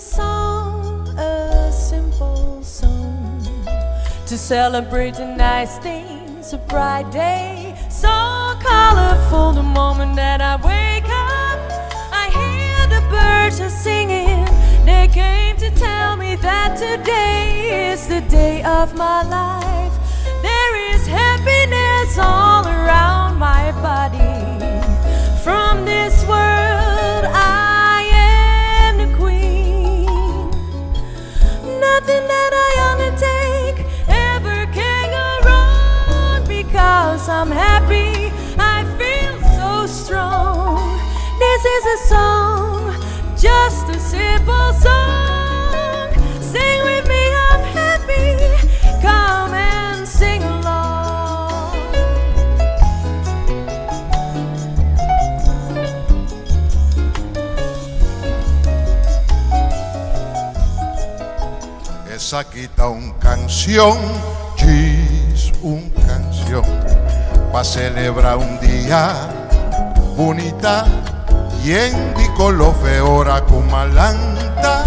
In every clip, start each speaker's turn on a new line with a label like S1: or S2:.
S1: song, a simple song to celebrate the nice things, a bright day, so colorful. The moment that I wake up, I hear the birds are singing. They came to tell me that today is the day of my life. There is happiness all around my body. From this world, I am the queen. Nothing that I undertake ever can go wrong because I'm happy. I feel so strong. This is a song, just a simple song. Sing with me, I'm happy. Come and sing along.
S2: Esaki ta un canción, djis un canción, pa celebra un dia bunita, yen di color fe ora cu malanta,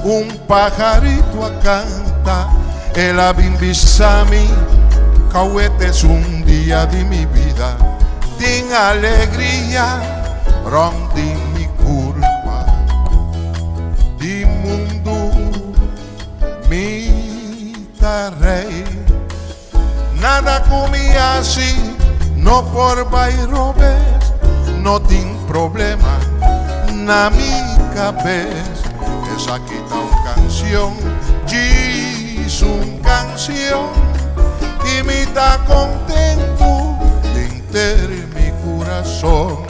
S2: un pajarito a canta, el a bin bisa mi, Cauete es un dia di mi bida, tin alegria rond di mi curpa, di mundu mi ta rey. Nada cu mi haci no por bay robes, no tin problema na mi cabes. Esaki ta un cancion, djis un cancion, y mi ta contento denter mi curason.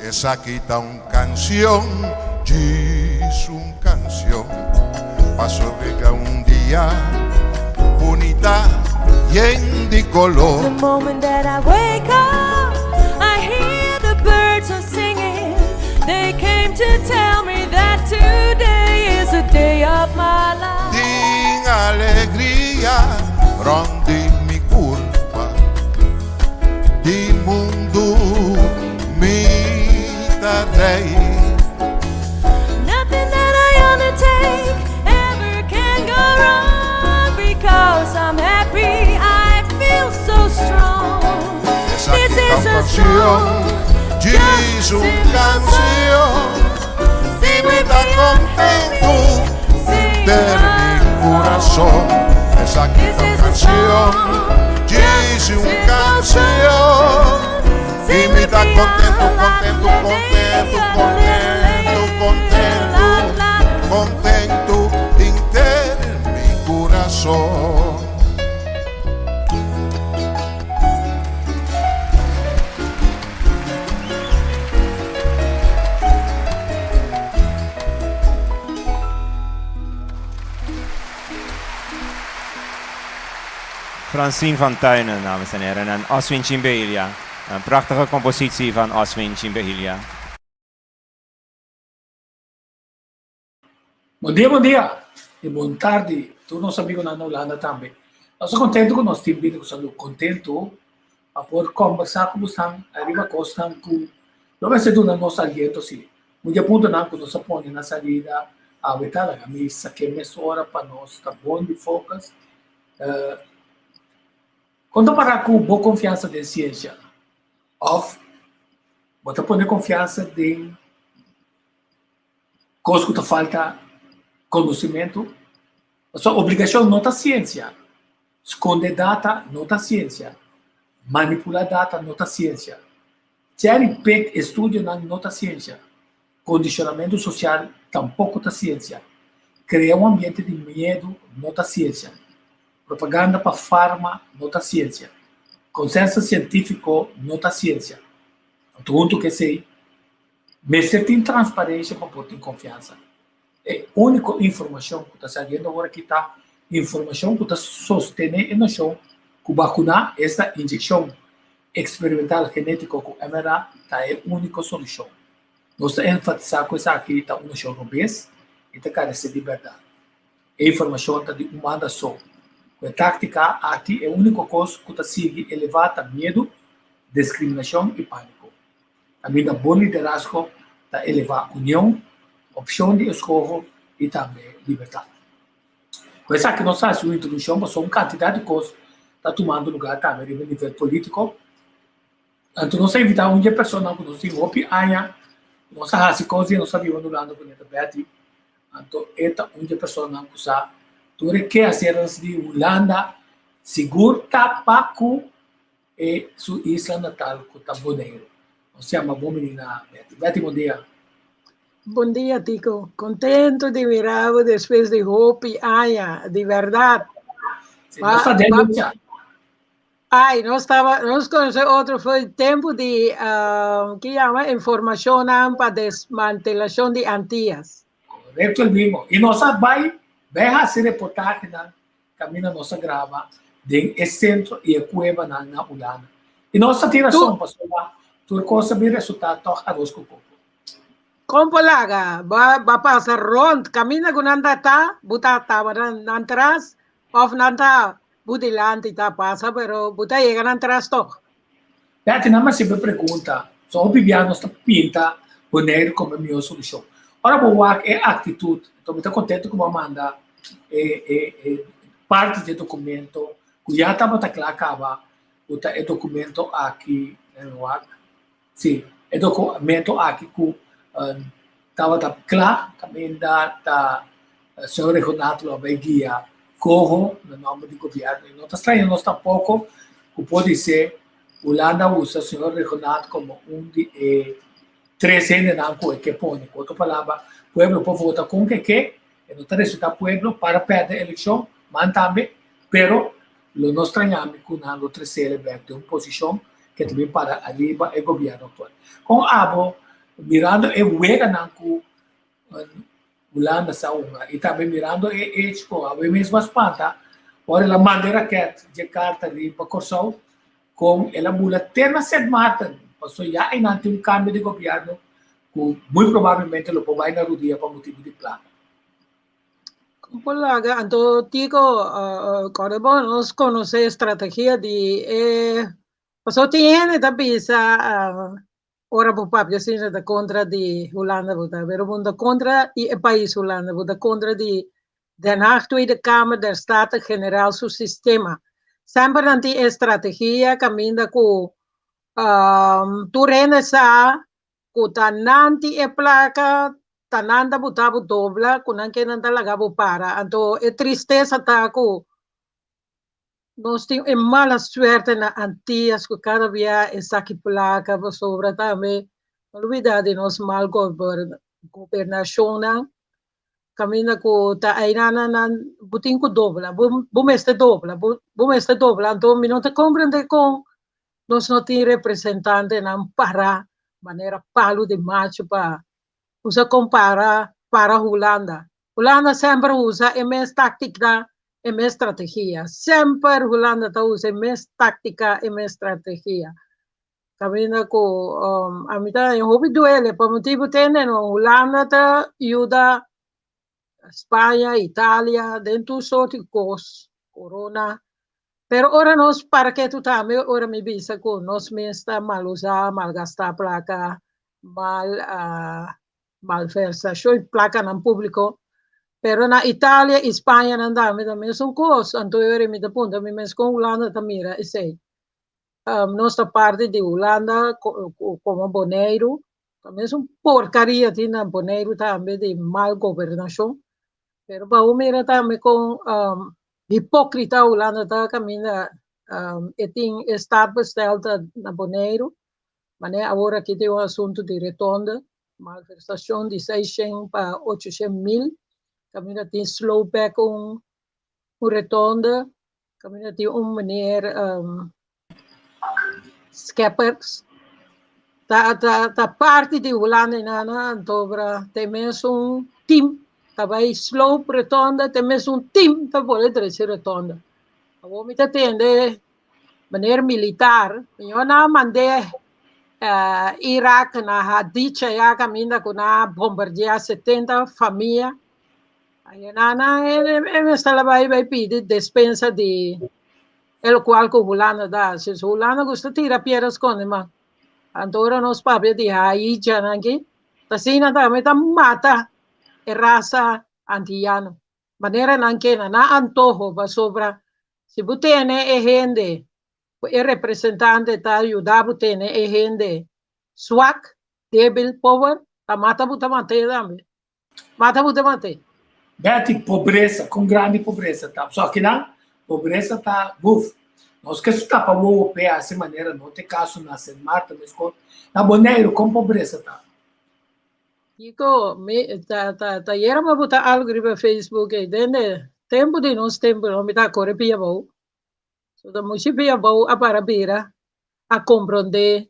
S2: Esaki ta un cancion, djis un cancion, pa sobrega un dia bunita yen di color.
S1: The moment that I wake up, I hear the birds are singing. They came to tell me that today is the day of my life.
S2: Tin alegria rond di mi curpa, di mundu mi ta rey.
S1: Nothing that I undertake ever can go wrong because I'm happy. I feel so strong.
S2: Esaki
S1: This
S2: ta
S1: is
S2: un
S1: a
S2: cancion,
S1: song,
S2: djis
S1: just a
S2: un
S1: simple
S2: cancion,
S1: song.
S2: y
S1: Sing
S2: mi
S1: with
S2: ta
S1: me, I'm
S2: contento
S1: happy. Sing
S2: denter mi curason.
S1: along.
S2: Esaki
S1: This
S2: ta un
S1: is a
S2: cancion,
S1: song,
S2: djis
S1: just a
S2: un
S1: simple
S2: cancion,
S1: song.
S2: y
S1: Sing
S2: mi
S1: with
S2: ta
S1: me,
S2: contento,
S1: ah, la
S2: contento,
S1: la
S2: contento,
S1: la
S2: contento, contento,
S1: la la la.
S2: contento denter mi curason.
S3: Francine van Tuinen, dames en heren, en Oswin Chimbelia. Een prachtige compositie van Oswin Chimbelia.
S4: Bon dia, bon dia y bon tardi tur nos amigonan na Hulanda tambe. Nos ta contento cu nos tin bini cu salud, contento pa por combersa cu bosan ariba cosnan cu lo mester duna nos aliento si. Un di e puntonan cu nos a pone na salida awe ta laga mi sake mesora pa nos ta bon di focus. Con ta para cu bo confiansa den ciencia? Of bo ta pone confiansa den Kos ku ta falta konosimentu. Pasobra obligashon no ta siensia. Skonde data no ta siensia. Manipulá data no ta siensia. Cherry pick estudionan no ta siensia. Kondishonamentu sosial tampoko ta siensia. Krea un ambiente di miedu no ta siensia. Propaganda pa farma no ta siensia. Konsenso sientífiko no ta siensia. Anto huntu ku esei, Mester tin transparencia pa por tin confiansa. E unico informacion cu ta saliendo awor aki ta informacion cu ta sostene e nocion cu vacuna, esta inyeccion experimental genetico cu mRNA, ta e unico solucion. Nos ta enfatisa cu esaki ta un nocion robes y ta carece di berdad. E informacion ta di un banda so. Ku e táktika aki e úniko kos ku ta sigui elevá ta miedu, diskriminashon i pániko. Kaminda bon liderazgo ta elevá union, opshon di eskoho i tambe libertat. Ku esaki nos ta hasi un introdukshon pasobra un kantidat di kos ta tumando lugá tambe riba nivel polítiko. Anto nos a invitá un di e personanan ku nos tin hopi aña ku nos a hasi kos di e nos a biba Hulanda ku Neta Betty. Anto e ta un di e personanan ku sa tur e keaseres di Hulanda sigur ta pa ku e su isla natal ku ta Boneiru. Nos yama bon bini na Betty. Betty bon dia.
S5: Bon dia Tico, contento di mira bo despues di hopi aña, di berdad.
S4: Si, nos ta den lucha.
S5: Ay, nos taba, nos conoce otro foi tempo di, uh, ki yama informacionnan pa desmantelacion di Antillas.
S4: Correcto el mismo. Y nos a bai, bai haci reportajenan caminda nos a graba den e centro y e cuevanan na Hulanda. Y nos a tin razon, pasobra tur cos a bin resulta toch arroz cu coco.
S5: Con por laga? Ba, ba pasa rond, caminda cu nan ta ta, bo ta taba nan, nan tras, of nan ta Bu dilanti ta pasa pero bu ta yega nan tras tok.
S4: Betty, nan mas siempre pregunta, so hopi bia nos ta pinta Boneiru como e mihor solucion. Ora bo wak e actitud, enton mi ta contento cu bo a manda e e e parti di e documento cu ya tabata cla caba cu ta e documento aki, mi wak, si, e documento aki cu tabata cla caminda ta señor Regonato lo a bay guia coho na nomber di gobierno y no ta straña nos tampoco cu podise Hulanda usa señor Regonato como un di e tres hendenan cu e ke pone. Cu otro palabra, pueblo por vota con ke ke, e no ta resulta pueblo para perde eleccion, man tambe, pero Lo no straña mi ku nan lo tresele bek den un posishon ke ta bin para ariba e gobièrnu aktual. Kon abo, mirando e weganan ku Hulanda sa hunga i tambe mirando e echo ku awe mes a spanta ora el a manda e raket dje karta riba Kòrsou, kon el a bula te na Sint Maarten, pasobra ya einan tin un kambio di gobièrnu ku muy probablemente lo por bai na rudia pa motibu di plaka.
S5: Por laga, anto Tico, kòrda bo, nos konosé strategia di e pasobra tin hende ta bisa ora bo papia asina ta kontra di Hulanda bo ta, pero bo no ta kontra di e pais Hulanda, bo ta kontra di Den Haag Tweede Kamer der Staten Generaal su sistema. Semper nan tin e strategia kaminda ku tur hende sa ku ta nan tin e plaka ta nan ta buta bo dobla ku nan ke nan ta laga bo para anto e tristesa ta ku nos tin e mala suerte na Antillas ku kada bia e saki plaka pasobra tambe no lubida di nos mal gobernashonnan kaminda ku ta aynan nan bo tin ku dobla bo mester dobla bo mester dobla anto mi no ta komprende kon nos no tin representantenan para manera palu di machu pa usa compara para Hulanda. Hulanda semper usa e mes tactica, e mes strategia. Semper Hulanda ta usa e mes tactica, e mes strategia. Caminda cu um, a mi ta hopi duele pa motibu tende no Hulanda ta yuda Spaña, Italia, den tur soort di cos, corona. Pero ora nos para ketu tambe, ora mi bisa cu nos mes ta mal usa, malgasta placa, mal uh, malversacion di placanan publico. Pero na Italia y Spaña nan tambe ta mesun cos. Anto ora mi ta puntra mi mes con Hulanda ta mira esey. Um, nos ta parti di Hulanda como Boneiru. Ta mesun porcaria tin na Boneiru tambe di mal gobernacion. Pero pa bo mira tambe con um, hipócrita Hulanda ta caminda um, e tin e staatbestel ta na Boneiru. Mane awor aki tin un asunto di rotonde, malversacion di 600 pa 800 mil. Caminda tin slow back un, un rotonde. Caminda tin un meneer um, Scheppers. Ta, ta, ta parti di Hulanda nana, antobra te mes un team. Ta bai slow rotonde, te mes un team ta pone drechi rotonde. Awor mi ta tende meneer militar, yo na mandé uh, Irak na Haditha ya caminda ku na bombardea 70 famia. Ayinana e mester a bai bai pidi despensa di e lokual ku Hulanda ta hasi. So Hulanda gusta tira piedra skonde man. Anto ora nos papia di Haitianan aki, ta asina tambe ta mata e rasa antiyano. Manera nan ke na nan antoho pasobra si bo tene e hende ku e representante ta yuda bo tene e hende swak, debil, pober, ta mata bo ta mat'é tambe. Mata bo ta mat'é.
S4: Betty, pobresa, kon grandi pobresa ta? So akinan, pobresa ta, buf, nos ke tapa wowo p'e hasi manera no ta e kaso na Sint Maarten meskos. Na Boneiru, kon pobresa ta?
S5: Kiko, mi ta ta ta yera mi a bota algu riba Facebook ei, dende tempu di nos tempu no mi ta kore pia abou. So ta muchi pia abou a para bira a komprondé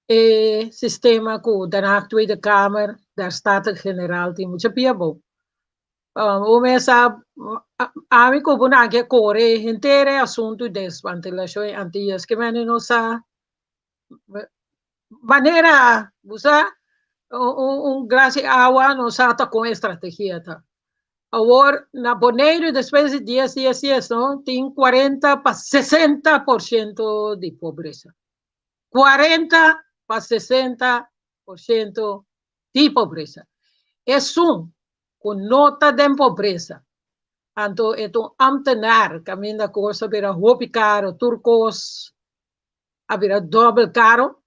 S5: e sistema ku Den Haag Tweede Kamer der Staten-Generaal tin mucha pia abou. Un mes a ami ku bo nan ke kore henter e asuntu desmantelashon e Antillas ke mende no sa manera bo sa un glas di awa no sa ta kon e strategia ta. Awor na Boneiru despues di dies dies dies no tin 40 pa 60% di pobresa. 40 pa 60% di pobresa. Esun ku no ta den pobresa anto e ta un ambtenaar kaminda kos a bira hopi karo tur kos a bira dòbel karo,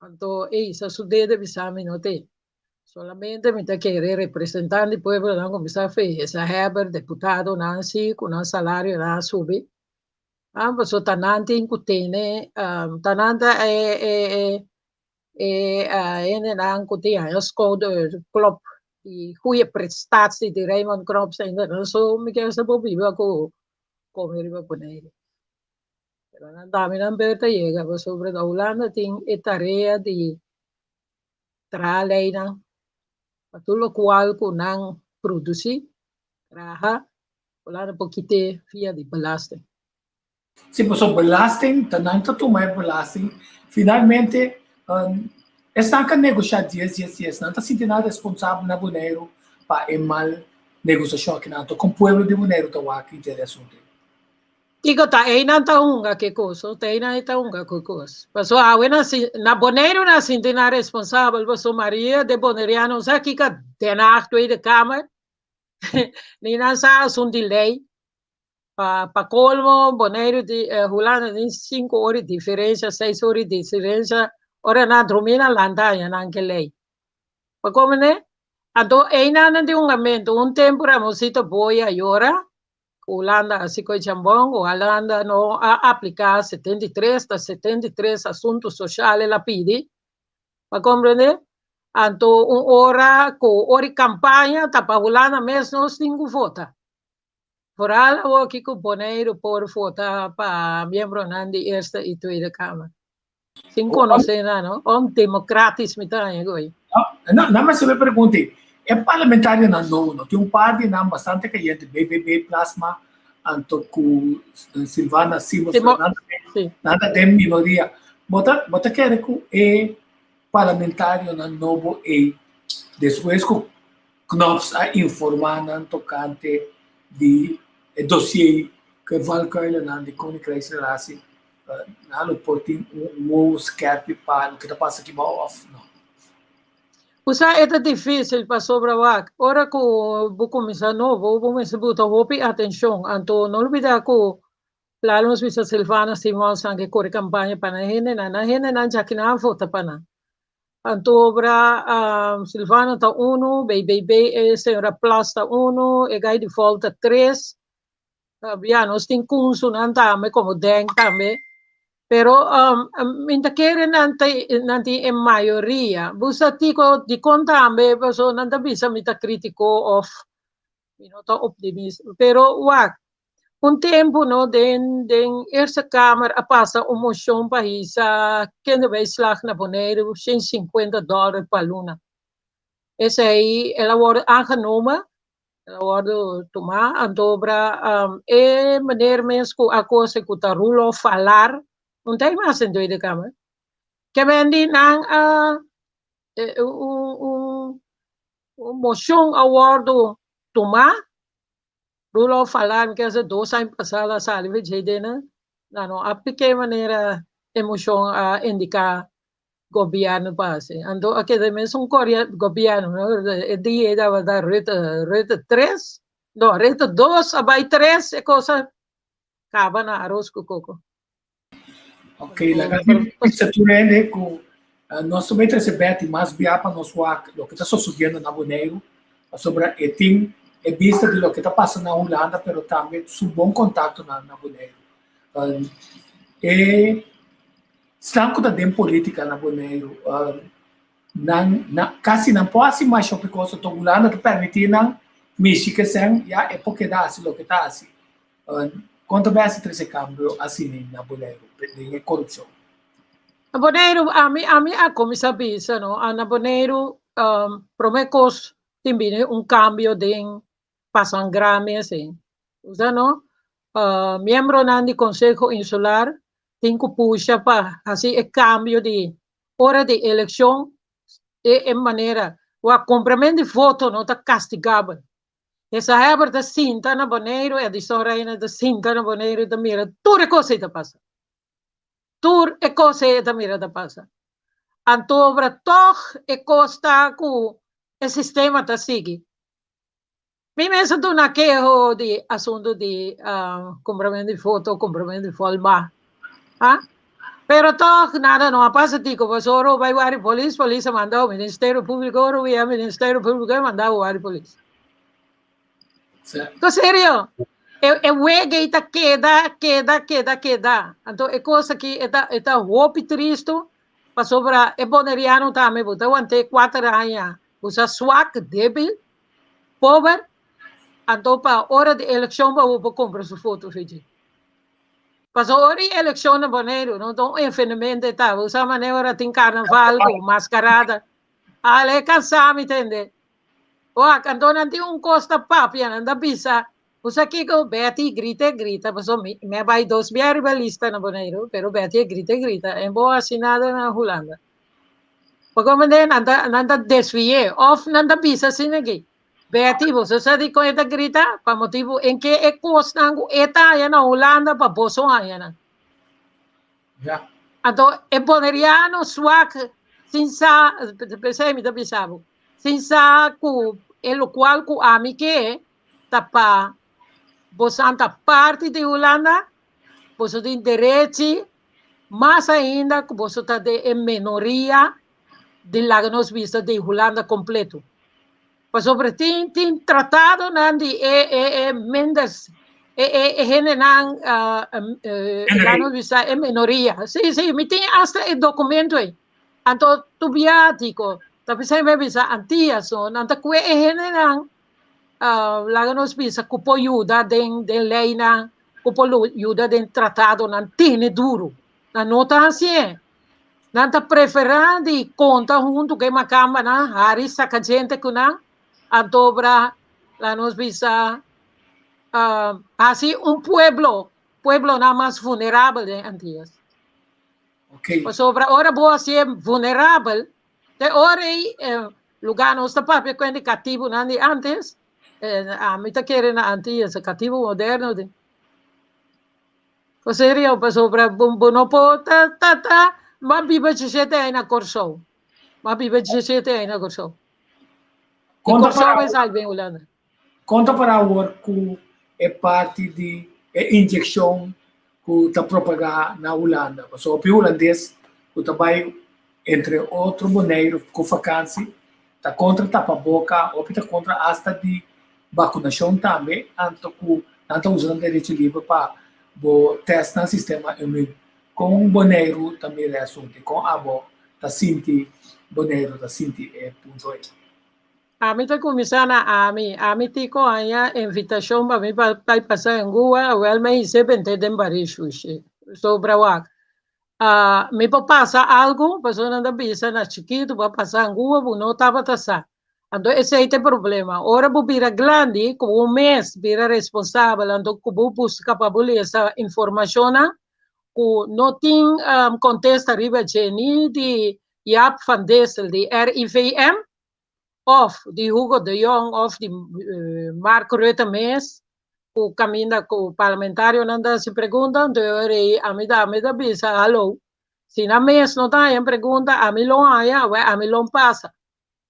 S5: anto e hisa su dede bisa mi no te. Solamente mi ta kere representant di pueblonan kuminsá fehesa heber deputadonan si ku nan salarionan a subi. Ah, pasobra ta nan tin ku tene, ta nan ta e e e e hendenan ku tin haña schouderklop di goeie prestatie di Raymond Knops ainda nan so mi kier sa por biba ku kome riba Boneiru. Pero nan tambe nan ber ta yega pasobra na Hulanda tin e tarea di traha leynan pa tur lokual ku nan produsí, traha, Hulanda por kit'é via di belasting.
S4: Sí, pasobra belasting ta nan ta tuma e belasting. Finalmente esnan ka negoshá dies dies dies nan ta sinti nan responsabel na Boneiru pa e mal negosiashon aki nan. Anto kon pueblo di Boneiru ta wak henter e asuntu ei?
S5: Kiko ta einan ta hunga ku e kos, o ta einan e ta hunga ku e kos. Paso awe nan si, na Boneiru nan sinti nan responsabel, paso mayoria de boneriano sa kiko Den Haag Tweede Kamer, ni nan sa asun di lei. Pa pa kolmo Boneiru di Hulanda tin sinku ora di diferensia, seis ora di diferensia, ora nan drumi nan lanta haña nan ke lei. Pa komo ne? Anto einan nan tin hungamentu, un tempu Ramonsito Boy a yora, Hulanda a hasi koe chambon, Hulanda no a apliká 73 ta 73 asuntu soshal el a pidi, pa komprendé? Anto un ora ku ora di kampaña ta pa Hulanda mes nos tin ku vota. Foral awoki ku Boneiru por vota pa miembronan di Eerste i Tweede Kamer. Sin konosé nan, no? Ondemokratisch mi ta haña gooi.
S4: No, no, me se pregunta, e parlamentarionan nobo no tin un par di nan bastante kayente, BBB Plasma, anto ku Silvana Simons,
S5: Simo,
S4: nan
S5: sí.
S4: nan ta den minoria. Bo ta, bo ta kere ku e parlamentarionan nobo ei, despues ku Knops a informá nan tokante di e dossier ku e valkuilennan di Koninkrijksrelatie, Nan lo por tin un wowo skerpi pa loke ta pasa aki bou of no?
S5: Bo sa e ta dificil pasobra wak ora cu bo cuminsa nobo bo mester buta hopi atencion anto no olbida cu lalo nos bisa Silvana Simons nan ke core campaña pa nan hendenan nan hendenan djaki nan a vota pa nan anto obra Silvana ta uno BBB e señora Plas ta uno e guy di Volt ta tres Ya, nos tin kunsunan tambe, komo Denk tambe. Pero um, mi ta kere nan ta, nan tin e mayoria. Bo sa tiko dikon tambe, paso nan ta bisa mi ta kritiko of mi no ta optimista. Pero wak, un tempu no den den Eerste Kamer a pasa un moshon pa hisa kinderbijslag na Boneiru 150 dòler pa luna. Esei el a wòrdu aangenomen El a wòrdu tumá anto obra e meneer mes ku a kose ku ta Roelof Falar, un ta ei mas den Tweede Kamer. Ke men di nan a un un un moshon a wòrdu tumá. Roelof Alarm ke hace dos aña pasá a sali for dje dena, nan no a piké manera e moshon a indiká gobièrnu pa hasi. Anto a keda mesun koria gobièrnu, no? E dia ei tabata Rutte, Rutte tres, no, Rutte dos a bai tres, e kos a kaba na aros ku koko.
S4: Ok, laga mi bisa tur hende ku nos ta bai trese Betty mas bia pa nos wak loke ta sosodiendo na Boneiru, pasobra e tin e bista di loke ta pasa na Hulanda, pero tambe su bon kontaktonan na Boneiru. E esnan ku ta den politika na Boneiru, nan nan kasi nan por hasi masha hopi kos, anto Hulanda ta permití nan mishi kesen, ya e por keda hasi loke ta hasi. Kon ta bes trese kambio asina na Boneiru den e korupshon?
S5: Na Boneiru, ami ami a kuminsá bisa no, na Boneiru promé kos tin bini un kambio den pasangrami así. Usa no, miembronan di Konseho Insular tin ku pusha pa hasi e kambio di ora di elekshon e e manera wak komprament di voto no ta kastigabel. Esa heber ta sinta na Boneiru, Edison Reina ta sinta na Boneiru i ta mira tur e kos ei ta pasa. Tur e kos ei e ta mira ta pasa. Anto obra tòg e kos ta ku e sistema ta sigui. Mi mes a duna keho di asuntu di kumpramentu di foto, kumpramentu di folma. Ha? Pero tòg nada no a pasa tiko, pasobra ora bo bai wari polis, polis a manda bo Ministerio Públiko, ora bo yega Ministerio Públiko e manda bo wari polis. To serio, e, e wega ei ta keda, keda, keda, keda. Anto e kos aki e ta, e ta hopi tristu, pasobra e boneriano tambe bo ta want'é kuater aña, bo sa swak, débil, pober, anto pa ora di elekshon pa bo por kumpra su foto fiji. Paso ora di elekshon na Boneiru no ta un evenemento e ta, bo sa manera ora tin karnaval ku maskarada, ale kansá mi tende. Wak, anto nan tin un kos ta papia, nan ta bisa, bo sa kiko Betty grita e grita, paso mi mi a bai dos bia riba lista na Boneiru, pero Betty e grita e grita, en bo hasi nada na Hulanda. Pasobra mende nan ta nan ta desvi'é òf nan ta bisa asina aki, Betty, boso sa dikon e ta grita? Pa motibu en ke e kosnan ku e ta haña na Hulanda pa boso haña nan.
S4: Ja.
S5: Anto e boneriano swak sin sa, p'esei mi ta bisa bo, sin sa ku e lokual ku ami ke ta pa bosan ta parti di Hulanda, boso tin derechi, mas ainda ku boso ta den e menoria di laga nos bisa di Hulanda kompleto. Pasobra tin tin tratadonan di e e e minders e e e hendenan laga nos bisa e menoria. Si si mi tin asta e dokumento ei. Anto tur biátiko ta p'esei mi a bisa Antias no nan ta kue e hendenan laga nos bisa ku por yuda den den leinan ku por yuda den tratadonan tene duru. Nan no ta hasié. Nan ta preferá di konta huntu ku e makambanan, hari saka djente ku nan, antobra laga nos bisa hasi un pueblo, pueblonan mas vulnerabel den Antias.
S4: Okay.
S5: Pasobra ora bo hasié vulnerabel, te ora ei lugá nos ta papia ku hende katibunan di antes, ami ta kere na Antias, katibu moderno di. Serio, pasobra bo, bo no por ta, ta, ta, m'a biba 17 aña na Kòrsou. M'a biba 17 aña na Kòrsou. Di
S4: Konta
S5: Kòrsou
S4: para
S5: mi sali bin Hulanda.
S4: Konta para awor ku e parti di e inyekshon ku ta propagá na Hulanda. Pasobra hopi hulandes ku ta bai entre otro Boneiru ku fakansi ta kontra tapaboka, hopi ta kontra asta di bakunashon tambe, anto ku nan ta usa nan derecho liber pa bo tèst nan sistema imün. Kon Boneiru ta mira e asuntu i kon abo ta sinti Boneiru ta sinti e punto ei?
S5: Ami ta kuminsá na ami. Ami tin ku haña invitashon pa mi pa bai pasa Angua, awèl mi a hise bent'é den barí shushi. Sobra wak. Mi por pasa algu, pasobra nan ta bisa na chikitu bo a pasa angua bo no tabata sa. Anto esei ta e problema. Ora bo bira grandi, ku bo mes bira responsabel, anto ku bo buska pa bo lesa informashonnan ku no tin kontesta riba dje ni di Jaap van Dissel di RIVM. Òf di Hugo de Jong òf di Mark Rutte mes ku kaminda ku parlamentarionan ta hasi pregunta, anto e ora ei ami ta ami ta bisa haló, si nan mes no ta haña pregunta ami lo haña, awor ami lo pasa.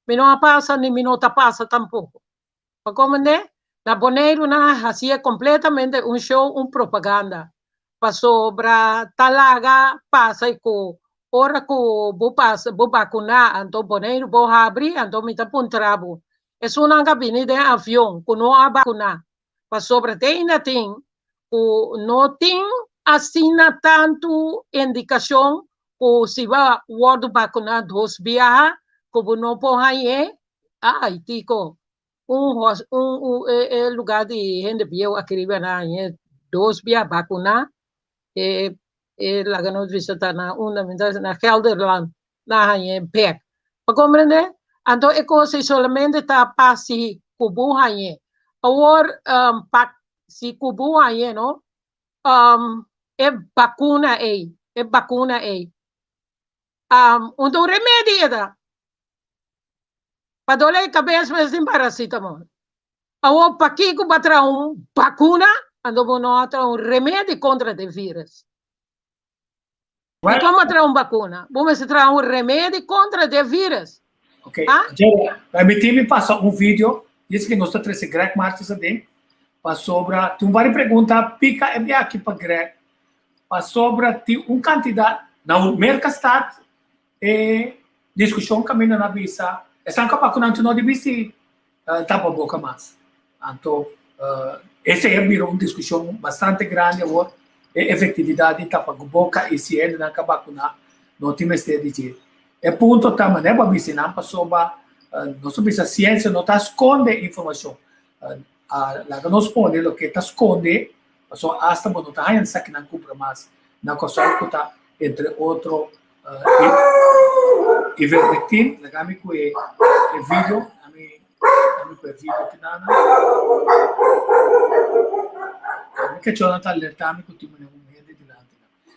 S5: Mi no a pasa ni mi no ta pasa tampoko. Pa komende? Na Boneiru nan a hasié kompletamente un show, un propaganda. Pasobra ta laga pasa i ku ora ku bo pasa, bo bakuná, anto Boneiru bo habri, anto mi ta puntra bo, esunnan ka bini den avion ku no a bakuná, pasobra te ainda tin ku no tin asina tantu indikashon ku si bo a wòrdu bakuná dos biaha ku bo no por hañ'é. Ai, Tico, un hos, un, un e, e lugar di hende bieu aki riba na hañ'é dos bia bakuná. E, e laga nos bisa ta na unda mi ta na Gelderland na hañ'é bek. Pa komprendé? Anto e kos ei solamente ta pa si ku bo hañ'é. Awor, um, pa si ku bo hañ'é, no? Um, e bakuna ei, e bakuna ei. Um, un ta un remedi e ta. Pa dole kabes mes tin paracetamol. Awor pakiko bo a traha un bakuna anto bo no a traha un remedi kontra de virus?
S4: Well,
S5: Dikon bo a traha un bakuna? Bo mester traha un remedi kontra de virus.
S4: Ok, Jerry, permití mi pasa un video, dice que nos ta trece Greg Martens aden, pasobra tin un vari pregunta pica e biaha aki pa Greg, pasobra tin un cantidad, na Merca start E diskushon kaminda nan a bisa esnan ku a bakuna anto no di bisti tapaboka mas. Anto esei a bira un diskushon bastante grandi awor, e efektividat di tapaboka i si hendenan ku a bakuna no tin mester di dje. E punto ta manera bo a bisa nan pasobra nos a bisa siensia no ta skonde informashon. Laga nos pone loke ta skonde pasobra asta bo no ta haña esakinan kumpra mas na Kòrsou ku ta entre otro Ivermectin, laga mi ku e video, mi ku e video kinana. Mi kachónan ta alertá mi ku tin un hende dilanti.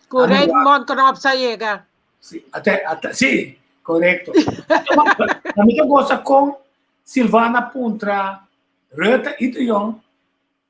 S5: Ku Raymond Knops a yega.
S4: Si, ate, ate, si, korekto. Mi ta gosa kon Silvana puntra Rutte i De Jong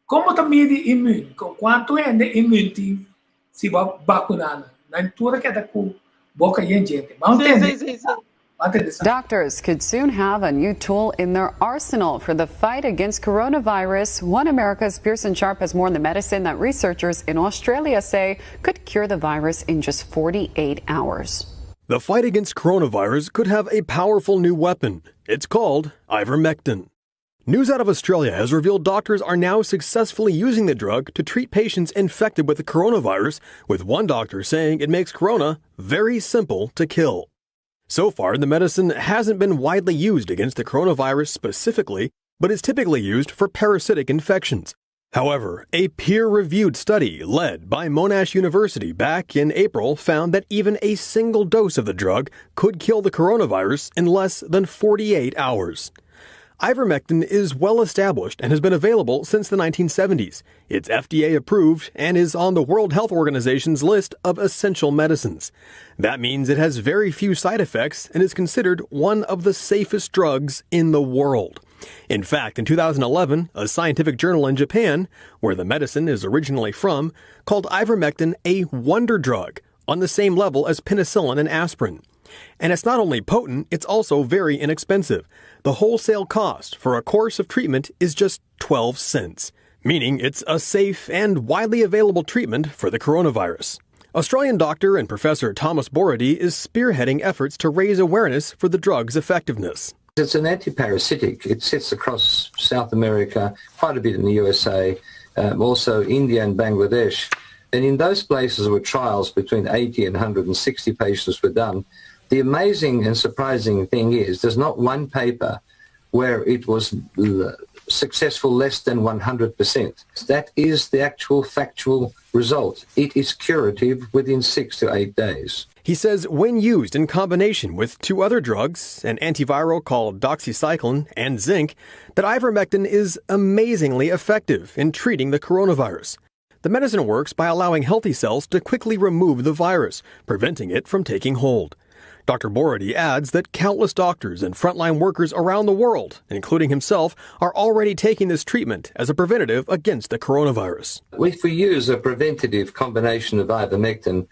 S4: Kon bo ta midi immuun? Kuantu hende immuun tin si bo bakuná nan? Nan tur a keda ku boka yen djente. Ban tende.
S5: Sí, sí, sí.
S4: Ban tende sa.
S6: Doctors could soon have a new tool in their arsenal for the fight against coronavirus. One America's Pearson Sharp has more on the medicine that researchers in Australia say could cure the virus in just 48 hours.
S7: The fight against coronavirus could have a powerful new weapon. It's called ivermectin. News out of Australia has revealed doctors are now successfully using the drug to treat patients infected with the coronavirus, with one doctor saying it makes corona very simple to kill. So far, the medicine hasn't been widely used against the coronavirus specifically, but is typically used for parasitic infections. However, a peer reviewed study led by Monash University back in April found that even a single dose of the drug could kill the coronavirus in less than 48 hours. Ivermectin is well established and has been available since the 1970s. It's FDA approved and is on the World Health Organization's list of essential medicines. That means it has very few side effects and is considered one of the safest drugs in the world. In fact, in 2011, a scientific journal in Japan, where the medicine is originally from, called ivermectin a wonder drug on the same level as penicillin and aspirin. And it's not only potent, it's also very inexpensive. The wholesale cost for a course of treatment is just 12 cents, meaning it's a safe and widely available treatment for the coronavirus. Australian doctor and professor Thomas Borody is spearheading efforts to raise awareness for the drug's effectiveness.
S8: It's an antiparasitic. It sits across South America, quite a bit in the USA, um, also India and Bangladesh. And in those places where trials between 80 and 160 patients were done, the amazing and surprising thing is there's not one paper where it was successful less than 100%. That is the actual factual result. It is curative within six to eight days.
S7: He says when used in combination with two other drugs, an antiviral called doxycycline and zinc, that ivermectin is amazingly effective in treating the coronavirus. The medicine works by allowing healthy cells to quickly remove the virus, preventing it from taking hold. Dr. Borody adds that countless doctors and frontline workers around the world, including himself, are already taking this treatment as a preventative against the coronavirus.
S8: If we use a preventative combination of ivermectin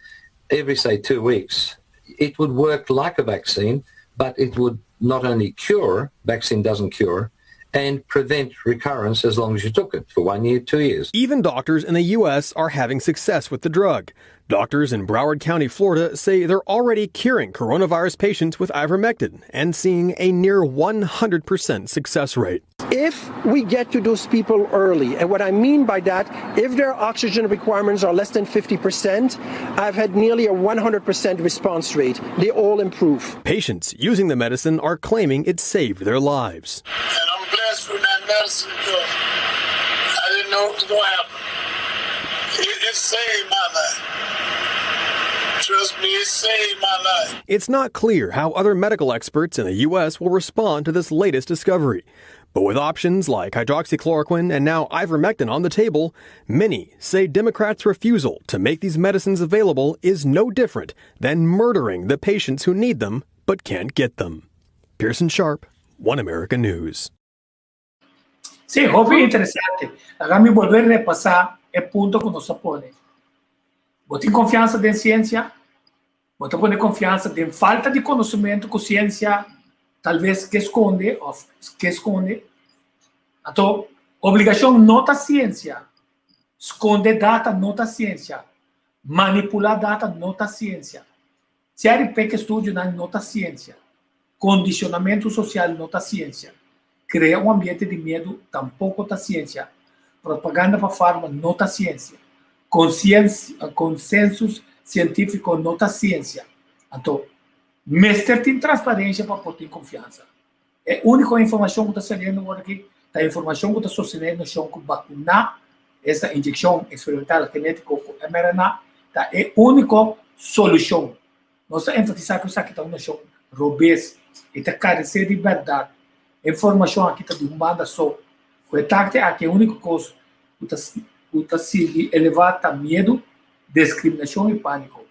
S8: every, say, 2 weeks, it would work like a vaccine, but it would not only cure, vaccine doesn't cure, and prevent recurrence as long as you took it for 1 year, 2 years.
S7: Even doctors in the U.S. are having success with the drug. Doctors in Broward County, Florida, say they're already curing coronavirus patients with ivermectin and seeing a near 100% success rate.
S9: If we get to those people early, and what I mean by that, if their oxygen requirements are less than 50%, I've had nearly a 100% response rate. They all improve.
S7: Patients using the medicine are claiming it saved their lives.
S10: And I'm blessed with that medicine because I didn't know it was going to happen. It saved my life. Trust me, it saved my life.
S7: It's not clear how other medical experts in the U.S. will respond to this latest discovery. But with options like hydroxychloroquine and now ivermectin on the table, many say Democrats' refusal to make these medicines available is no different than murdering the patients who need them but can't get them. Pearson Sharp, One America News.
S4: Sí, hopi interesante. Laga mi bolbe repasá e punto ku nos a pone. Bo tin konfiansa den siensia? Bo ta pone konfiansa den falta di konosementu ku siensia talves ke skonde òf ke skonde? Anto, obligashon no ta siensia. Skonde data no ta siensia. Manipulá data no ta siensia. Cherry pick estudionan no ta siensia. Kondishonamentu sosial no ta siensia. Krea un ambiente di miedu tampoko ta siensia. Propaganda pa farma no ta siensia. Konsensus sientífiko no ta siensia. Anto, mester tin transparensia pa por tin konfiansa. E úniko informashon ku ta saliendo awor aki ta informashon ku ta sostené noshon ku bakuná, esta inyekshon eksperimental genétiko ku mRNA, ta e úniko solushon. Nos ta enfatisá ku esaki ta un noshon robes i ta karesé di bèrdat. E informashon aki ta di un banda so. Ku e takte aki e úniko kos ku ta ku ta sigui elevá ta miedu, deskriminashon i pániko.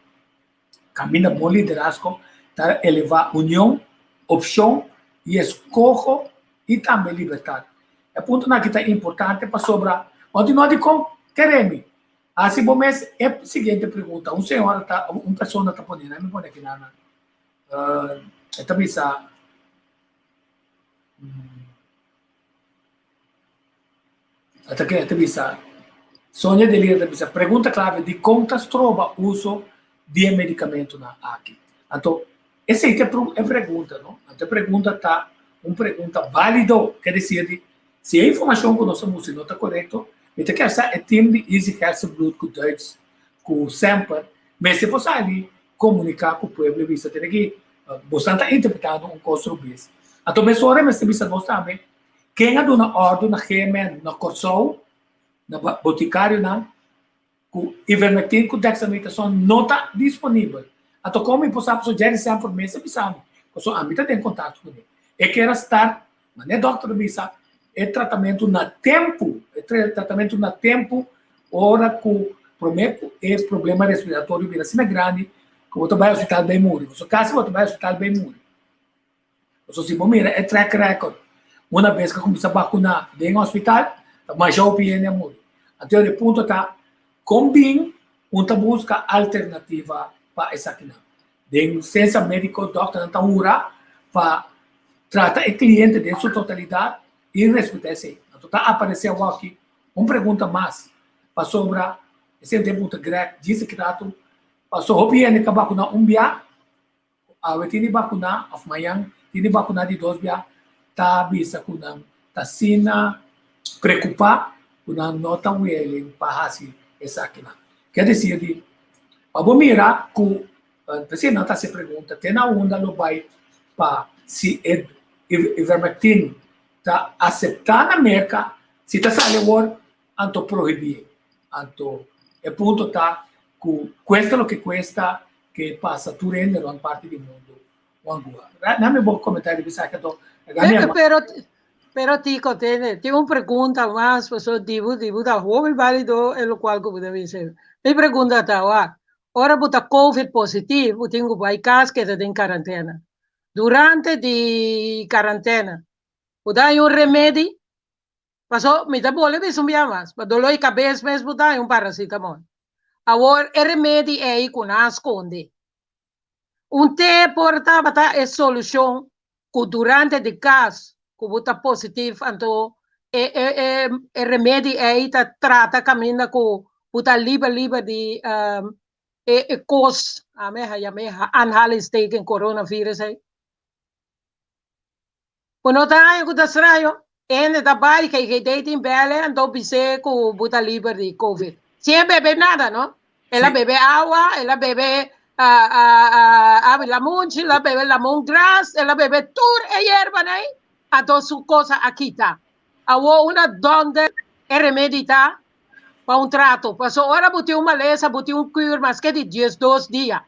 S4: Kaminda bon liderazgo ta elevá union, opshon i eskoho i tambe libertat. E puntonan aki ta importante pasobra bo tin noti kon kere mi. Hasi bo mes e siguiente pregunta. Un señora ta, un persona ta pone, mi pone aki nan, e ta bisa, Ata ke ta bisa, Sonia de Lira ta bisa, pregunta clave, dikon ta stroba uso di e medicamentonan aki? Anto, esei ta e pregunta, no? Anto e pregunta ta un pregunta válido, ke desir di, si e informashon ku nos a mustra no ta korekto, mi ta kier sa e team di Easy Hersenbloed ku Duits, ku Semper, mester por sali komuniká ku pueblo i bisa, Tene aki, bosan ta interpretando un kos robes. Anto mesora e mester bisa nos tambe, Ken a duna òrdu na GMN na Kòrsou, na botikarionan, ku ivermectin ku dexamethasone no ta disponibel? Anto kon mi por sa pasobra Jerry Sanford mes a bisa mi, pasobra ami ta den kontakto kuné. E kier a start, manera dòkter a bisa, e tratamentu na tempu, e tratamentu na tempu ora ku promé ku e problema respiratorio bira asina grandi ku bo ta bai hospital bai muri. Pasobra kasi bo ta bai hospital bai muri. Pasobra si bo mira e track record, una bes ku a kuminsá bakuná den hospital, ta masha hopi hende a muri. Anto e punto ta, kon bin un ta buska alternativa pa esakinan? Den siensia médiko dòkternan ta hura pa trata e kliente den su totalidat i respetá esei. Anto ta aparesé awor aki un pregunta mas, pasobra esei un tempu ta Greg djis aki ratu, pasobra hopi hende ka bakuná un bia, Awe tin di bakuná òf mañan tin di bakuná di dos bia ta bisa ku nan ta asina preokupá ku nan no ta willing pa hasi esakinan. Ke desir di pa bo mira ku p'esei nan ta hasi e pregunta te na unda lo bai pa si e ivermectin ta aseptá na Merka si ta sali awor anto prohibí. Anto e punto ta ku kuesta loke kuesta ke pasa tur hende rond parti di mundu wan gua. Nami bo komentario di esaki anto
S5: Pero, pero, pero Tico, tene, tin un pregunta mas, paso dibu, dibu ta hopi válido e lokual ku bo ta bisa. Mi pregunta ta, wak, Ora bo ta covid positivo, bo tin ku bai kas keda den karantena. Durante di karantena, bo ta haña un remedi, paso mi ta bole bisa un bia mas, pa dolor di kabes mes bo ta haña un paracetamol. Awor e remedi ei ku nan a skonde, un te por tabata e solushon ku durante di kas ku bo ta positif anto e e e e remedi ei ta trata kaminda ku bo ta liber liber di e e kos ame yam'é aanhalingsteken coronavirus ei. Bo no ta haña ku ta straño? E hende ta bai GGD tin bèl'e anto bis'é ku bo ta liber di covid. Sin e bebe nada no. El a bebe awa, el a bebe awa lamunchi, el a bebe lamongras, el a bebe tur e yerbanan ei, anto su cosa a kita. Awor una dònder e remedi ta pa un trato. Pasobra ora bo tin un malesa bo tin un kür maske di diesdos dia.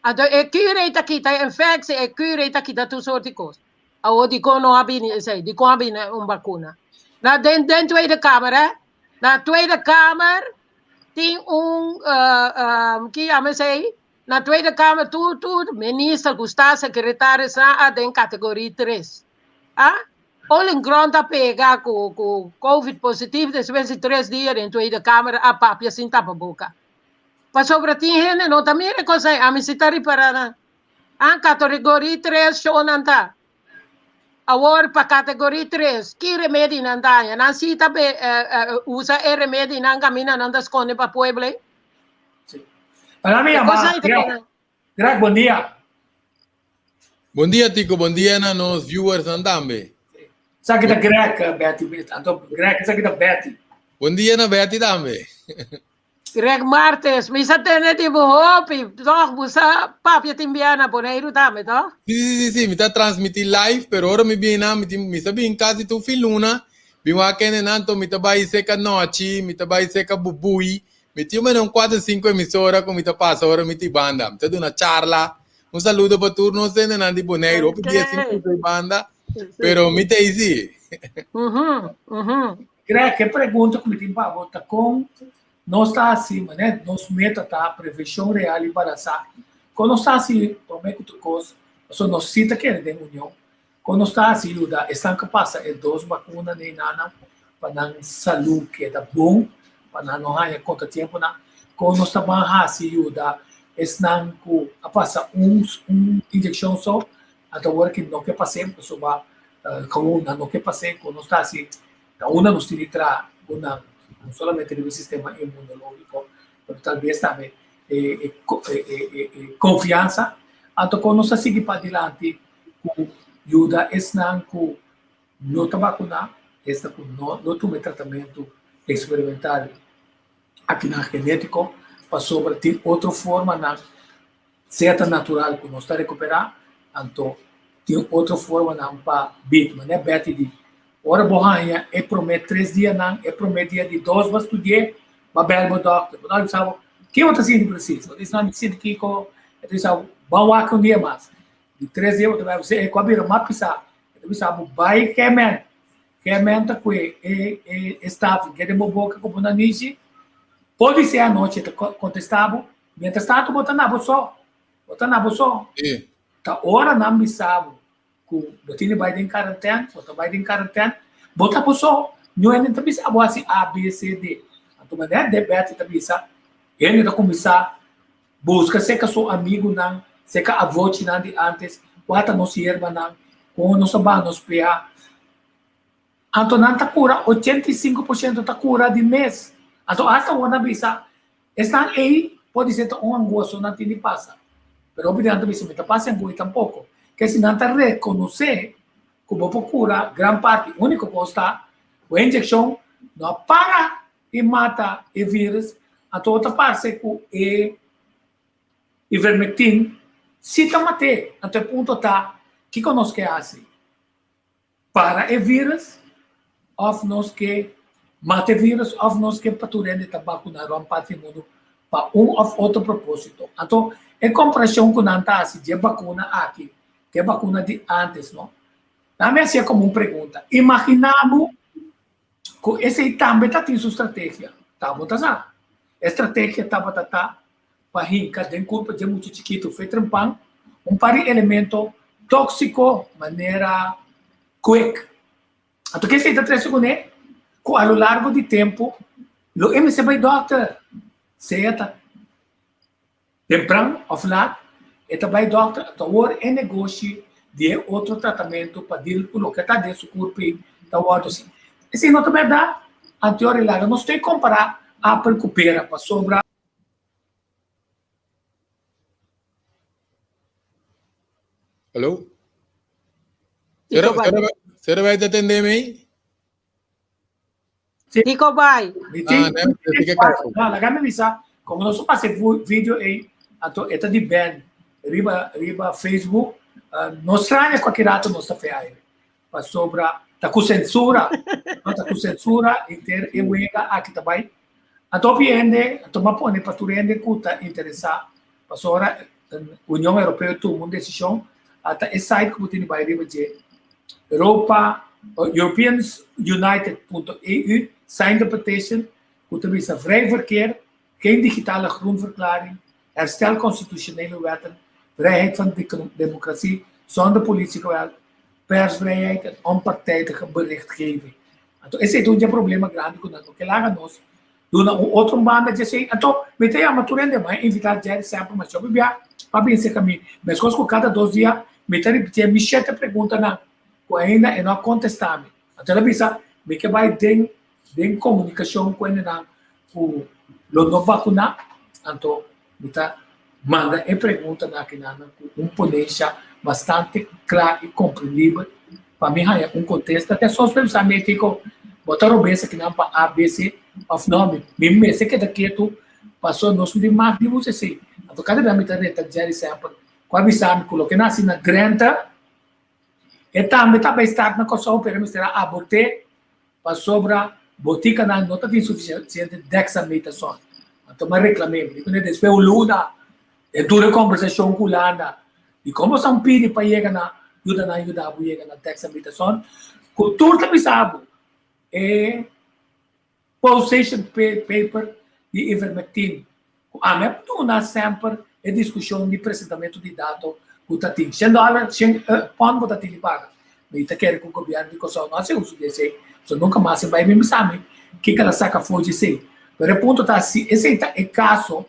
S5: Anto e kür ei ta kita e infectie, e kür ei ta kita tur soort di kos. Awor dikon no a bini esei? Dikon a bini un bakuna? Na den den Tweede Kamer hè? Na Tweede Kamer tin un uh, ki yama esei? Na Tweede Kamer tur tur minister ku staatssecretaris nan a den categorie 3. Ah? Ollongren a pega ku ku covid positief despues di 3 dia den Tweede Kamer a papia sin tapa boka. Pasobra tin hende no ta mira e kos ei, ami si ta ripara nan. An kategorie tres show nan ta. Awor pa kategorie tres, ki remedi nan ta haña? Nan si ta be, usa e remedi nan kaminda nan ta skonde pa pueblo ei?
S4: Sí. Para mi
S5: E
S4: yama
S5: kos ei ta
S4: Greg.
S5: keda.
S4: Greg, bon dia.
S11: Bon dia Tico, bon dia na nos viewers nan tambe.
S4: Esaki ta Greg, Betty. Anto Greg, esaki ta Betty.
S11: Bon dia na Betty tambe.
S5: Greg Martes, mi sa tende di bo hopi, toch? Bo sa papia tin bia na Boneiru tambe, toch?
S11: Si, si, si, si, mi ta transmiti live, pero ora mi bin nan, mi tin, mi sa bin kasi tur fin luna, bin wak kende nan, anto mi ta bai seka nochi, mi ta bai seka Bubui, mi tin mene un kuater sinku emisora ku mi ta pasa ora mi tin banda, mi ta duna charla, un saludo pa tur nos hendenan di Boneiru, hopi dia sin
S5: Ok.
S11: crusa e banda, pero mi ta ei si.
S5: Mhm, mhm.
S4: Greg, e pregunta ku mi tin pa bo ta kon nos ta hasi, manera nos meta ta prevenshon real i balansa, kon nos ta hasi promé ku tur kos, pasobra nos si ta kere den union, kon nos ta hasi yuda esnan ku pasa e dos bakuna neinanan pa nan salú keda bon, pa nan no haña kontratiemponan, kon nos ta ban hasi yuda esnan ku a pasa un un inyekshon so, anto awor ki no ke pas'é pasobra Como nan no ke pas'é ku nos ta hasi, ta unda nos tin di traha ku nan, no solamente riba e sistema inmunológiko, pero tal bes tambe e e konfiansa. Anto kon nos ta sigui padilanti ku yuda esnan ku no ta bakuná, esta ku no no tuma e tratamentu eksperimental akinan genétiko, pasobra tin otro formanan Sea ta natural ku nos ta rekuperá, anto tin otro formanan pa bit. Manera Betty di, Ora bo haña e promé tres dianan, e promé dia di dos bo a studi'é, bo a bèl bo dòkter. Bo dòkter bisa bo, Ke bo ta sinti presis? Bo ta bisa, Mi ta sinti kiko. E ta bisa bo, Ban wak un dia mas. Di tres dia bo ta bai, bo bisa, E ku a bira mas pisá. E ta bisa bo, Bai kèmènt. Kèmènt ta kue e e staf ke den bo boka ku bo nanishi. Podisé anochi e ta kontestá bo. Mientras tanto bo ta na bo so, bo ta na bo so.
S11: Sí.
S4: Ta ora nan bisa bo ku bo tin di bai den karantèn, bo ta bai den karantèn, bo ta bo so. Niun hende no ta bisa bo hasi A, B, C, D. Anto manera de Betty ta bisa, hende ta kuminsá buska serka su amigunan, serka avochinan di antes, kua ta nos yerbanan, kon nos ta baha nos ph. Anto nan ta kura, 85% ta kura di mes. Anto asta awor nan bisa, Esnan ei por di ser ta un angua so nan tin di pasa. Pero hopi di nan ta bisa, mi ta pasa e angua ei tampoko. Ke si nan ta rekonosé ku bo por kura gran parti, úniko kos ta ku e inyekshon no a para di mata e vírus, anto ta parse ku e ivermectin si ta mat'é. Anto e punto ta, kiko nos ke hasi? Para e virus of nos ke mata e virus of nos ke pa tur hende ta bakuna rònt parti di mundu pa un of otro propósito. Anto e komparashon ku nan ta hasi dje bakuna aki ku e bakuna di ántes no, nan mi hasié komo un pregunta. Imaginá bo ku esei tambe ta tin su strategia. Ta bo ta sa. E strategia tabata ta. pa hinka den kurpa dje mucha chikitu fe trempan un par di elemento tóksiko manera kwek. Anto ke esei ta trese kuné? Ku a lo largo di tempu lo e mester bai dòkter, sea ta tempran òf lat e ta bai dòkter. Anto awor e negoshi di e otro tratamentu pa dil ku loke ta den su kurpa ei ta wòrdu hasi. Esei no ta bèrdat? Anto laga nos tin kompará apel ku pera pasobra.
S11: Hallo? Sera, sera, sera vai te atender mim?
S5: Kiko bai?
S11: Ah, né? Fica careful.
S4: No, laga mi bisa, como nos pasa video ei, anto eta di Ben riba riba Facebook, no extraña cualquier rato nos ta fe aire. Pasobra ta ku sensura, no ta ku sensura inter e wega aki ta bai. Anto hopi hende, anto m'a pone pa tur hende ku ta interesá, pasobra Union Europeo tuma un desishon, ata e site ku bo tin di bai riba dje, Europa, europeansunited.eu, sign the petition, ku ta bisa vrij verkeer, geen digitale groenverklaring, herstel constitutionele wetten, vrijheid van democratie zonder politiegeweld, persvrijheid en onpartijdige berichtgeving. Anto esei ta un dje problema grandi ku nan no ke laga nos duna un otro banda dje esei. Anto mi ta yama tur hende, mi a invitá Jerry semper mas hopi bia pa bin serka mi. Meskos ku kada dos dia mi ta ripitié mi shete preguntanan ku ainda e no a kontestá mi. Anto el a bisa mi ke bai den den komunikashon ku hendenan ku lo no bakuná, anto mi ta manda e preguntanan akinan ku un ponensha bastante kla i komprendibel pa mi haña un kontesta. Te sos pensa mi kiko bo ta robes akinan pa A, B, C òf no. Mi mester keda ketu pasobra nos no tin mag di usa esei. Anto kada bia mi ta reta Jerry semper ku a bisa mi ku loke nan hasi na Drenthe e tambe ta bai start na Kòrsou pero mester a abort'é Pasobra botikanan no ta tin sufisiente dexamethason. Anto mi a reklam'é, mi di kuné despues un luna e dura kombersashon ku Hulanda di kon boso a pidi pa yega na yuda nan yuda bo yega na dexamethason ku tur ta bisa bo e position paper di ivermectin ku ami a duna semper e diskushon di presentamentu di dato ku ta tin shen dòler, shen pònt bo ta tin di paga. Mi ta kere ku gobièrnu di Kòrsou no hasi uso di esei, pasobra nunka mas e bai bin bisa mi kiko el a saka for di esei. Pero e punto ta si esei ta e kaso,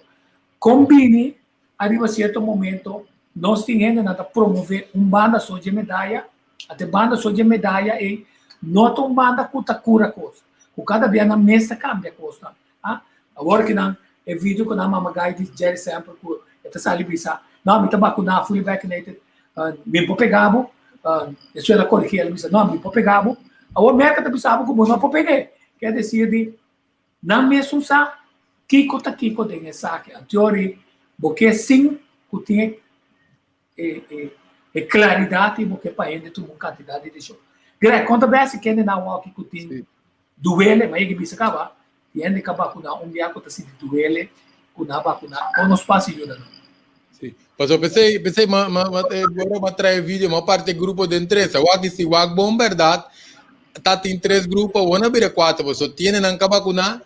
S4: kon bini ariba sierto momento nos tin hendenan ta promové un banda so dje medaya, Ate banda so dje medaya ei no ta un banda ku ta kura kos, ku kada bia nan mes ta kambia kosnan. Ah, awor ki nan e video ku nan mama gai di Jerry Semper ku e ta sali bisa, no, mi ta bakuná fully vaccinated, mi por pega bo, esun el a korigí, el a bisa, no, mi por pega bo. Awor Merka ta bisa bo ku bo no por peg'é. Ker desir di nan mesun sa kiko ta kiko den esaki. Anteori bo ke sin ku tin e e klaridat i bo ke pa hende tuma un kantidat di desishon. Greg, konta bes kende nan wòki ku tin duele, ma yega bisa kaba, di hende ka bakuná un bia ku ta sinti duele ku nan bakuná, kon nos por hasi yuda nan?
S11: Sí. Paso p'esei, p'esei ma, ma, ma, eh, ora ma trae video, ma parte grupo den tres. Wak si wak bon berdad, ta tin tres grupo, awor na bira cuatro, paso tiene nan ka bakuná,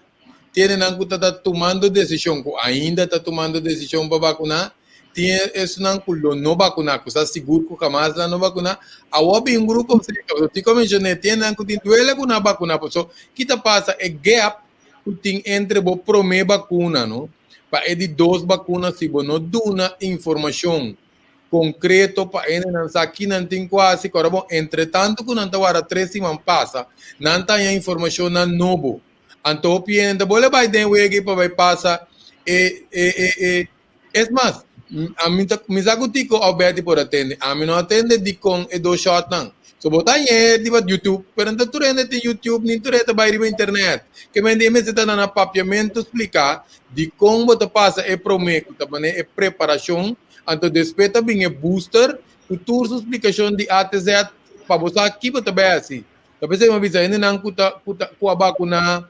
S11: tiene nan ku ta ta tumando desishon, ku ainda ta tumando desishon pa bakuná, tin esnan ku lo no bakuná, ku sa sigur ku hamas nan no bakuná. Awor bin un grupo pasobra Tico a menshoné, tin nan ku tin duele ku nan bakuná, pasobra ki ta pasa e gap ku tin entre bo promé bakuna no pa e di dos bakuna si bo no duna informashon konkreto pa hendenan sa ki nan tin ku hasi, kòrda bon entretantu ku nan ta wara tres siman pasa nan ta haña informashonnan nobo. Anto hopi hende ta bole bai den wega pa bai pasa e e e e es mas ami ta mi sa ku Tico of Betty por atende ami no atende dikon e dos shotnan so bo ta hañ'e riba YouTube pero no ta tur hende tin YouTube ni tur hende ta bai riba internet ke men di e mester ta na papiamento splika dikon bo ta pasa e prome ku ta manera e preparashon anto despues ta bin e booster ku tur su splikashon di A te Z pa bo sa ki bo ta bai hasi. Ta p'esei mi a bisa hendenan ku ta ku ta ku a bakuná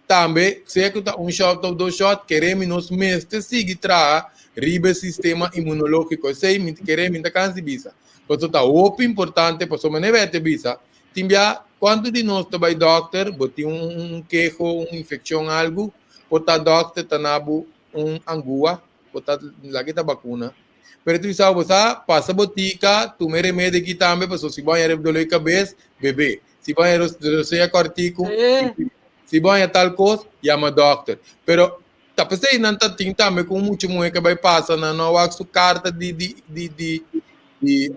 S11: tambe, sea ku ta un shòt òf dos shòt, kere mi nos mester sigui traha riba e sistema inmunológiko. Esei mi kere mi ta kansa di bisa. Pasobra ta hopi importante, pasobra manera Bete bisa, tin bia kuantu di nos ta bai dòkter, bo tin un keho, un infekshon, algu, por ta dòkter ta na bo un angua. Bo ta laga e ta bakuna. Pero e ta bisa bo sa pasa botika, tuma e remedi aki tambe pasobra si bo haña doló di kabes, bebe. Si bo haña rosea kòrtiku, si bo haña tal kos, yama dòkter. Pero ta p'esei nan ta tin tambe ku un mucha muhé ke bai pasa nan no a wak su karta di di di di di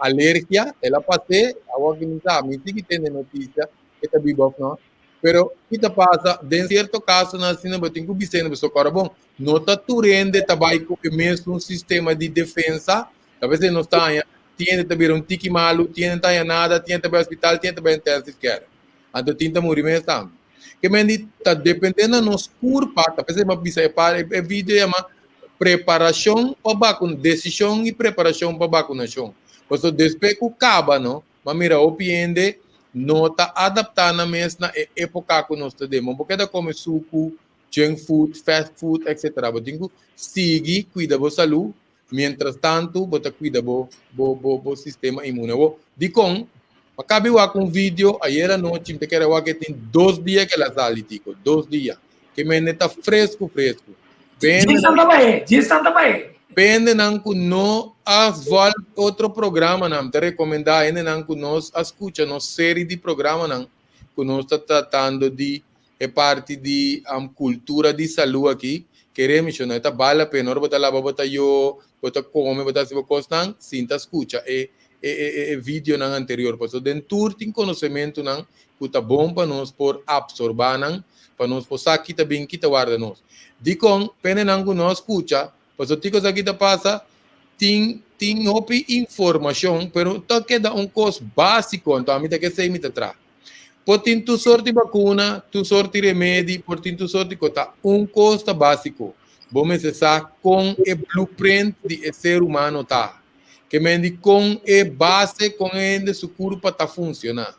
S11: alergia, el a pas'é, awor ki mi sa, mi sigui tende notisia e ta biba òf no. Pero ki ta pasa den sierto kasonan asina bo tin ku bisa hende pasobra kòrda bon, no ta tur hende ta bai ku e mesun sistema di defensa, ta bes nos ta haña tin hende ta bira un tiki malu, tin hende ta haña nada, tin hende ta bai hospital, tin hende ta bai intensive care. Anto tin ta muri mes tambe. Ke men di ta depende na nos kurpa, ta p'esei mi a bisa e par e video yama preparashon pa bakun desishon i preparashon pa bakunashon. Pasobra despues ku kaba no, Ma mira hopi hende no ta adaptá nan mes na e époka ku nos ta den. Bo por keda kome suku, junk food, fast food, etc. Bo tin ku sigui kuida bo salú, mientras tantu bo ta kuida bo bo bo bo sistema inmune. Awor, dikon? Mi a kabi wak un video ayer anochi, mi ta kere wak e tin dos dia ku el a sali, Tico, dos dia. Ke mende ta fresku fresku.
S4: Dje santa bai, dje santa bai.
S11: Hendenan ku no a volg otro programanan, mi ta rekomendá hendenan ku nos a skucha nos seri di programanan ku nos ta tratando di e parti di kultura di salú aki, kere mishona e ta bal la pena ora bo ta laba bo ta yo, bo ta kome, bo ta hasi bo kosnan, sinta skucha e e videonan anterior pasobra den tur tin konosementunan ku ta bon pa nos por apsorbá nan, pa nos por sa ki ta bin, ki ta warda nos. Dikon pendenan ku no a skucha, pasobra tin kos aki ta pasa, tin tin hopi informashon, pero ta keda un kos básiko, anto ami ta ke esei mi ta traha. Por tin tur sort di bakuna, tur sort di remedi, por tin tur sort di kos, ta un kos ta básiko, bo mester sa kon e blueprint di e ser humano ta. Ke men di kon e base kon e hende su kurpa ta funshoná.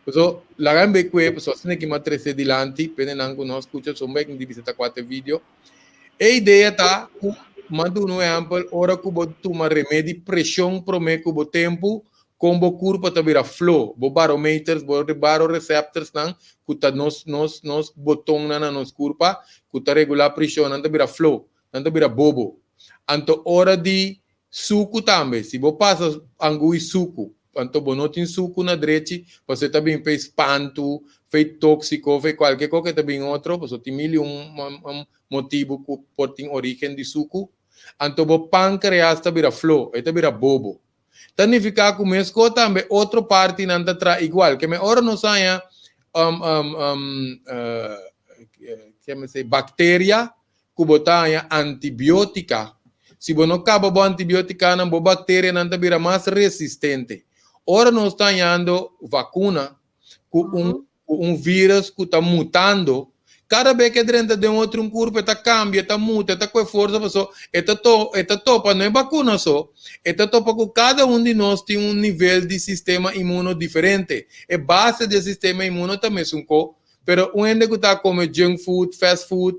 S11: Paso, laga mi bay kue, paso asina ki mi a trese dilanti, pende nan ku no a skucha, so mi di bisa ta kuater video. E idea ta ku, mi a duna un ehèmpel, ora ku bo tuma remedi preshon promé ku bo tempu, kon bo kurpa ta bira flo, bo barometers, bo baroreceptors-nan, ku ta nos nos nos botonnan na nos kurpa, ku ta regulá preshon, nan ta bira flo, nan ta bira bobo. Anto ora di Suku tambe, si bo pasa angui suku, anto bo no tin suku na drechi, pasobra e ta bin fei spantu, fei toksiko, fei kualke kos ke ta bin otro, pasobra tin mil i un motibu ku por tin origen di suku, anto bo pankreas ta bira flo, e ta bira bobo. Ta nifiká ku meskos tambe otro partinan ta traha igual, ke me ora nos haña bakteria ku bo ta haña antibiótika. Si bo no kaba bo antibiótikanan, bo bakterianan ta bira mas resistente. Ora nos ta hañando vakuna ku un ku un vírus ku ta mutando, kada bes ku e drenta den otro un kurpo e ta kambia, e ta muta, e ta kohe forsa paso e ta to e ta topa no e bakuna so, e ta topa ku kada un di nos tin un nivel di sistema inmuno diferente. E base di e sistema inmuno ta mesun ko, pero un hende ku ta kome junk food, fast food,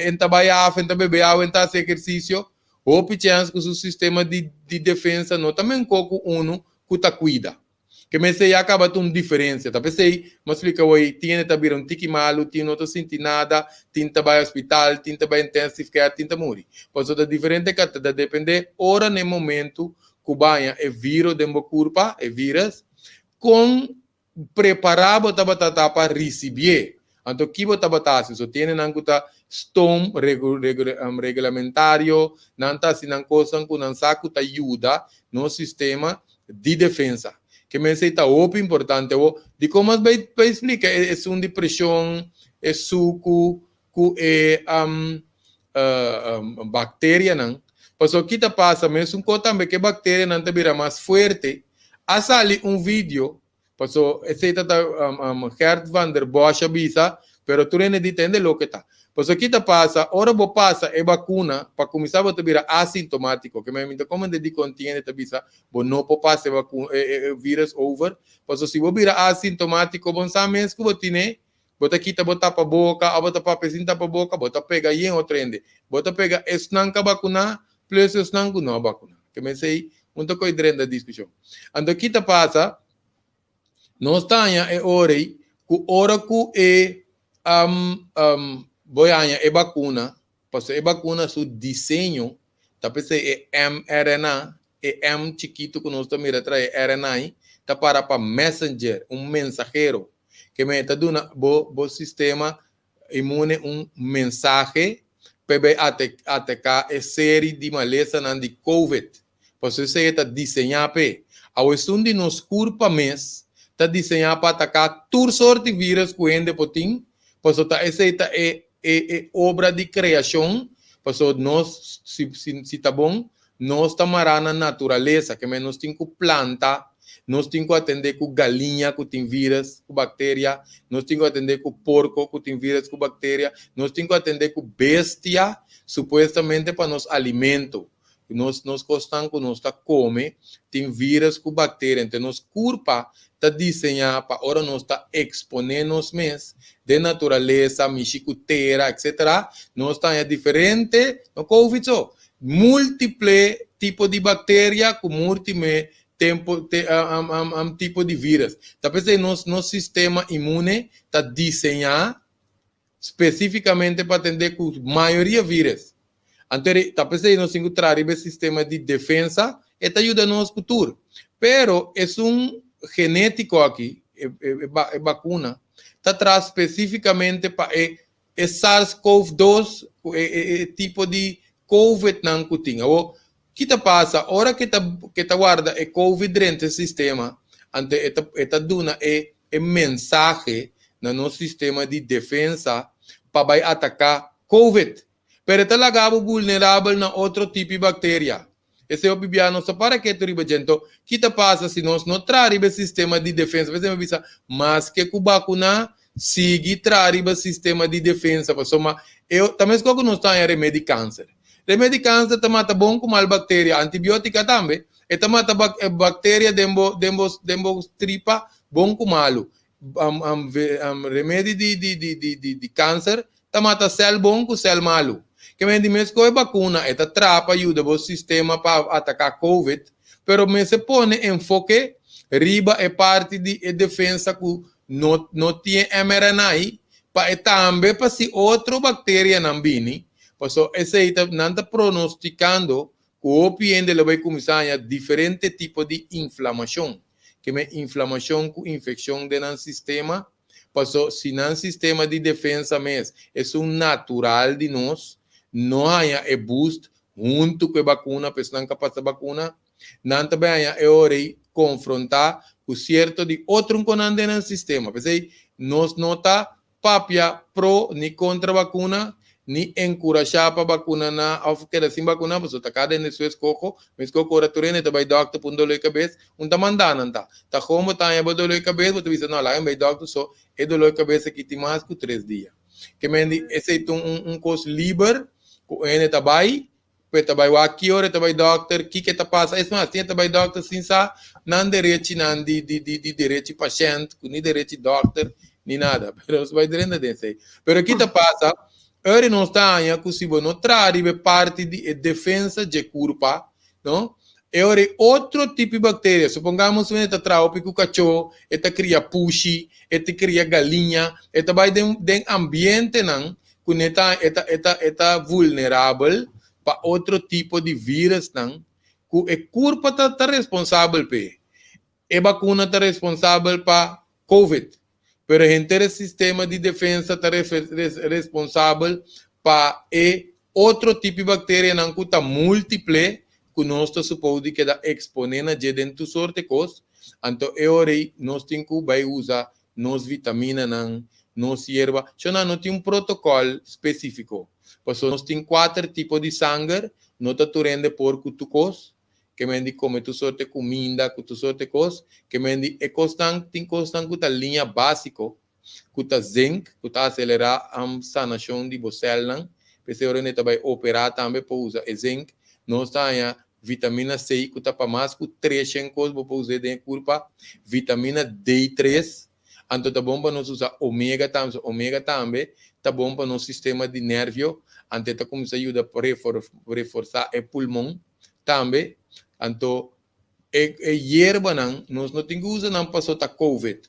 S11: En ta bai af, en ta bebe awa, en ta hasi ehersisio, hopi chèns ku su sistema di di defensa no ta menkó ku unu ku ta kuida. Ke mester ya kaba ta un diferensia. Ta p'esei mi a splika awor, tin hende ta bira un tiki malu, tin no ta sinti nada, tin ta bai hospital, tin ta bai intensive care, tin ta muri. Pasobra ta diferente ka ta dependé ora na e momentu ku baña e viro den bo kurpa, e vírus, kon Prepará bo tabata ta pa risibié. Anto ki bo tabata hasi? So tiene nan ku ta stoom reglamentario, nan ta hasi nan kosnan ku nan sa ku ta yuda nos sistema di defensa. Ke men esei ta hopi importante. Awor, dikon mas bai bai splika esun di preshon, e suku ku e bakterianan? Pasobra ki ta pasa? Mesun kos tambe ku e bakterianan ta bira mas fuerte. A sali un video, paso esei ta ta Gert van der Bosch a bisa, pero tur hende di tende loke ta. Paso ki ta pasa, ora bo pasa e bakuna, pa kuminsá bo ta bira asintomatiko, ke mi ta komo di kon tin hende ta bisa bo no por pasa e bakuna e virus over, paso si bo bira asintomatiko bo sa mes ku bo tine, bo ta kita bo tapaboka òf bo ta papia sin tapaboka, bo ta pega yen otro hende, bo ta pega esnan ku a bakuná plus esnan ku no a bakuná. Ke mester un ta koe drenta diskushon. Anto ki ta pasa? Nos ta haña e ora ei ku ora ku e bo haña e bakuna. Pasobra e bakuna su diseño ta p'esei e mRNA, e M chikitu ku nos ta mira tras e RNA ei, ta para pa messenger, un mensahero. Ke men e ta duna bo bo sistema inmune un mensahe pa e bai ataká e seri di malesanan di covid. Pasobra esei e ta diseñá p'e. Awe esun di nos kurpa mes ta diseñá pa ataká tur sort di vírus ku hende por tin, pasobra ta esei ta e e e obra di kreashon, pasobra nos si si si ta bon nos ta mará na naturalesa, ke men nos tin ku planta, nos tin ku atendé ku galiña ku tin vírus, ku bakteria, nos tin ku atendé ku porko ku tin vírus, ku bakteria, nos tin ku atendé ku bestia supuestamente pa nos alimento. Nos nos kosnan ku nos ta kome tin vírus ku bakteria, ente nos kurpa ta diseñá pa ora nos ta eksponé nos mes den naturalesa, mishi ku tera, etcetera, nos ta haña diferente, no covid so, múltiple tipo di bakteria ku múltime tempo te tipo di vírus. Ta p'esei nos nos sistema inmune ta diseñá spesífikamente pa atendé ku mayoria vírus. Anto e ta p'esei nos tin ku traha riba e sistema di defensa, e ta yuda nos ku tur. Pero esun genétiko aki, e e bakuna, ta traha spesífikamente pa e e SARS-CoV-2 ku e e e tipo di Covid-nan ku tin. Awor, ki ta pasa ora ku e ta ku e ta warda e Covid drenta e sistema, anto e ta e ta duna e e mensahe na nos sistema di defensa pa bai ataká Covid. Pero e ta laga bo vulnerabel na otro tipi bakteria. Esei hopi bia nos ta para ketu riba dje. Anto, ki ta pasa si nos no traha riba e sistema di defensa? P'esei mi bisa, maske ku bakuná, sigui traha riba sistema di defensa pasobra e ta meskos ku nos ta haña remedi kanser. Remedi kanser ta mata bon ku mal bakteria, antibiotika tambe. E ta mata bakteria den bo den bo den bo tripa bon ku malu. Remedi di di di di di di kanser ta mata sèl bon ku sèl malu. Ke men di meskos e bakuna e ta traha pa yuda bo sistema pa ataká covid, pero mester pone enfoke riba e parti di e defensa ku no no tin e mRNA pa e tambe pa si otro bakterianan bini, paso esei ta nan ta pronostikando ku hopi hende lo bai kuminsá haña diferente tipo di inflamashon, ke men inflamashon ku infekshon den nan sistema, paso si nan sistema di defensa mes esun natural di nos no haña e boost huntu ku e bakuna pa esnan ka pasa bakuna, nan ta bai haña e ora ei konfrontá ku sierto di otro nkonan den nan sistema. P'esei nos no ta papia pro ni kontra bakuna, ni enkurashá pa bakuna na òf keda sin bakuna, pasobra ta kada hende su eskoho. Mi eskoho ora tur hende ta bai dòkter pa un doló di kabes, un ta mandá nan ta. Ta kon bo ta haña bo doló di kabes, bo ta bisa no, laga mi bai dòkter so e doló di kabes aki tin mas ku tres dia. Ke men di esei ta un un kos liber ku hende ta bai Ku e ta bai wak ki ora e ta bai dòkter, kiko e ta pasa. Es mas, tin e ta bai dòkter sin sa nan derechinan di di di di derechi pashènt, ku ni derechi dòkter, ni nada. Pero nos bai drenta den esei. Pero ki ta pasa, ora nos ta haña ku si bo no traha riba e parti di e defensa dje kurpa, no, e ora ei otro tipo di bakteria, supongamos un hende ta traha hopi ku kachó, e ta kria pushi, e ta kria galiña, e ta bai den den ambientenan ku ne ta e ta e ta e ta vulnerabel pa otro tipo di virusnan ku e kurpa ta ta responsabel p'e. E bakuna ta responsabel pa covid, pero henter e sistema di defensa ta responsabel pa e otro tipo di bakterianan ku ta multiple ku nos ta supou di keda eksponé na dje den tur sorte kos, anto e ora ei nos tin ku bai usa nos vitaminanan, nos yerba. Shona no tin un protocol specifico, pasobra nos tin cuater tipo di sanger, no ta tur hende por cu tur cos, ke men di come tur sorte cuminda cu tur sorte cos, ke men di e cosnan, tin cosnan cu ta liña basico, cu ta zinc, cu ta acelera sanacion di bo celnan, p'esei ora hende ta bay opera tambe por usa e zinc, nos ta haña Vitamina C ku ta pa mas ku treshen kos bo por us'é den e kurpa. Vitamina D tres, anto ta bon pa nos usa omega tambe, so omega tambe ta bon pa nos sistema di nervio, anto e ta kuminsá yuda reforsá e pulmon tambe. Anto e e yerbanan nos no tin ku usa nan paso ta covid.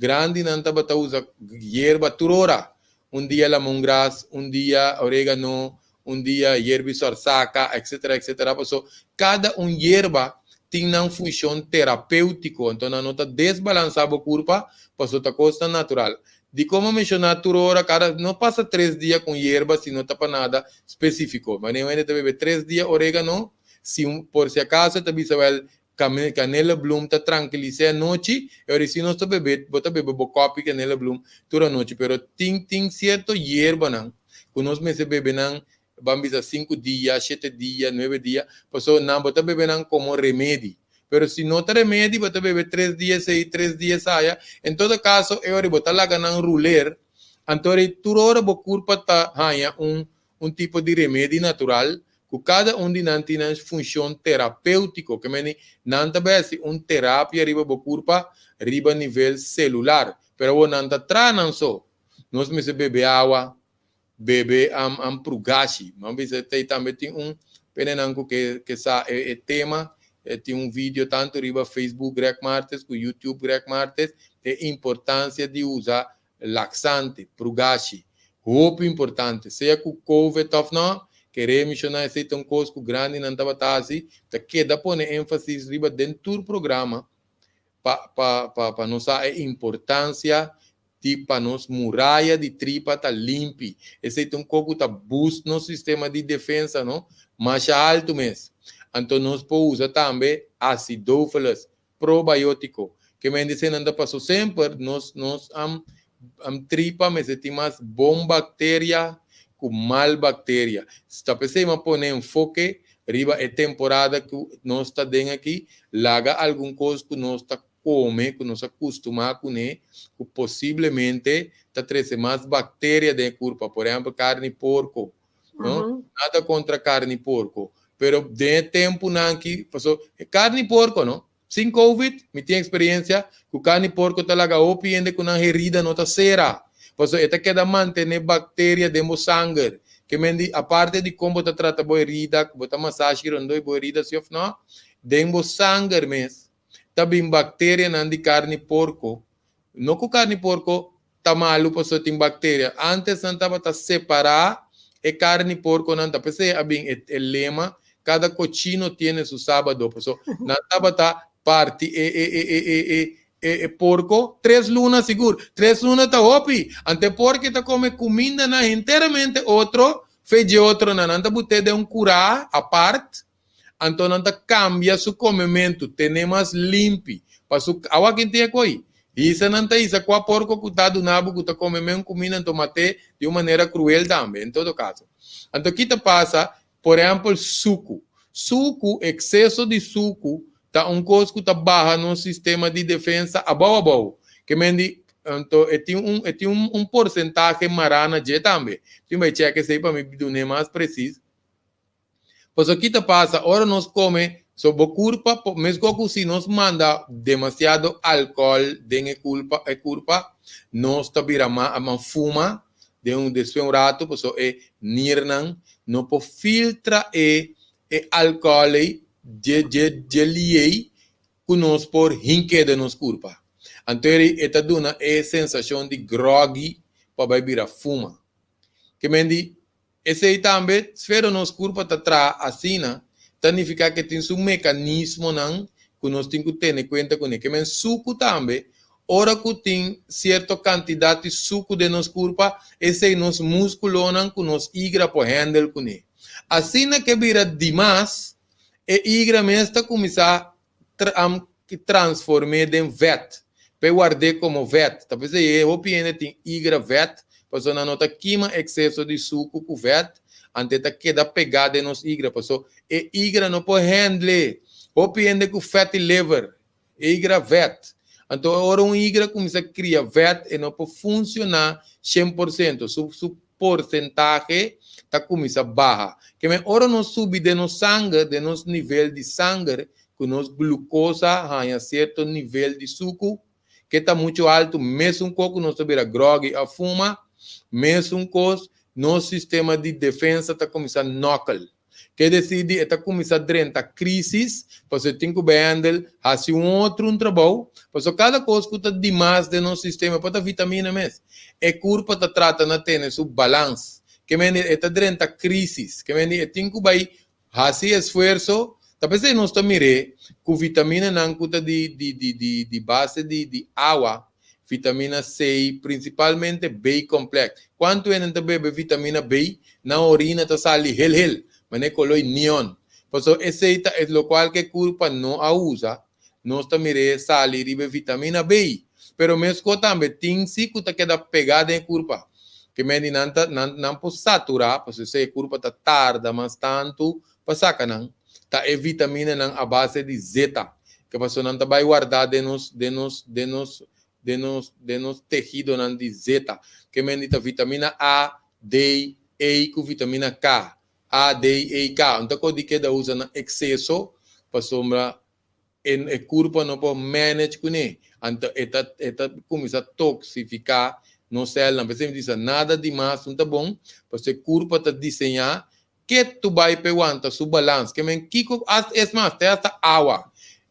S11: Grandinan tabata usa yerba tur ora, un dia lamongras, un dia oregano, un dia yerba sorsaka, etcetera, etcetera, paso kada un yerba tin nan funshon terapéutiko, anto nan no ta desbalansá bo kurpa, paso ta kosnan natural. Dikon mi a menshoná tur ora kada no pasa tres dia ku un yerba si no ta pa nada spesífiko. Manera un hende ta bebe tres dia orégano, si un por si akaso e ta bisa wèl Kanela bloem ta trankilis'é anochi, e ora si nos ta bebe, bo ta bebe bo kòpi kanela bloem tur anochi, pero tin tin sierto yerbanan ku nos mester bebe nan, ban bisa sinku dia, shete dia, nuebe dia, pasobra nan bo ta bebe nan komo remedi. Pero si no ta remedi, bo ta bebe tres dia esei, tres dia esaya, en todo kaso e ora bo ta laga nan ruler, anto tur ora bo kurpa ta haña un un tipo di remedi natural ku kada un di nan tin nan funshon terapéutiko, ke meni nan ta bai hasi un terapia riba bo kurpa riba nivel selular. Pero awor nan ta traha nan so. Nos mester bebe awa, bebe am prugashi. Nan bisa tei tambe tin un penenan ku ke ke sa e tema, tin un video tantu riba Facebook Greg Martes ku YouTube Greg Martes, e importansia di usa Laxante, prugashi, hopi importante, sea ku covid òf nò, kere menshoná esei ta un kos ku grandinan tabata hasi, ta keda pone énfasis riba den tur programa pa pa pa pa nos sa e importansia di pa nos muraya di tripa ta limpi. Esei ta un kos ku ta boost nos sistema di defensa no masha altu mes. Anto nos por usa tambe acidophilus, Probiótiko. Ke men di eseinan ta paso semper nos nos am am tripa mester tin mas bon bakteria ku mal bakteria. Ta p'esei mi a pone enfoke riba e temporada ku nos ta den aki, laga algun kos ku nos ta kome, ku nos a kustumá kuné, ku posiblemente ta trese mas bakteria den e kurpa. Por ehèmpel karni porko, no? Nada kontra karni porko, pero den e tempunan aki, paso karni porko no, sin covid mi tin eksperensia ku karni porko ta laga hopi hende ku nan herida no ta sera, paso e ta keda mantene bakteria den bo sanger, ke men di aparte di kon bo ta trata bo herida, ku bo ta masashi rondó bo herida si òf no, den bo sanger mes ta bin bakterianan di karni porko, no ku karni porko ta malu pasobra tin bakteria. Antes nan tabata separá e karni porkonan, ta p'esei a bin e e lema cada cochino tiene su sábado, pasobra nan tabata parti e e e e e e e e porko tres luna sigur. Tres luna ta hopi! Ante e porki ta kome kumindanan henteramente otro fe dje otronan. Nan ta but'é den un kurá apart, Anto nan ta kambia su komementu, tene mas limpi. Pa su awa kin tin e koi? Hisa nan ta hisa kua porko ku ta duna bo ku ta kome men kuminda anto mat'é di un manera kruel tambe, en todo kaso. Anto ki ta pasa? Por ehèmpel suku. Suku, ekseso di suku ta un kos ku ta baha nos sistema di defensa abou abou. Ke men di, anto e tin un e tin un porsentahe mará na dje tambe. Tin bai chèk esei pa mi dun'é mas presis. Pasobra ki ta pasa ora nos kome, so bo kurpa por, meskos ku si nos manda demasiado alkohòl den e kulpa e kurpa, nos ta bira ma ma fuma den un despues un ratu pasobra e nirnan no por filtra e e alkohòl ei dje dje dje liei ku nos por hink'é den nos kurpa. Anto e ta duna e sensashon di grògi pa bai bira fuma. Ke men di Esei tambe, sfera nos kurpa ta traha asina, ta nifiká ke tin su mekanismonan ku nos tin ku tene kuenta kuné. Ke men suku tambe, ora ku tin sierto kantidat di suku den nos kurpa, esei nos múskulonan ku nos igra por hèndel kuné. Asina ke bira dimas, e igra mes ta kuminsá transform'é den vèt, pa e ward'é komo vèt. Ta p'esei e hopi hende tin igra vèt, pasobra nan no ta kima ekseso di suku ku vèt, anto e ta keda pegá den nos igra, pasobra e igra no por hèndl'é. Hopi hende ku fatty liver, e igra vèt. Anto ora un igra kuminsá kria vèt, e no por funshoná 100%, su su porsentahe ta kuminsá baha. Ke men ora nos subi den nos sanger, den nos nivel di sanger, ku nos glukosa haña sierto nivel di suku, ke ta muchu altu, mesun kos ku nos ta bira grògi òf fuma, mesun kos nos sistema di defensa ta kuminsá nòkel. Ke desir di e ta kuminsá drenta krísis, pasobra e tin ku behandel, hasi un otro un trabou, pasobra kada kos ku ta dimas den nos sistema, por ta vitamina mes, e kurpa ta trata na tene su balans. Ke men e ta drenta krísis. Ke men e tin ku bai hasi esfuerso. Ta p'esei nos ta mir'é ku vitaminanan ku ta di di di di di base di di awa, vitamina C, prinsipalmente B complex. Kuantu hende ta bebe vitamina B, nan orina ta sali hel hel, manera koloi neon. Pasobra esei ta e lokual ku e kurpa no a usa. Nos ta mir'é sali riba e vitamina B. Pero meskos tambe tin si ku ta keda pegá den e kurpa. Ke men di nan ta nan nan por saturá, pasobra esei e kurpa ta tarda mas tantu pa saka nan. Ta e vitaminanan a base di zeta. Ke pasobra nan ta bai wardá den nos den nos den nos den nos den nos tehidonan di zeta. Ke men di ta vitamina A, D, E ku vitamina K. A, D, E, K. Un ta kos di keda usa na ekseso pasobra e e kurpa no por manage kuné. Anto e ta e ta kuminsá toksifiká nos sèlnan. P'esei mi bisa nada di mas no ta bon pasobra e kurpa ta diseñá ke tu bai p'e wanta su balans. Ke men kiko asta es mas te asta awa.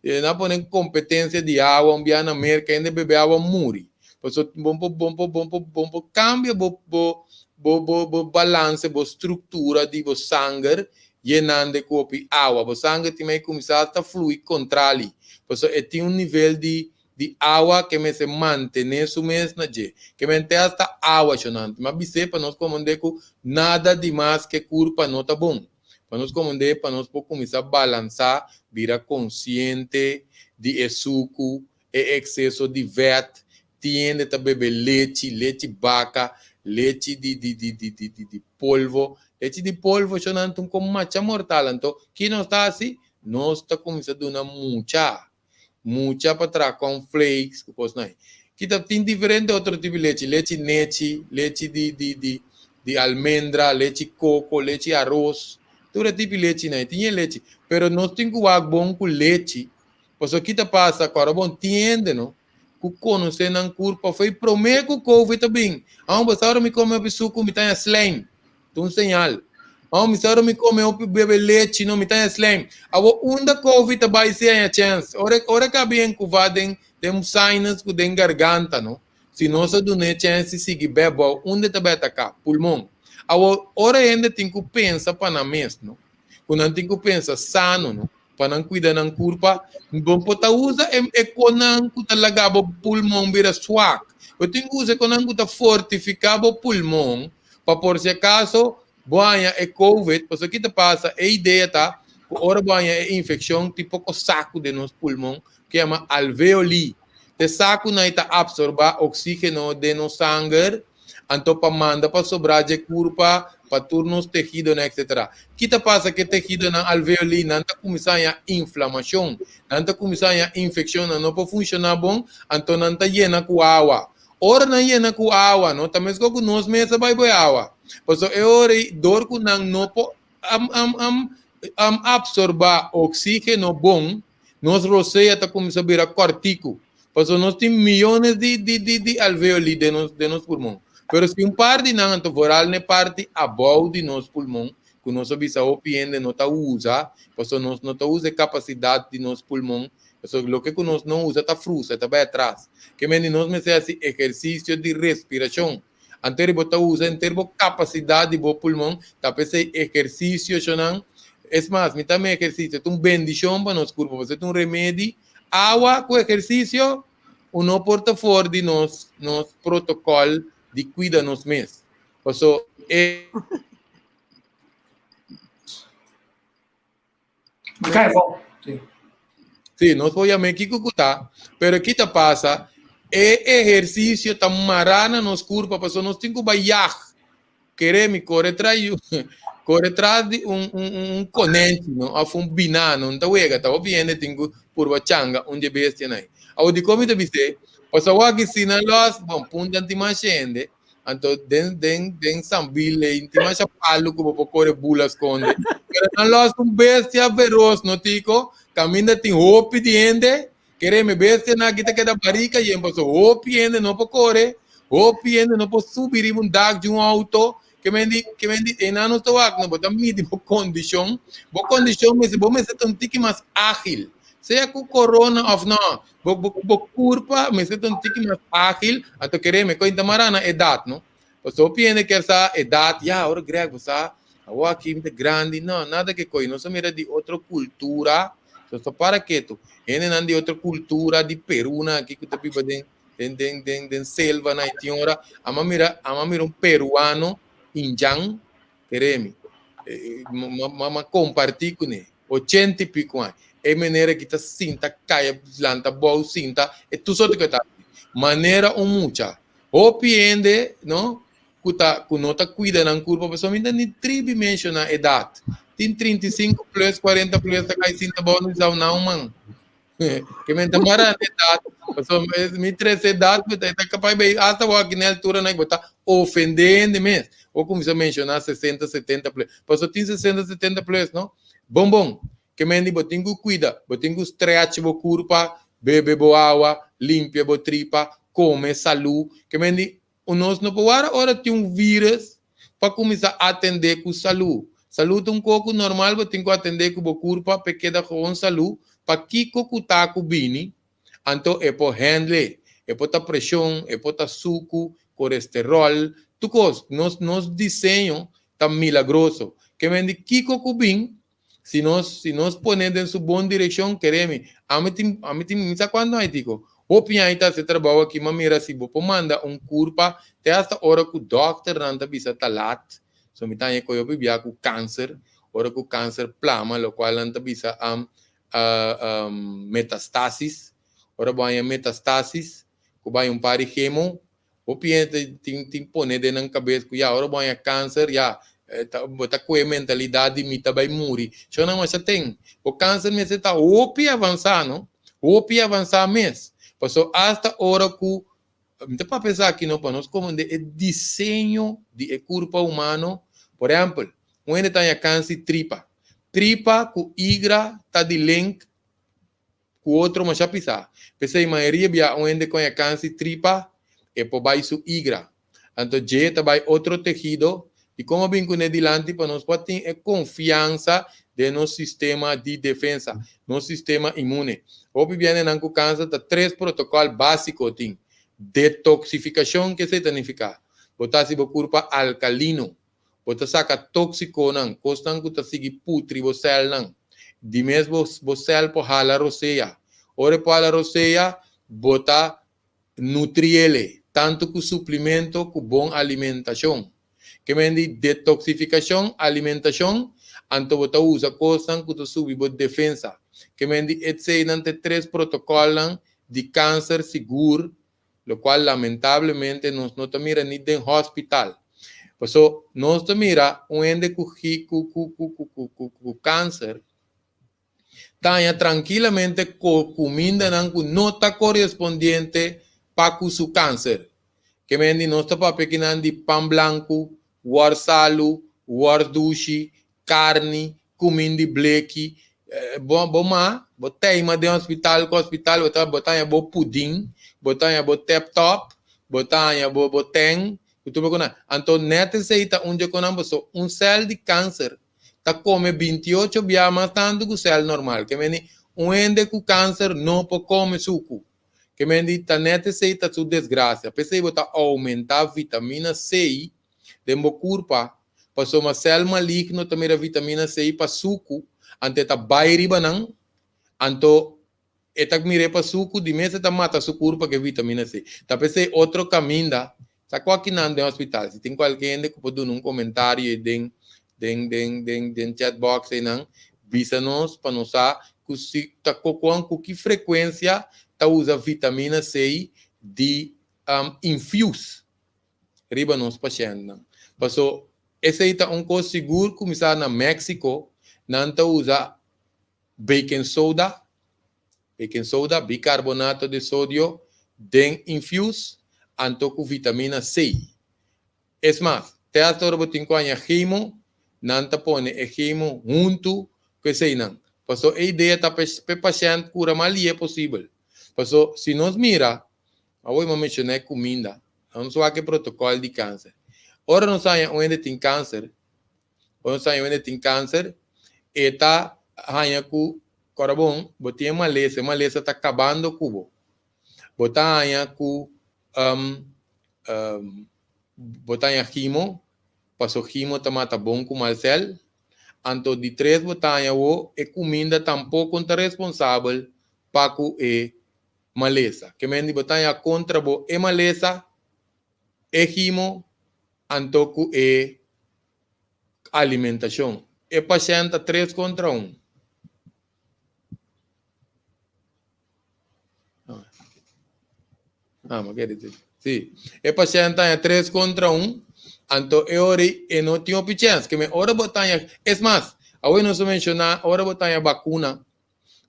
S11: Nan a pone kompetensia di awa un bia na Merka hende bebe awa muri. Pasobra bo por bo por bo por bo por kambia bo bo bo bo bo balanse bo struktura di bo sanger yenando ku hopi awa. Bo sanger tin mei kuminsá ta flui kontrali pasobra e tin un nivel di di awa ke mester mantené su mes na dje. Ke men te asta awa shonante. Mi a bis'é pa nos komprendé ku nada di mas ke kurpa no ta bon. Pa nos komprendé pa nos por kuminsá balansá, bira konsiente di e suku, e ekseso di vèt, tin hende ta bebe lechi, lechi baka, lechi di di di di di di polvo. Lechi di polvo shonante ta un kon macha mortal. Anto ki nos ta hasi? Nos ta kuminsá duna mucha mucha pa traha cornflakes ku kosnan ei. Ki ta tin diferente otro tipo di lechi, lechi nechi, lechi di di di di almendra, lechi koko, lechi aros, tur e tipo di lechinan ei. Tin e lechi, pero nos tin ku wak bon ku lechi, pasobra ki ta pasa ku ora bon tin hende no ku konosé nan kurpa fo'i promé ku covid a bin. Awor bo sa ora mi kome hopi suku mi ta haña slijm. Ta un señal. Oh, mi sa ora mi come hopi bebe lechi, no, mi ta haña slijm. Awor, unda covid ta bai si haña chens? Ora, ora ka bien ku va den, den sinus ku den garganta, no? Si nos a duna e chens di sigui bebou, unda e ta bai ataká? Pulmon. Awor, ora hende tin ku pensa pa nan mes, no? Ku nan tin ku pensa sano, no? Pa nan kuida nan kurpa, bo por ta usa e, e konan ku ta laga bo pulmon bira swak. Bo tin ku usa e konan ku ta fortifiká bo pulmon, Pa por si acaso bo haña e covid, pasobra ki ta pasa, e idea ta ku ora bo haña e infeccion tin poko saku den nos pulmon ku yama alveoli. Te sakunan ei ta absorba oxigeno den nos sanger, anto pa manda pa sobra dje kurpa, pa tur nos tehidonan etcetera. Ki ta pasa ku e tehidonan alveoli nan ta kuminsá haña inflamacion, nan ta kuminsá haña infeccion, nan no por funciona bon, anto nan ta yena ku awa. Ora nan yena ku awa, no ta meskos ku nos mes a bai bo e awa. Pasobra e ora ei, dor ku nan no por am am am am apsorbá oksígeno bon, nos rosea ta kuminsá bira kòrtiku. Pasobra nos tin miónes di di di di alveoli den nos den nos pulmon. Pero si un par di nan, anto vooral na e parti abou di nos pulmon, ku nos a bisa hopi hende no ta usa, pasobra nos no ta usa e kapasidat di nos pulmon Pasobra loke ku nos no usa ta frusa, e ta bai atras. Ke men di nos mester hasi ehersisio di respirashon. Anto bo ta usa henter bo kapasidat di bo pulmon, ta p'esei ehersisionan. Es mas, mi ta mi ehersisio ta un bendishon pa nos kurpo, pasobra ta un remedi. Awa ku ehersisio, un no por ta for di nos nos protokòl di kuida nos mes. Pasobra e.
S4: Kai bon. Sí.
S11: Sí, nos por yam'é kiko ku ta, pero ki ta pasa, e ehersisio ta mará na nos kurpa, pasobra nos tin ku bai yag. Kere mi kore tras yu, kore tras di un un un konenchi, no, òf un biná, no ta wega, ta hopi hende tin ku purba changa un dje bestianan ei. Awor dikon mi ta bis'é? Pasobra awor aki si nan lòs, bon, punta tin mas hende, Anto den den den Sambil ei tin masha palu ku bo por kore bula skonde. Pero nan lòs un bestia feros no tiko, kaminda tin hopi di hende, kere mi bestianan aki ta keda barika yen pasobra hopi hende no por kore, hopi hende no por subi riba un dak di un outo, ke men di ke men di einan nos ta wak no bo ta midi bo kondishon, bo kondishon mester bo mester ta un tiki mas ágil, sea ku korona òf no. Bo, bo, bo curpa mester ta un tiki mas ágil, anto kereme, ko inta mara na edad, no? Pasobra hopi hende kier sa edat, ya, ora Greg bo sa, awor aki mi ta grandi. No, nada ke koe. Nos a mira di otro kultura, so ta para ketu. Hendenan di otro kultura, di Perunan aki ku ta biba den den den den den selva nan i tin ora ama mira ama mira un peruano injan kere mi ma kompartí kuné ochenta i piko aña e manera ki ta sinta kaya lanta bou sinta e tur sorto ku e ta hasi manera un mucha hopi hende no ku ta ku no ta kuida nan kurpa pasobra mi ta ni tribi menshoná edat tin 35 plus 40 plus ta kai sinta bou no bisa nan man Ke men ta mara na edad, pasobra mi trese edad ku ta kapaz bay hasta wak aki na e altura nan bo ta ofende hende mes. Bo kuminsá menshoná sesenta, setenta plus. Pasobra tin sesenta, setenta plus no. Bon bon, ke men di bo tin ku kuida, bo tin ku stretch bo kurpa, bebe bo awa, limpia bo tripa, kome salú. Ke men di nos no por wara ora tin un virus pa kuminsá atendé ku salú. Salú ta un kos ku normal bo tin ku atendé ku bo kurpa pa e keda gewoon salú. Pakiko ku ta ku bini, anto e por handle. E por ta preshon, e por ta suku, kolesteròl, tur kos. Nos nos diseño ta milagroso. Ke men di kiko ku bin, si nos si nos pone den su bon direkshon, kere mi, ami tin ami tin mi sa kuantu aña tiko. Hopi aña ta hasi trabou aki, m'a mira si bo por manda un kurpa te hasta ora ku dòkternan ta bisa ta lat. So mi ta haña koe hopi bia ku kanser, ora ku kanser plama, lokual nan ta bisa metastasis. Ora bo haña metastasis, ku bai un par di chemo, Hopi hende tin tin pone den nan kabes ku ya ora bo haña kanser ya bo ta kohe mentalidat di mi ta bai muri. Shownan masha ten. Bo kanser mester ta hopi avansá no, hopi avansá mes. Pasobra asta ora ku, mi ta papia esaki no pa nos komprende e diseño di e kurpa humano. Por ehèmpel, un hende ta haña kanser di tripa. Tripa ku igra ta di link ku otro masha pisá. P'esei mayoria bia un hende koña kansi tripa e por bai su igra. Anto dje ta bai otro tehido di kon a bin kuné dilanti pa nos por tin e konfiansa den nos sistema di defensa, nos sistema inmune. Hopi bia hendenan ku kansa ta tres protokòl básiko tin, Detoksifikashon, ke esei ta nifiká? Bo ta hasi bo kurpa alkalino. Bo ta saka tóksikonan, kosnan ku ta sigui putri bo sèlnan. Di mes bo bo sèl por hala rosea. Ora e por hala rosea, bo ta nutriele, tantu ku suplimento ku bon alimentashon. Ke men di detoksifikashon, alimentashon, anto bo ta usa kosnan ku ta subi bo defensa. Ke men di etseinan ta e tres protokòlnan di kanser sigur locual lamentablemente nos no ta mira ni den hospital. Paso nos ta mira un hende cu cu cu cu cu cu cu cu cancer ta haña trankilamente cu cumindanan cu no ta correspondiente pa cu su cancer. Ke men di nos ta papia kinan di pan blancu, wor salu, wor dushi, karni, kumin di bleki, bo bo ma bo teima den hospital ku hospital bo ta bo ta haña bo pudin, bo ta haña bo tep top, bo ta haña bo bo ten ku tur bo Anto nèt esei ta un dje konan paso un sèl di kanser ta kome 28 bia mas tantu ku sèl normal. Ke meni un hende ku kanser no por kome suku. Ke meni ta nèt esei ta su desgrasia. P'esei bo ta oumentá vitamina C den bo kurpa Pasobra sèl maligno ta mira vitamina C pa suku, anto e ta bai riba nan, anto e ta mir'é pa suku, di mes e ta mata su kurpa ku e vitamina C. Ta p'esei otro kaminda, sa ku akinan den hospital, si tin kualke hende ku por duna un komentario ei den den den den den chat box einan, bisa nos pa nos sa ku si ta ku ku ki frekuensia ta usa vitamina C di infuse. riba nos pashèntnan. Paso esei ta un kos sigur kuminsá na Mexico, nan ta usa baking soda, baking soda, bicarbonato de sodio, den infuse anto ku vitamina C. Es mas, te hasta ora bo tin ku haña chemo, nan ta pone e chemo huntu ku eseinan. Paso e idea ta pa e pashènt kura mas lihe posibel. Paso si nos mira Awor mi a menciona e cuminda. Nos wak e protocol di cancer. Ora nos haña un hende tin cancer, ora nos haña un hende tin cancer, e ta haña cu, cora bon, bo tin e malesa, e malesa ta cabando cu bo. Bo ta haña cu um, um. bo ta haña chemo, paso chemo ta mata bon ku mal sèl. Anto di tres bo ta haña wo e kuminda tampoko ta responsabel pa ku e malesa. Ke men di bo ta haña kontra bo e malesa, e chemo, anto ku e alimentashon. E pashènt ta tres kontra un. Ah, ma kere di. Si. E pashènt ta haña tres kontra un, anto e ora ei e no tin hopi chèns. Ke men ora bo ta haña, es mas, awe nos a menshoná ora bo ta haña bakuna,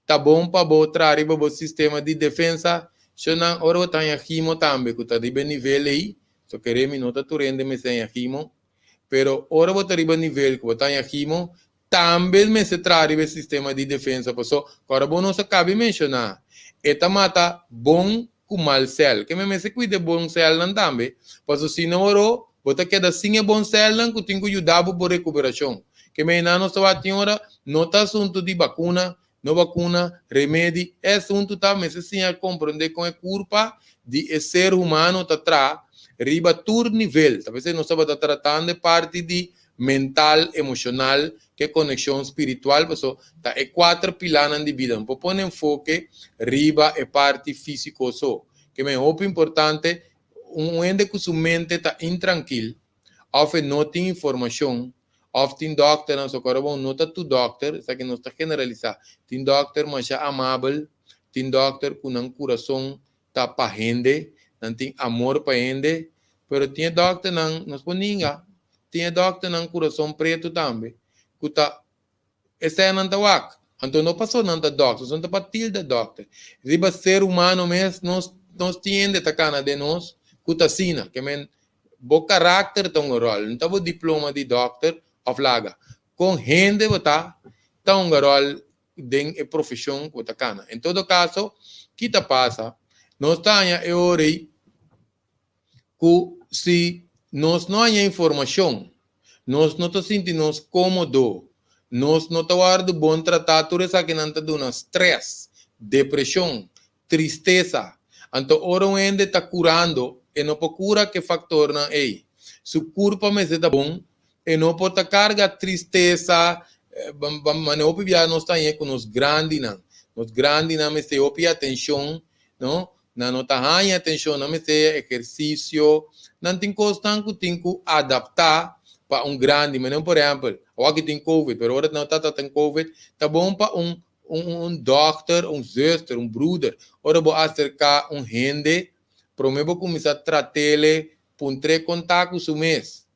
S11: ta bon pa bo traha riba bo sistema di defensa, shonnan ora bo ta haña chemo tambe ku ta riba e nivel ei, so kere mi no ta tur hende mester haña chemo, pero ora bo ta riba nivel ku bo ta haña chemo, Tambe mester traha riba e sistema di defensa paso ora bo nos a kabi menshoná e ta mata bon ku mal sèl. Ke men mester kuida e bon sèlnan tambe paso si no oro bo ta keda sin e bon sèlnan ku tin ku yuda bo bo rekuperashon. Ke men nan nos ta wak tin ora no ta asuntu di bakuna, no bakuna, remedi, e asuntu ta mester siña komprondé kon e kurpa di e ser humano ta traha riba tur nivel. Ta p'esei nos tabata tratando e parti di mental, emoshonal, ku e konekshon spiritual, paso ta e kuater pilanan di bida. No por pone enfoke riba e parti físiko so. Ke men hopi importante, un hende ku su mente ta intrankil òf e no tin informashon òf tin dòkternan, so kòrda bon no ta tur dòkter, esaki nos ta generalisá, tin dòkter masha amabel, tin dòkter ku nan kurason ta pa hende, nan tin amor pa hende, pero tin e dòkternan, nos por ninga, tin e dòkternan kurason pretu tambe, ku ta esei nan ta wak. Anto no pasobra nan ta dòkter, pasobra nan ta pa tilda dòkter. Riba ser humano mes nos nos tin hende ta kana den nos ku ta asina, ke men bo karakter ta un ròl, no ta bo diploma di dòkter òf laga. Kon hende bo ta, ta un ròl den e profeshon ku bo ta kana. En todo kaso, ki ta pasa? Nos ta haña e ora ei ku si nos no haña informashon, nos no ta sinti nos kómodo, nos no ta wòrdu bon tratá, tur esakinan ta duna strès, depreshon, tristesa. Anto ora un hende ta kurando, e no por kura ku e faktornan ei. Su kurpa mester ta bon, e no por ta karga tristesa, manera hopi biaha nos ta haña ku nos grandinan. Nos grandinan mester hopi atenshon, no? Nan no ta haña atenshon, nan mester ehersisio, nan tin kosnan ku tin ku adaptá pa un grandi. Manera por ehèmpel, awor aki tin covid, pero ora nan ta tin covid, ta bon pa un un dòkter, un zùster, un bruder, ora bo aserká un hende, promé bo kuminsá trat'ele, puntr'é kon ta ku su mes,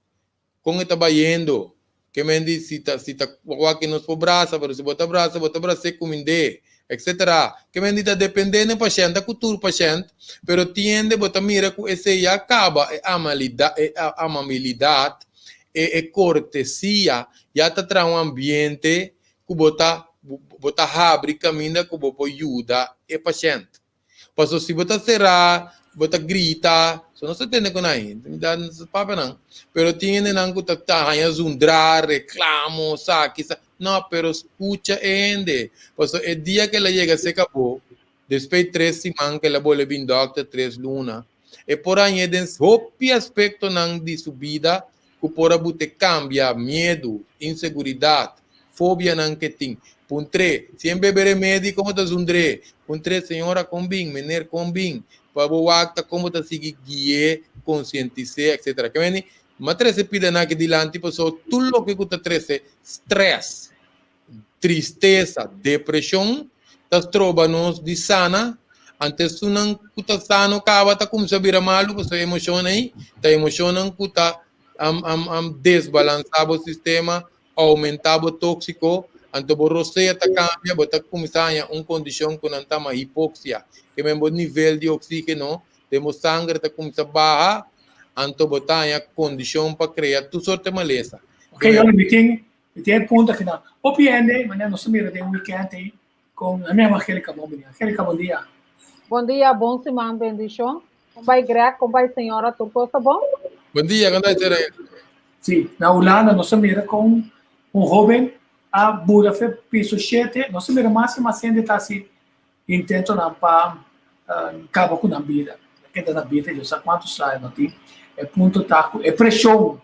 S11: kon e ta bayendo, ke men di si ta si ta wak nos por brasa, pero si bo ta brasa, bo ta bras'é kumind'é, etcetera. Ke men di ta dependé na e pashènt, ta ku tur pashènt, pero tin hende bo ta mira ku esei ya kaba e amalida e amabilidat, e e kortesia ya ta traha un ambiente ku bo ta bo ta habri kaminda ku bo por yuda e pashènt. Pasobra si bo ta será, bo ta grita, so nos ta tende ku nan hende, mi ta papia nan, pero tin hendenan ku ta ta haña zundrá, reklamo, saki, sa, no, pero skucha e hende, pasobra e dia ku el a yega serka bo, despues di tres siman ku el a bolbe bin dòkter, tres luna, e por hañ'é den hopi aspektonan di su bida ku por a bute kambia miedu, inseguridat, fobianan ke tin. Puntr'é, si en bebe remedi komo ta zundr'é? Puntr'é, señora kon bin, mener kon bin? Pa bo wak ta kon bo ta sigui gui'é, konsientis'é, etsetera. Ke meni, m'a trese pidanan aki dilanti pasobra tur loke ku ta trese strès, tristesa, depreshon ta stroba nos di sana, anto esunnan ku ta sano kaba ta kuminsá bira malu pasobra e emoshonnan ei ta emoshonnan ku ta desbalansá bo sistema, oumentá bo tóksiko, anto bo rosea ta kambia, bo ta kuminsá haña un kondishon ku nan ta yama hipoksia, ke men bo nivel di oksígeno den bo sanger ta kuminsá baha, anto bo ta haña kondishon pa krea tur sorte malesa.
S4: Ok, Yoli, mi tin Mi tin e punto aki nan. Hopi hende, manera nos ta mira den weekend ei, con mi ama Angelica bon bini. Angelica, bon dia.
S5: Bon dia, bon siman, bendicion. Con bai Greg, con bai señora, tur cos ta bon?
S11: Bon dia, con ta Tere?
S4: Si, na Hulanda nos a mira con un hoben a bula fe piso shete, nos a mira mas y mas hende ta haci intentonan pa caba cu nan bida. Keda na bida, Dios sa cuanto sla e no tin. E punto ta ku e preshon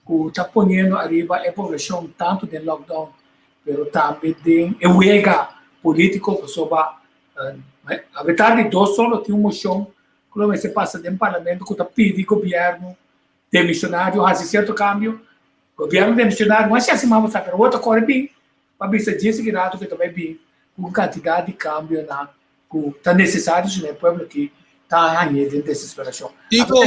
S4: ku ta poniendo ariba e poblashon tantu den lockdown pero tambe den e wega polítiko pasobra abetar di dos solo tin un moshon ku lo mester pasa den parlamento ku ta pidi gobièrnu demisionario hasi sierto kambio. Gobièrnu demisionario no a hasi mas bo sa pero awor ta kore bin pa bisa dje sigui rato ku e ta bai bin ku un kantidat di kambionan ku ta nesesario si no e pueblo aki ta hañ'é den desesperashon.
S11: Tiko,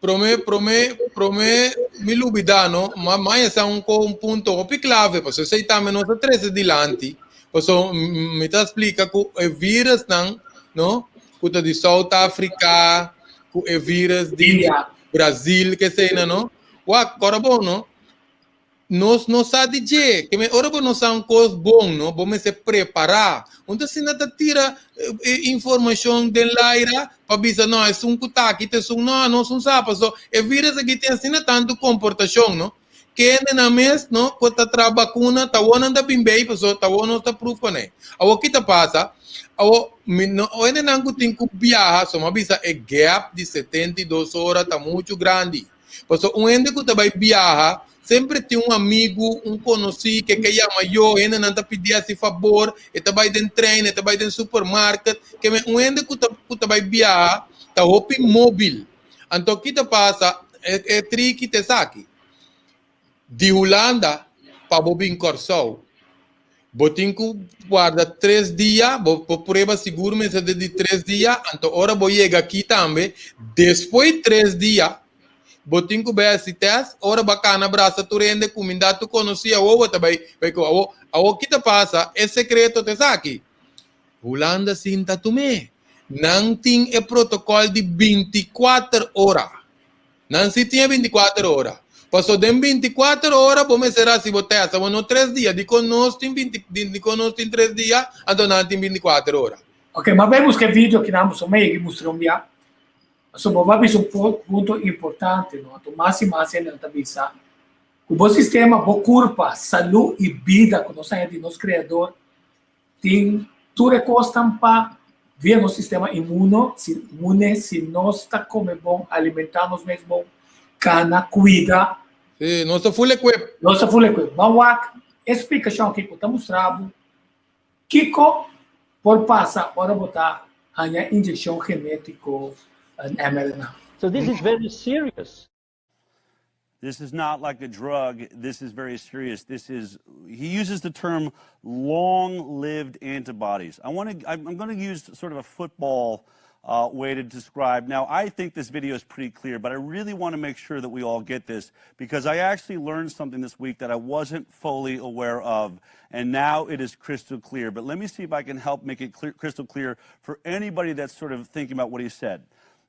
S11: promé, promé, promé mi lubidá no, ma maña sa un ko un punto hopi klave, pasobra esei tambe nos a trese dilanti, pasobra mi ta splika ku e virusnan no, ku ta di South Africa, ku e virus di Brazil, ke eseinan no, wak, kòrda bon no, Nos no sa di dje. Ke men ora bo no sa un kos bon, no, bo mester prepará. Un ta asina ta tira e informashon den laira pa bisa, no, esun ku ta aki ta esun. No, nos no sa paso e virus aki tin asina tantu komportashon, no. Kende nan mes, no, ku ta traha bakuna, ta awor nan ta bin bei paso ta awor nos ta pruf kuné. Awor ki ta pasa? Awor, mi no, hendenan ku tin ku biaha, so mi a bisa e gap di 72 ora ta muchu grandi. Pasobra un hende ku ta bai biaha semper tin un amigu, un konosí ke ke yama yo, hendenan ta pidi hasi fabor, e ta bai den trein, e ta bai den supermarket. Ke men un hende ku ta ku ta bai biaha ta hopi móbil. Anto ki ta pasa? E e triki ta esaki, di Hulanda pa bo bin Kòrsou, Bo tin ku warda tres dia, bo bo prueba sigur mester ta di tres dia, anto ora bo yega aki tambe, despues tres dia, bo tin ku bai hasi tèst, ora bo a kana brasa tur hende, kuminda tur konosí, awor bo ta bai bai ku awor awor ki ta pasa, e sekreto ta esaki, Hulanda sinta tum'é, nan tin e protokòl di 24 ora. Nan si tin e 24 ora. Paso den 24 ora bo mester hasi bo test. Abo no tres dia. Dikon nos tin 20, dikon nos tin tres dia, anto nan tin 24 ora.
S4: Ok, ma bai buska e video kinan boso mei yegi mustra un bia. Paso bo ba bisa un punto importante, no? Anto mas i mas hende nan ta bisa ku bo sistema, bo kurpa, salu i bida ku nos haña di nos Kreador Tin tur e kosnan pa via nos sistema inmuno, si inmune, si nos ta kome bon, alimentá nos mes bon, kana, kuida.
S11: Sí, nos ta full equip.
S4: Nos ta full equip. Ban wak e splikashon aki ku ta mustra bo kiko por pasa ora bo ta haña inyekshon genétiko mRNA.
S12: So this is very serious.
S13: This is not like a drug. This is very serious. This is, he uses the term long-lived antibodies. I want to, I'm going to use sort of a football uh, way to describe. Now, I think this video is pretty clear, but I really want to make sure that we all get this because I actually learned something this week that I wasn't fully aware of, and now it is crystal clear. But let me see if I can help make it clear, crystal clear for anybody that's sort of thinking about what he said.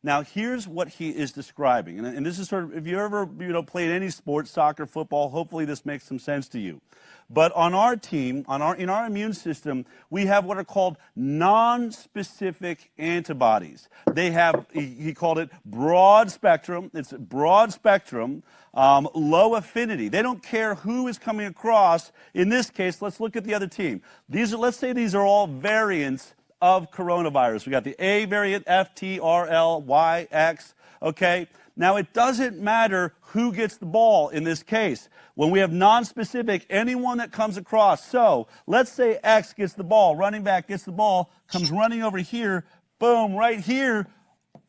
S13: Now, here's what he is describing. And, and this is sort of, if you ever, you know, played any sport, soccer, football, hopefully this makes some sense to you. But on our team, on our, in our immune system, we have what are called non-specific antibodies. They have, he, he called it broad spectrum. It's broad spectrum, um, low affinity. They don't care who is coming across. In this case, let's look at the other team. These are, let's say these are all variants of coronavirus. We got the A variant, F, T, R, L, Y, X. Okay. Now, it doesn't matter who gets the ball in this case. When we have nonspecific, anyone that comes across. So let's say X gets the ball, running back gets the ball, comes running over here, boom, right here,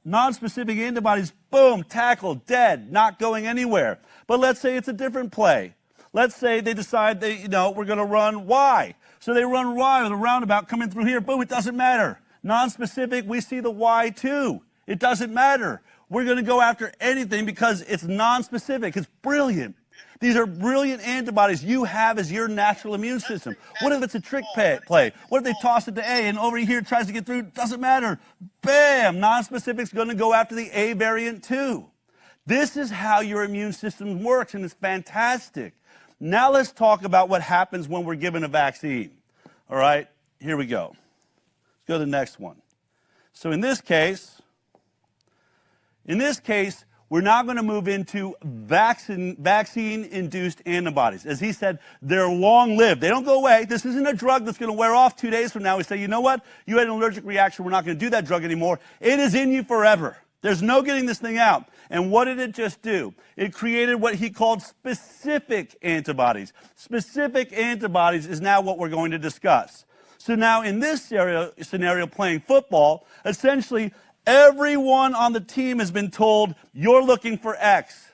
S13: nonspecific antibodies, boom, tackle, dead, not going anywhere. But let's say it's a different play. Let's say they decide they, you know, we're going to run Y. So they run Y with a roundabout coming through here. Boom, it doesn't matter. Non-specific, we see the Y too. It doesn't matter. We're going to go after anything because it's non-specific. It's brilliant. These are brilliant antibodies you have as your natural immune system. What if it's a trick play? What if they toss it to A and over here tries to get through? Doesn't matter. Bam! Non-specific's going to go after the A variant too. This is how your immune system works, and it's fantastic. Now let's talk about what happens when we're given a vaccine. All right, here we go. Let's go to the next one. So in this case, in this case, we're now going to move into vaccine, vaccine-induced antibodies. As he said, they're long-lived. They don't go away. This isn't a drug that's going to wear off two days from now. We say, you know what? You had an allergic reaction. We're not going to do that drug anymore. It is in you forever. There's no getting this thing out. And what did it just do? It created what he called specific antibodies. Specific antibodies is now what we're going to discuss. So now in this scenario, scenario playing football, essentially everyone on the team has been told, you're looking for X.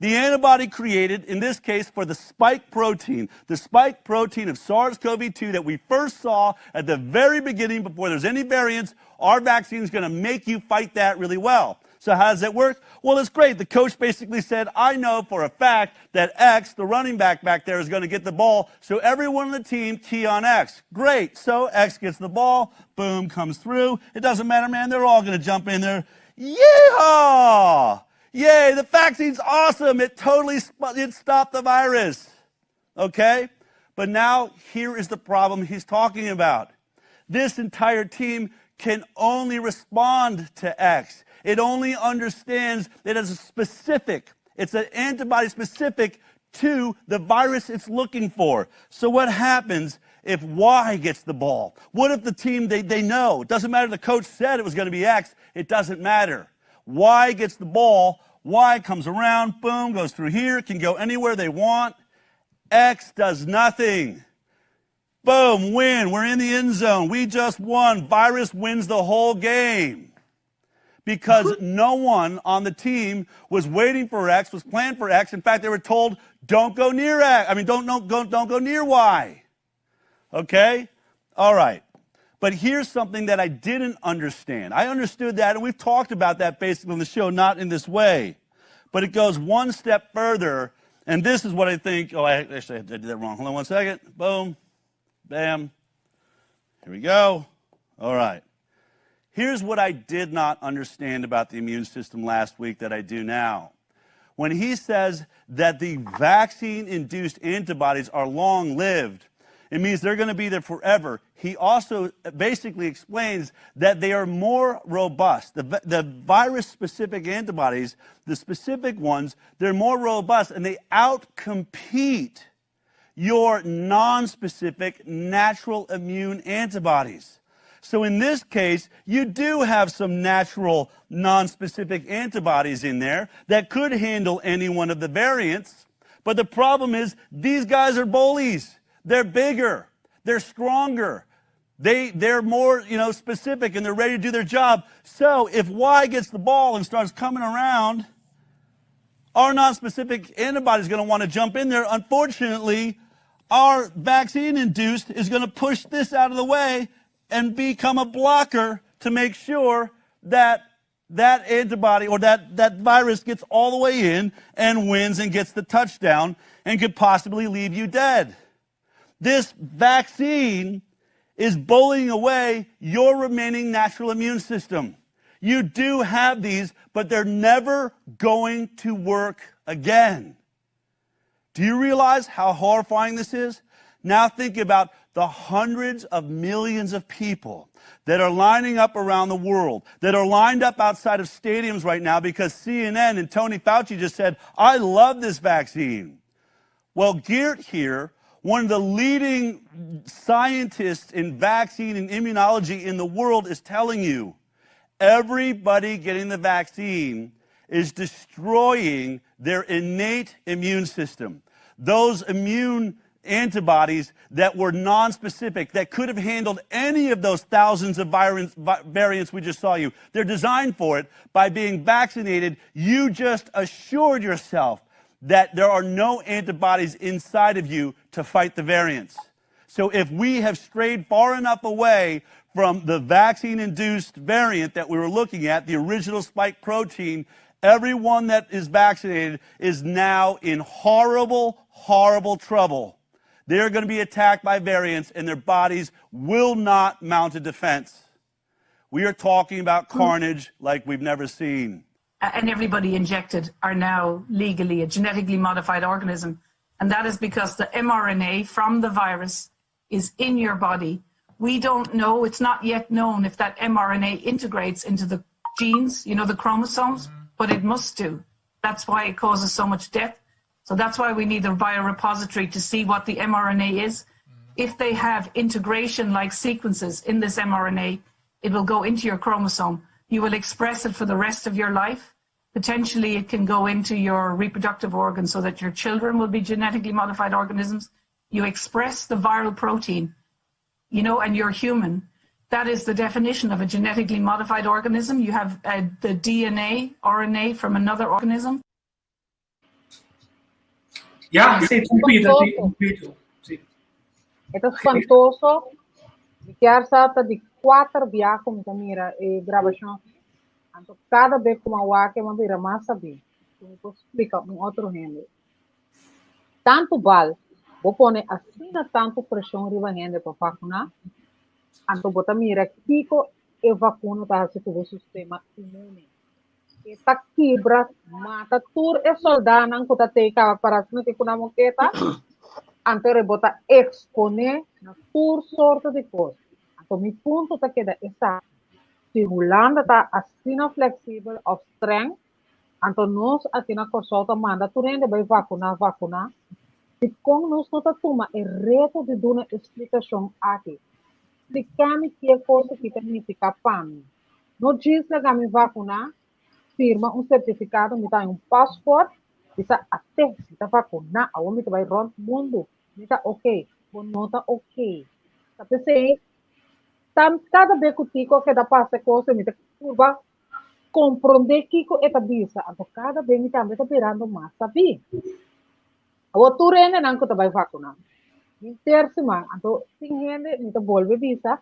S13: The antibody created, in this case, for the spike protein, the spike protein of SARS-CoV-2 that we first saw at the very beginning before there's any variants, our vaccine is going to make you fight that really well. So how does that work? Well, it's great. The coach basically said, I know for a fact that X, the running back back there, is going to get the ball. So everyone on the team key on X. Great. So X gets the ball. Boom, comes through. It doesn't matter, man. They're all going to jump in there. Yeehaw! Yay, the vaccine's awesome. It totally it stopped the virus. Okay? But now here is the problem he's talking about. This entire team can only respond to X. It only understands that it's a specific, it's an antibody specific to the virus it's looking for. So what happens if Y gets the ball? What if the team, they, they know? It doesn't matter the coach said it was going to be X. It doesn't matter. Y gets the ball. Y comes around, boom, goes through here, can go anywhere they want. X does nothing. Boom, win. We're in the end zone. We just won. Virus wins the whole game. Because no one on the team was waiting for X, was planned for X. In fact, they were told, don't go near X. I mean, don't, don't, go, don't go near Y. Okay? All right. But here's something that I didn't understand. I understood that, and we've talked about that basically on the show, not in this way. But it goes one step further, and this is what I think. Oh, I actually I did that wrong. Hold on one second. Boom. Bam. Here we go. All right. Here's what I did not understand about the immune system last week that I do now. When he says that the vaccine induced antibodies are long lived, it means they're going to be there forever. He also basically explains that they are more robust. The, the virus specific antibodies, the specific ones, they're more robust and they outcompete your non-specific natural immune antibodies. So in this case, you do have some natural non-specific antibodies in there that could handle any one of the variants. But the problem is these guys are bullies. They're bigger. They're stronger. They, they're more, you know, specific and they're ready to do their job. So if Y gets the ball and starts coming around, our non-specific antibody is going to want to jump in there. Unfortunately, our vaccine induced is going to push this out of the way and become a blocker to make sure that that antibody or that, that virus gets all the way in and wins and gets the touchdown and could possibly leave you dead. This vaccine is bullying away your remaining natural immune system. You do have these, but they're never going to work again. Do you realize how horrifying this is? Now think about the hundreds of millions of people that are lining up around the world, that are lined up outside of stadiums right now because CNN and Tony Fauci just said, I love this vaccine. Well, Geert here, one of the leading scientists in vaccine and immunology in the world, is telling you everybody getting the vaccine is destroying their innate immune system. Those immune antibodies that were non-specific, that could have handled any of those thousands of variants we just saw you. They're designed for it. By being vaccinated, you just assured yourself that there are no antibodies inside of you to fight the variants. So if we have strayed far enough away from the vaccine-induced variant that we were looking at, the original spike protein, everyone that is vaccinated is now in horrible, horrible trouble. They're going to be attacked by variants and their bodies will not mount a defense. We are talking about carnage like we've never seen.
S14: And everybody injected are now legally a genetically modified organism. And that is because the mRNA from the virus is in your body. We don't know, it's not yet known if that mRNA integrates into the genes, you know, the chromosomes, but it must do. That's why it causes so much death. So that's why we need the biorepository to see what the mRNA is. If they have integration-like sequences in this mRNA, it will go into your chromosome. You will express it for the rest of your life. Potentially, it can go into your reproductive organs so that your children will be genetically modified organisms. You express the viral protein, you know, and you're human. That is the definition of a genetically modified organism. You have uh, the DNA, RNA from another organism.
S4: Ja, sí, un pida, sí, un pida. Sí.
S15: E ta spantoso. Mi kier sa ta di kuater bia ku mi ta mira e grabashon. Anto kada be ku mi a wak e mi a bira mas sabí. Ku mi por splika un otro hende. Tantu bal bo pone asina tantu preshon riba hende pa vakuná, anto bo ta mira kiko e vakuna ta hasi ku bo sistema inmune. E ta kibra, mata tur e soldánan ku ta tei kaba para asina ke ku nan moketa, anto e bo ta eksponé na tur sorto di kos. Anto mi punto ta keda esaki, si Hulanda ta asina fleksibel òf strèng, anto nos aki na Kòrsou ta manda tur hende bai vakuná, vakuná, dikon nos no ta tuma e reto di duna e splikashon aki? Splika mi ke kos aki ta nifiká pa mi. No djis laga mi vakuná, firma un sertifikado, mi ta haña un pasport, bisa ate, mi ta vakuná, awor mi ta bai rònt mundu, mi ta oke. Bo no ta oke. Ta p'esei, tan kada be ku Tico a keda pasa e kos ei, mi ta purba komprondé kiko e ta bisa, anto kada be mi tambe ta birando mas sabí. Awor tur hendenan ku ta bai vakuná, mi ter siman, anto tin hende mi ta bolbe bisa,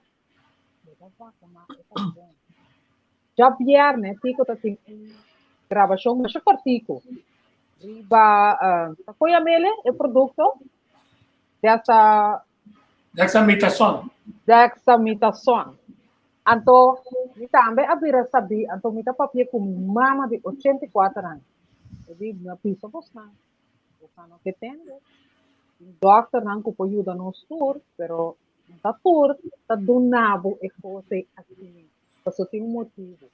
S15: Djabièrnè Tico ta tin un grabashon masha kòrtiku riba ta kon yam'el e produkto desa
S4: Dexamitason.
S15: Dexamitason. Anto mi tambe a bira sabí, anto mi ta papia ku mi mama di 84 aña. E di mi a bisa bosnan, bosnan no ke tende. Tin dòkternan ku por yuda nos tur, pero No ta tur ta duna bo e kos ei asina, pasobra tin un motibu.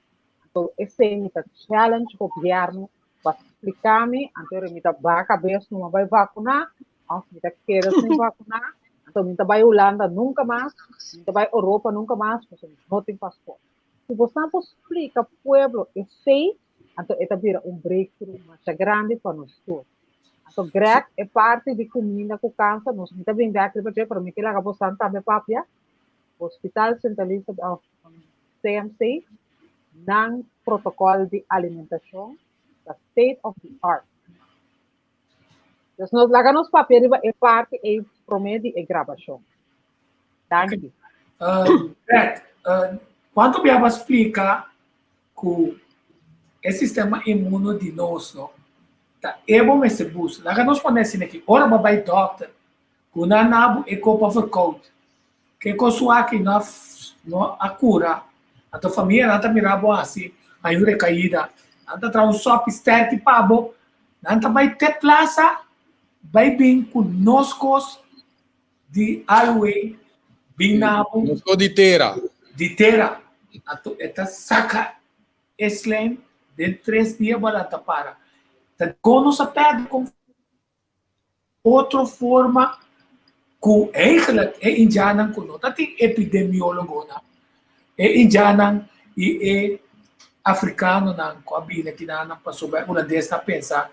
S15: Anto esei mi ta challenge gobièrnu pa splika mi, anto ora mi ta baha kabes numa bai vakuná òf mi ta keda sin vakuná, anto mi ta bai Hulanda nunka mas, mi ta bai Europa nunka mas pasobra mi no tin paspòrt. Si bosan por splika pueblo esei, anto e ta bira un breakthrough masha grandi pa nos tur. Anto Greg, e parti di kuminda ku kansa, nos mi ta bin bek riba dje, pero mi ke laga bosan tambe papia. Hospital Sint Elisabeth of CMC, nan protokòl di alimentashon ta state of the art. Dus nos laga nos papia riba e parti ei promé di e grabashon. Danki.
S4: Uh, Greg, uh, kuantu bia bo splika ku e sistema inmuno di nos no ta e bo mester bus. Laga nos pone asina aki, ora bo bai dòkter ku nan na bo e kopa verkoud, ke kos aki no a no a kura, anto famianan ta mira bo hasi hay un rekaida, nan ta traha un sòpi sterki pa bo, nan ta bai te plasa bai bin ku nos kos di aloe bin na bo.
S11: Nos kos di tera.
S4: Di tera. Anto e ta saka e slijm den tres dia bo a lanta para. Ta kon nos a pèrdè konfiansa? Otro forma ku eigenlijk e indiannan ku no ta tin epidemiólogonan, e indiannan i e afrikanonan ku a bini akinan pasobra e hulandesnan a pensa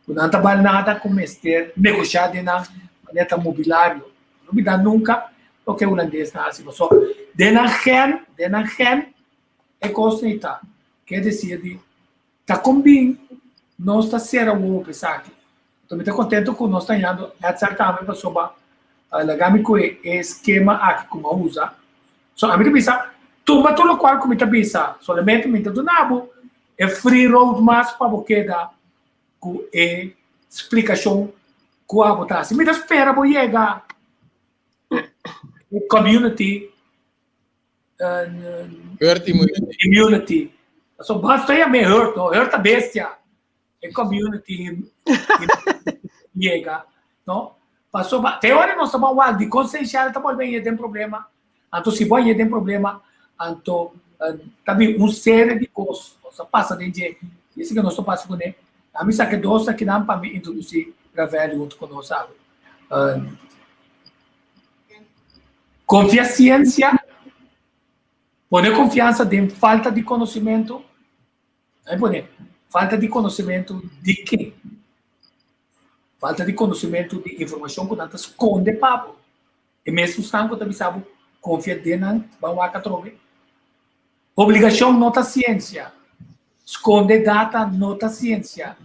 S4: ku nan ta bal nada ku mester negoshá den nan manera ta mobilario. No bida nunka loke e hulandesnan a hasi pasobra den nan gen, den nan gen e kos ei ta. Ke desir di Ta kon bin nos ta sera wowo pa esaki? Anto mi ta kontento ku nos ta hañando Edsel tambe pasobra laga mi ku e eskema aki ku mi a usa. So ami ta bisa, tuma tur lokual ku mi ta bisa, solamente mi ta duna bo e free road mas pa bo keda ku e splikashon ku abo ta hasi. Mi ta spera bo yega e community
S11: Herd immunity.
S4: Immunity. So basta ya me herd, no? Herd ta bestia. E community llega, no? Paso ba, te ora nos ba wak di consciential ta bolbe den problema. Anto si bo den problema, anto tabi un serie di cos, nos a pasa den dje. Y ese que nos pasa con él. A mi saque dos aquí nan pa mi introducir Ravelli junto con nos sabe. Konfia siensia. Pone konfiansa den falta di konosementu. Ai pone falta di konosementu di ke? Falta di konosementu di informashon ku nan ta skonde pa bo. E mesun snan ku ta bisa bo konfia den nan ban wak atrobe. Obligashon no ta siensia. Skonde data no ta siensia.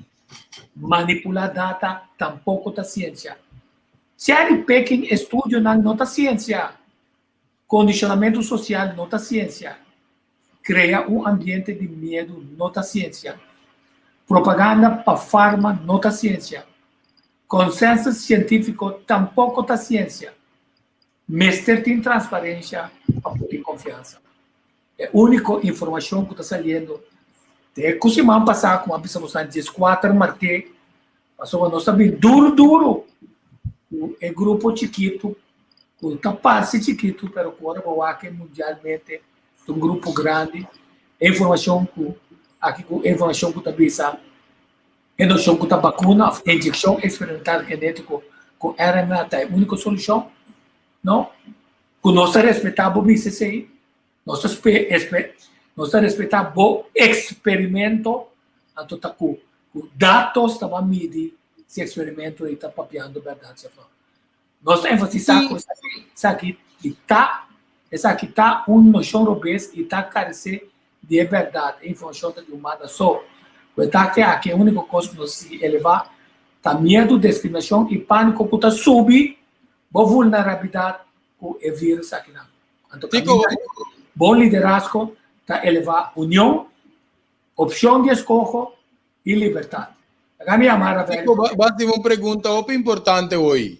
S4: Manipulá data tampoko ta siensia. Cherry picking estudionan no ta siensia. Kondishonamentu sosial no ta siensia. Krea un ambiente di miedu no ta siensia. Propaganda pa farma no ta siensia. Konsensus sientífiko tampoko ta siensia. Mester tin transparensia pa por tin konfiansa. E úniko informashon ku ta saliendo te ku siman pasá ku a bisa nos na dieskuater mart'é pasobra nos ta bin duru duru ku e grupo chikitu ku ta parse chikitu pero ku ora bo wak mundialmente ta un grupo grandi. E informashon ku aki ku e informashon ku ta bisa e noshon ku ta bakuna òf inyekshon eksperimental genétiko ku RNA ta e úniko solushon, no? Ku nos ta respetá bo bisa esei, nos ta nos ta respetá bo eksperimento, anto ta ku ku datos ta ban midi si eksperimento ei ta papiando bèrdat si òf no. Nos ta enfatisá ku esaki ta esaki ta un noshon robes i ta karesé di e bèrdat, e informashon ta di un banda so. Ku e takte aki e úniko kos ku nos a sigui elevá ta miedu, diskriminashon i pániko ku ta subi bo vulnerabilidat ku e vírus akinan. Anto kaminda bon liderazgo ta elevá union, opshon di eskoho i libertat. Laga mi yama Rafael.
S11: Tico, bo a hasi un pregunta hopi importante hoy.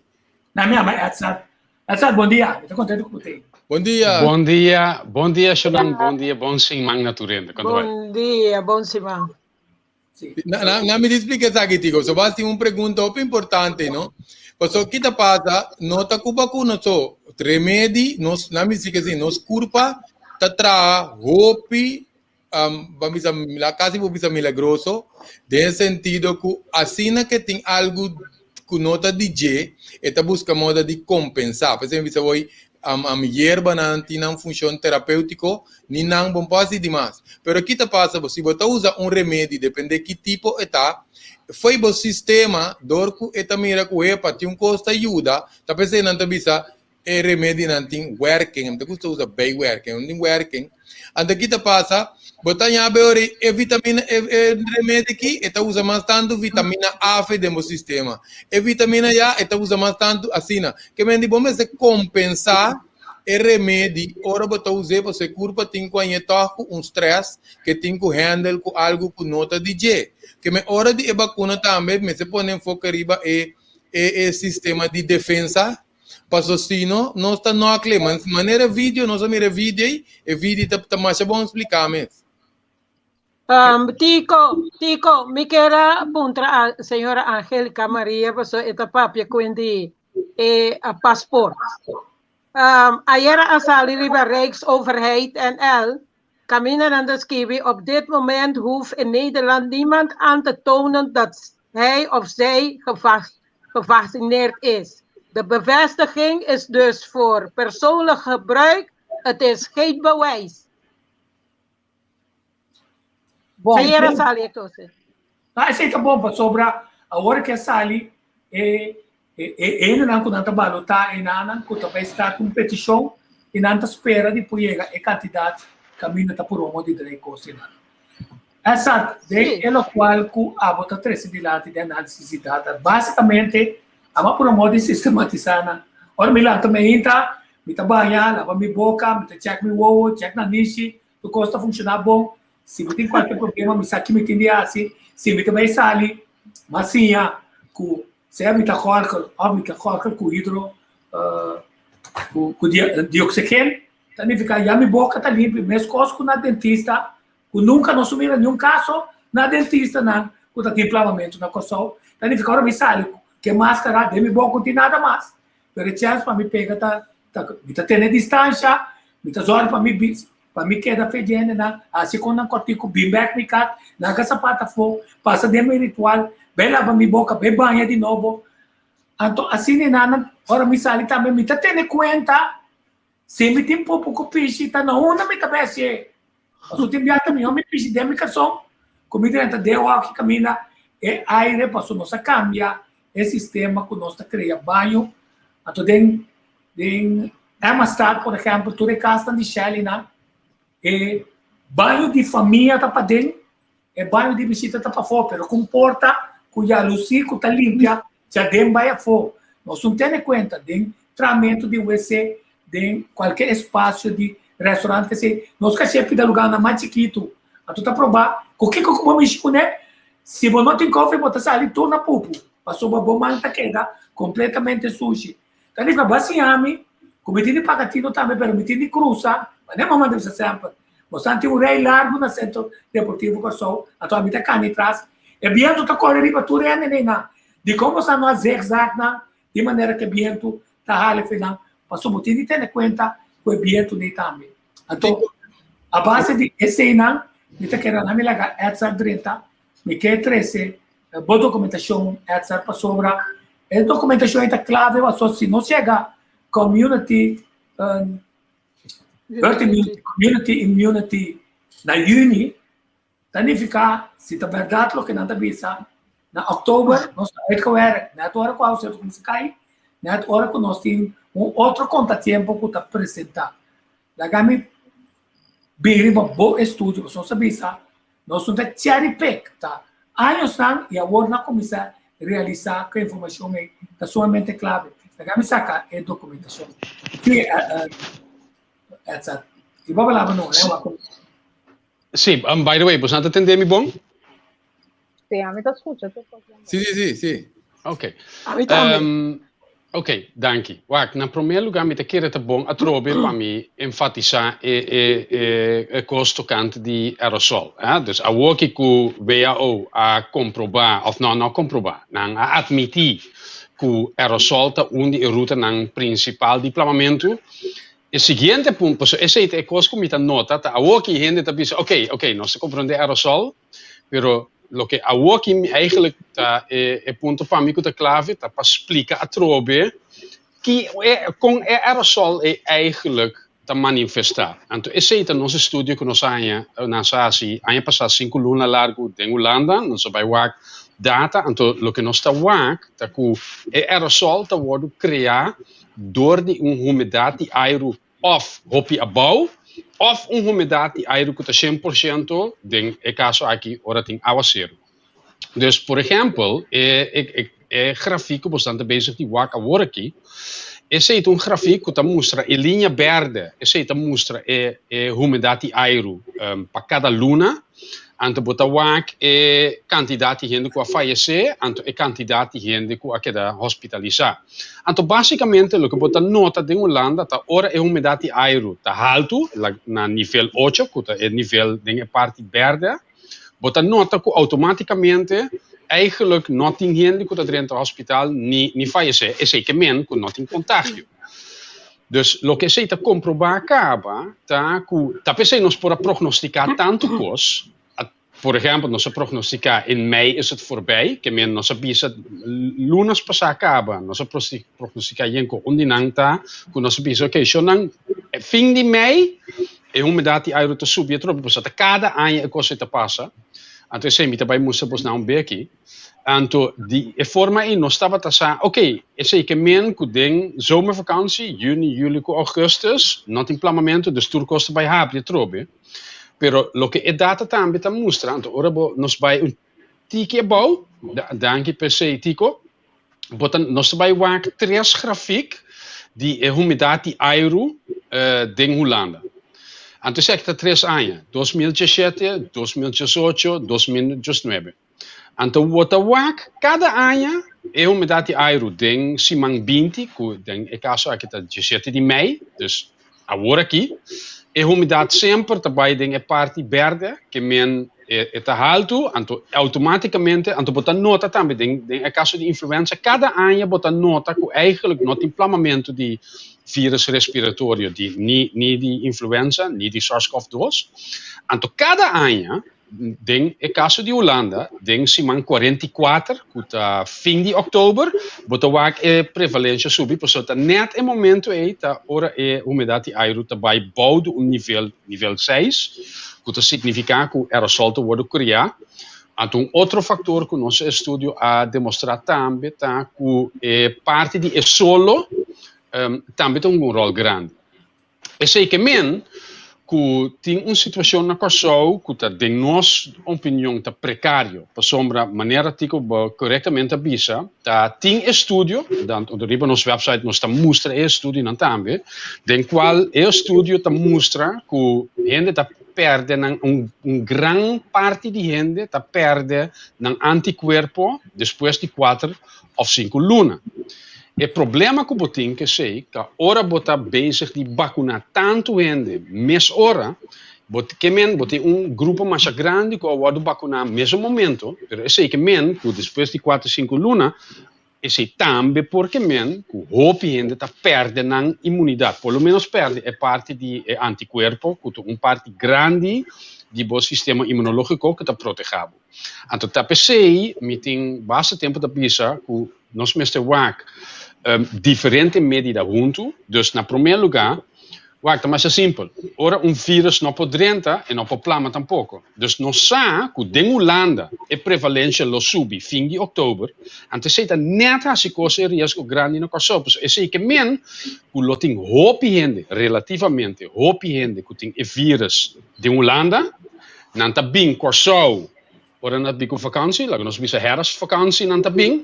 S4: Na mi yama Edzard. Edzard, bon dia. Mi ta contento cu bo ta ei.
S11: Bon dia.
S16: Bon dia, bon dia Shonan, bon dia, bon siman na tur hende. Cuanto bai?
S5: Bon dia, bon siman.
S11: Na, na, na mi di explica esaki, Tico. So, bo a hasi un pregunta hopi importante, no? Paso, ki ta pasa, no ta cu vacuna so. Remedi, nos, na mi si que si, nos curpa ta traha hopi um, ban bisa, la casi por bisa milagroso, den sentido ku asina ke tin algu ku no ta di dje, e ta buska moda di kompensá. P'esei mi bisa hoy, um, um, yerbanan tin nan funshon terapéutiko, ni nan bon por hasi dimas. Pero ki ta pasa bo, si bo ta usa un remedi, depende ki tipo e ta, fo'i bo sistema, dor ku e ta mira ku epa, tin un kos ta yuda, ta p'esei nan ta bisa, E remedinan tin werking, mi ta gusta usa bijwerking, nan tin werking. Anto ki ta pasa? Bo ta ña be ora e vitamina, e, e remedi ki, e ta usa mas tantu vitamina A fe den bo sistema. E vitamina ya, e ta usa mas tantu asina. Ke men di bo mester kompensá e remedi ora bo ta us'é pasobra e kurpa tin ku hañ'é tòg ku un stress ke tin ku handle ku algu ku no ta di dje. Ke men ora di e bakuna tambe mester pone enfoke riba e e e sistema di defensa. Paso si no, nos ta nòkle. Manera video, nos a mira e video ei, e video ta, ta masha bon spliká mes.
S5: Um, Tico, Tico, mi kier a puntra a señora Angelica Maria, paso e ta papia ku di e a paspoort. Um, ayera a sali riba Rijksoverheid NL, kaminda nan ta skibi, op dit moment hoeft in Nederland niemand aan te tonen dat hij of zij gevaccineerd is. De bevestiging is dus voor persoonlijk gebruik, het is geen bewijs.
S4: Bon.
S5: Ayera sali e kos.
S4: Ah, esei ta bon pasobra awor ke sali e e e hendenan ku nan ta balotá e nannan ku ta bai start un petishon i nan ta spera di por yega e kantidat kaminda ta por homo di drei kos einan. Esat, den e lokual ku abo ta trese dilanti den análisis di data, básikamente abo a promo di sistematisá nan. Ora mi lanta meinta, mi ta baña, laba mi boka, mi ta chèk mi wowo, chèk nanishi, tur kos ta funshoná bon. Si mi tin kualke problema, mi sa ki mi tin di hasi. Si mi ta bai sali, mi a siña ku sea mi ta gòrgel òf mi ta gòrgel ku hidro, ku dioxigeen, ta nifiká ya mi boka ta limpi, meskos ku na dentista ku nunka nos a mira niun kaso na dentistanan ku ta tin plamamentu na Kòrsou, ta nifiká ora mi sali ku e maskara den mi boka no tin nada mas, pero e chèns pa mi pega ta ta mi ta tene distansha, mi ta zòrg pa mi pa mi keda fe di hendenan, hasi kon nan kòrtiku bin bèk mi kas, laga sapat afó, pasa den mi ritual, bai laba mi boka, bai baña di nobo. Anto asina e nan ora mi sali tambe mi ta tene kuenta. Si mi tin popo ku pishi ta na unda mi ta bai hasié? Pasobra tin biaha ta mihó mi pishi den mi karson ku mi drenta den hoki kaminda e aire pasobra nos a kambia e sistema ku nos ta krea baño. Anto den den Emmastad por ehèmpel tur e kasnan di Shellynan e baño di famia ta paden e baño di bishita ta pafó pero ku un porta ku yalusí ku ta limpia djaden bai afó. Nos no tene kuenta den tramentu di wc, den kualke espasio di restaurant kese, nos ka siempre pida lugarnan mas chikitu. Anto ta probá ku kiko ku bo mishi kuné, si bo no tin kofi bo ta sali tur na pupu, pasobra bo man ta keda kompletamente sushi. Ta nifiká bo a siña mi ku mi tin di paga tino tambe pero mi tin di krusa, manera mama ta bisa semper, bo sa tin un rei largu na Sentro Deportivo Kòrsou, anto ami ta kani tras, e bientu ta kore riba tur hende neinan, dikon bo sa no a zigzag nan di manera ku e bientu ta hala efe nan, pasobra bo tin di tene kuenta ku e bientu nei tambe. Anto a base di eseinan mi ta kere nan mi laga Edsel drenta, mi ke trese bo dokumentashon Edsel pasobra e dokumentashon ei ta klave pasobra si nos yega community herd immunity, community immunity na yüni Ta nifiká, si ta bèrdat loke nan ta bisa, na òktober nos ta uitgewerkt, nèt ora ku awaseru ta kuminsá kai, nèt ora ku nos tin un otro kontatiempo ku ta presentá. Laga mi bin riba bo estudio, pasobra nos a bisa, nos no ta cherry pick, ta añosnan i awor nan a kuminsá realisá ku e informashon ei ta sumamente klave. Laga mi saka e dokumentashon. Sí, Edson, i bo palabra no, hè?
S16: Sí, um, by the way, boso ta tende mi bon?
S15: Sí, ami ta skucha tur kos bon.
S11: Sí, sí, sí, sí.
S16: Ok.
S5: Ami tambe.
S16: Um, ok, danki. Wak, na primer lugar mi ta kere ta bon atrobe pa mi enfatisá e, e, e, e kos tokante di aerosol. Eh? Dus awoki ku WHO a komprobá, of no, no komprobá, nan a admití ku aerosol ta un di e rutanan prinsipal di plamamentu, E siguiente punto, pasobra esei ta e kos ku mi ta nota, ta awoki hende ta bisa, ok, ok, nos ta komprondé aerosol, pero loke awoki mi eigenlijk ta e e punto pa mi ku ta klave ta pa splika atrobe ki e kon e aerosol ei eigenlijk ta manifestá. Anto esei ta nos estudio ku nos a haña, nos a hasi aña pasá sinku luna largu den Hulanda, nos a bai wak data, anto loke nos ta wak ta ku e aerosol ta wòrdu kreá dor di un humedat di airu òf hopi abou òf un humedat di airu ku ta 100% den e kaso aki ora tin awaseru. Dus por ehèmpel e e e grafik ku bosnan ta bezig di wak awor aki, esei ta un grafik ku ta mustra e liña bèrdè, esei ta mustra e e humedat di airu pa kada luna. Anto bo ta wak e kantidat di hende ku a fayesé, anto e kantidat di hende ku a keda hospitalisá. Anto básikamente loke bo ta nota den Hulanda ta ora e humedat di airu ta haltu, na nivel ocho, ku ta e nivel den e parti bèrdè, bo ta nota ku outomátikamente eigenlijk no tin hende ku ta drenta hospital ni ni fayesé. Esei ke men ku no tin kontagio. Dus loke esei ta komprobá kaba ta ku ta p'esei nos por a prognostiká tantu kos. Por ehèmpel, nos a prognostiká in mei is het voorbij, ke men nos a bisa lunas pasá kaba, nos a prognostiká yen ku un di nan ta ku nos a bisa oke shonnan fin di mei e humedat di airu ta subi atrobe pasobra ta kada aña e kos ei ta pasa. Anto esei mi ta bai mustra bosnan un beki. Anto di e forma ei nos tabata sa, ok, esei ke men ku den zomervakantie, juni, juli ku augustus, no tin plamamentu, dus tur kos ta bai habri atrobe. Pero loke e data tambe ta mustra, anto ora bo nos bai un tiki abou, danki p'esei Tico, bo ta nos ta bai wak tres grafik di e humedat di airu den Hulanda. Anto esaki ta tres aña, 2017, 2018, 2019. Anto bo ta wak kada aña e humedat di airu den siman 20, ku den e kaso aki ta 17 di mei, dus awor aki, e humedat semper ta bai den e parti bèrdè, ke men e ta haltu, anto outomátikamente, anto bo ta nota tambe den den e kaso di influenza, kada aña bo ta nota ku eigenlijk no tin plamamentu di virus respiratorio di ni ni di influenza ni di SARS-CoV-2, anto kada aña. Den e kaso di Hulanda, den siman 44, ku ta fin di òktober, bo ta wak e prevalensha subi, pasobra ta nèt e momento ei ta ora e humedat di airu ta bai bou di un nivel, nivel seis, ku ta signifiká ku aerosol ta wòrdu kriá. Anto un otro faktor ku nos estudio a demostrá tambe ta ku e parti di e solo tambe ta hunga un ròl grandi. Esei ke men ku tin un situashon na Kòrsou ku ta den nos opinion ta prekario, pasobra manera Tico bo korektamente a bisa, ta tin estudio, dan riba nos website nos ta mustra e estudionan tambe, den kual e estudio ta mustra ku hende ta pèrdè nan un un gran parti di hende ta pèrdè nan antikuerpo despues di kuater òf sinku luna. E problema ku bo tin k'esei ta ora bo ta bezig di bakuná tantu hende mes ora, bo ke men bo tin un grupo masha grandi ku a wòrdu bakuná mesun momento, pero esei ke men ku despues di kuater sinku luna esei tambe por ke men ku hopi hende ta pèrdè nan imunidat, por lo menos pèrdè e parti di e antikuerpo ku ta un parti grandi di bo sistema imunológiko ku ta protehá bo. Anto ta p'esei mi tin basta tempu ta bisa ku nos mester wak diferente medida huntu. Dus na promé lugá, wak ta masha simpel, ora un vírus no por drenta e no por plama tampoko. Dus nos sa ku den Hulanda e prevalensha lo subi fin di òktober, anto esei ta nèt hasi kos e riesgo grandi na Kòrsou. Pasobra esei ke men ku lo tin hopi hende, relativamente hopi hende ku tin e vírus den Hulanda, Nan ta bin Kòrsou ora nan ta bin ku vakansi, laga nos bisa herfstvakansi nan ta bin,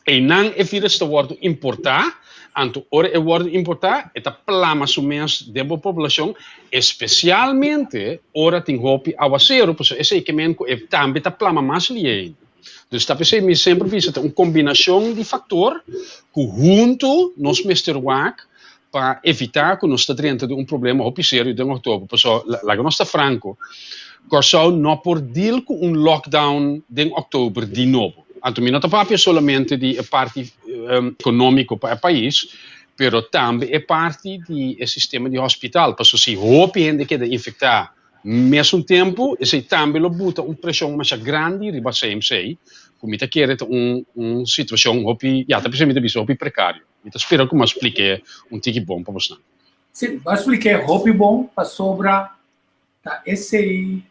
S16: einan e virus ta wòrdu importá, anto ora e wòrdu importá e ta plama su mes den bo poblashon, espesialmente ora tin hopi awaseru, pasobra esei ke men ku e tambe ta plama mas liei. Dus ta p'esei mi semper bisa ta un kombinashon di faktor ku huntu nos mester wak pa evitá ku nos ta drenta den un problema hopi serio den òktober. Pasobra, laga nos ta franko, Kòrsou no por deal ku un lockdown den òktober di nobo. Anto mi no ta papia solamente di e parti ekonómiko pa e pais, pero tambe e parti di e sistema di hospital. Pasobra si hopi hende keda infektá mesun tempu, esei tambe lo buta un preshon masha grandi riba CMC, ku mi ta kere ta un un situashon hopi, ya, ta p'esei mi ta bisa hopi prekario. Mi ta spera ku mi a splik'é un tiki bon pa bosnan.
S4: Sí, bo a splik'é hopi bon pasobra ta esei,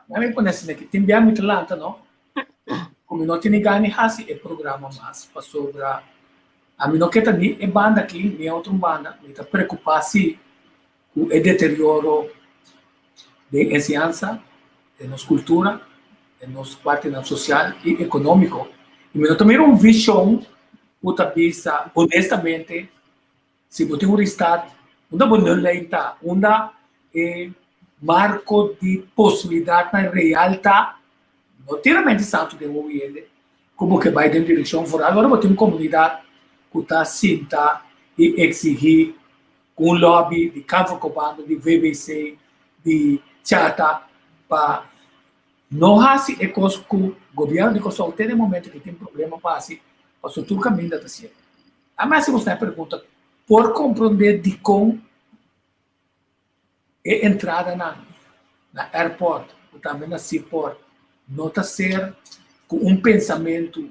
S4: nan mi pone asina ki tin bia mi ta lanta no, ku mi no tene gana di hasi e programa mas pasobra ami no ke ta ni e banda aki ni e otro banda, mi ta preokupá si ku e deterioro den enseñansa, den nos kultura, den nos partinan sosial i ekonómiko. I mi no ta mira un vishon ku ta bisa honestamente si bo tin un restart, unda bo nullijn ta, unda e marko di posibilidatnan real ta, no tira mente santu den hopi hende ku bo ke bai den direkshon foral ora bo tin un komunidat ku ta sinta i eksigí ku un lobby di Kanverkopando, di VBC, di Chata pa no hasi e kos ku gobièrnu di Kòrsou te den momento ku tin problema pa hasi pasobra tur kaminda ta sierto. A mi hasi boso e pregunta, por komprondé dikon e entradanan na airport ku tambe na seaport no ta ser ku un pensamentu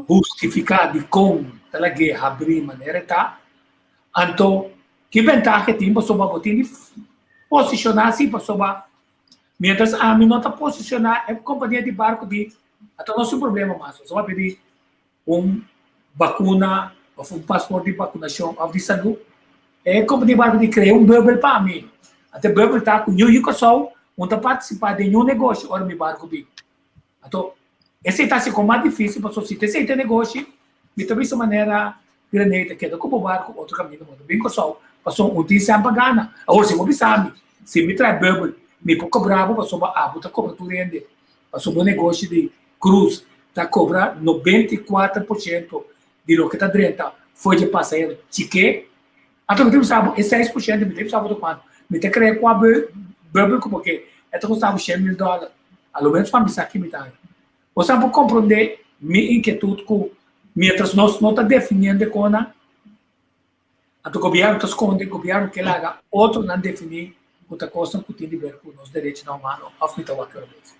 S4: hustifiká dikon ta lag'é habrí manera e ta, anto ki bentaha e tin pasobra bo tin di posishoná si pasobra miéntras ami no ta posishoná e kompania di barku di anto no si un problema mas pasobra pidi un bakuna òf un pasport di bakunashon òf di salú e kompania di barku di krea un bùbel pa mi anto e bùbel ta ku New Kòrsou un ta partisipá den niun negoshi ora mi barku bin. Anto, esei ta hasi kon mas difísil pasobra si ta esei ta e negoshi, mi ta bisa manera Grenade ta keda ku bo barku otro kaminda bo ta bin Kòrsou pasobra un tin semper gana. Awor si bo bisa mi, si mi trae bùbel mi por kobra bo pasobra abo ta kobra tur hende pasobra bo negoshi di krus ta kobra 94% di loke ta drenta for dje pasahero chik'é. Anto mi ta bisa bo e 6% mi ta bisa bo ta kuantu. Mi ta krea kua bùbel ku bo ke e ta kosta bo 100,000 dòler. A lo menos pa mi sa ki mi ta haña. Bo sa por komprondé mi inkietut ku mientras nos no ta definiendo e konan, anto gobièrnu ta skonde, gobièrnu ke laga otronan definí. Ku ta kosnan ku tin di ber ku nos derechonan humano òf mi ta wak ora bes.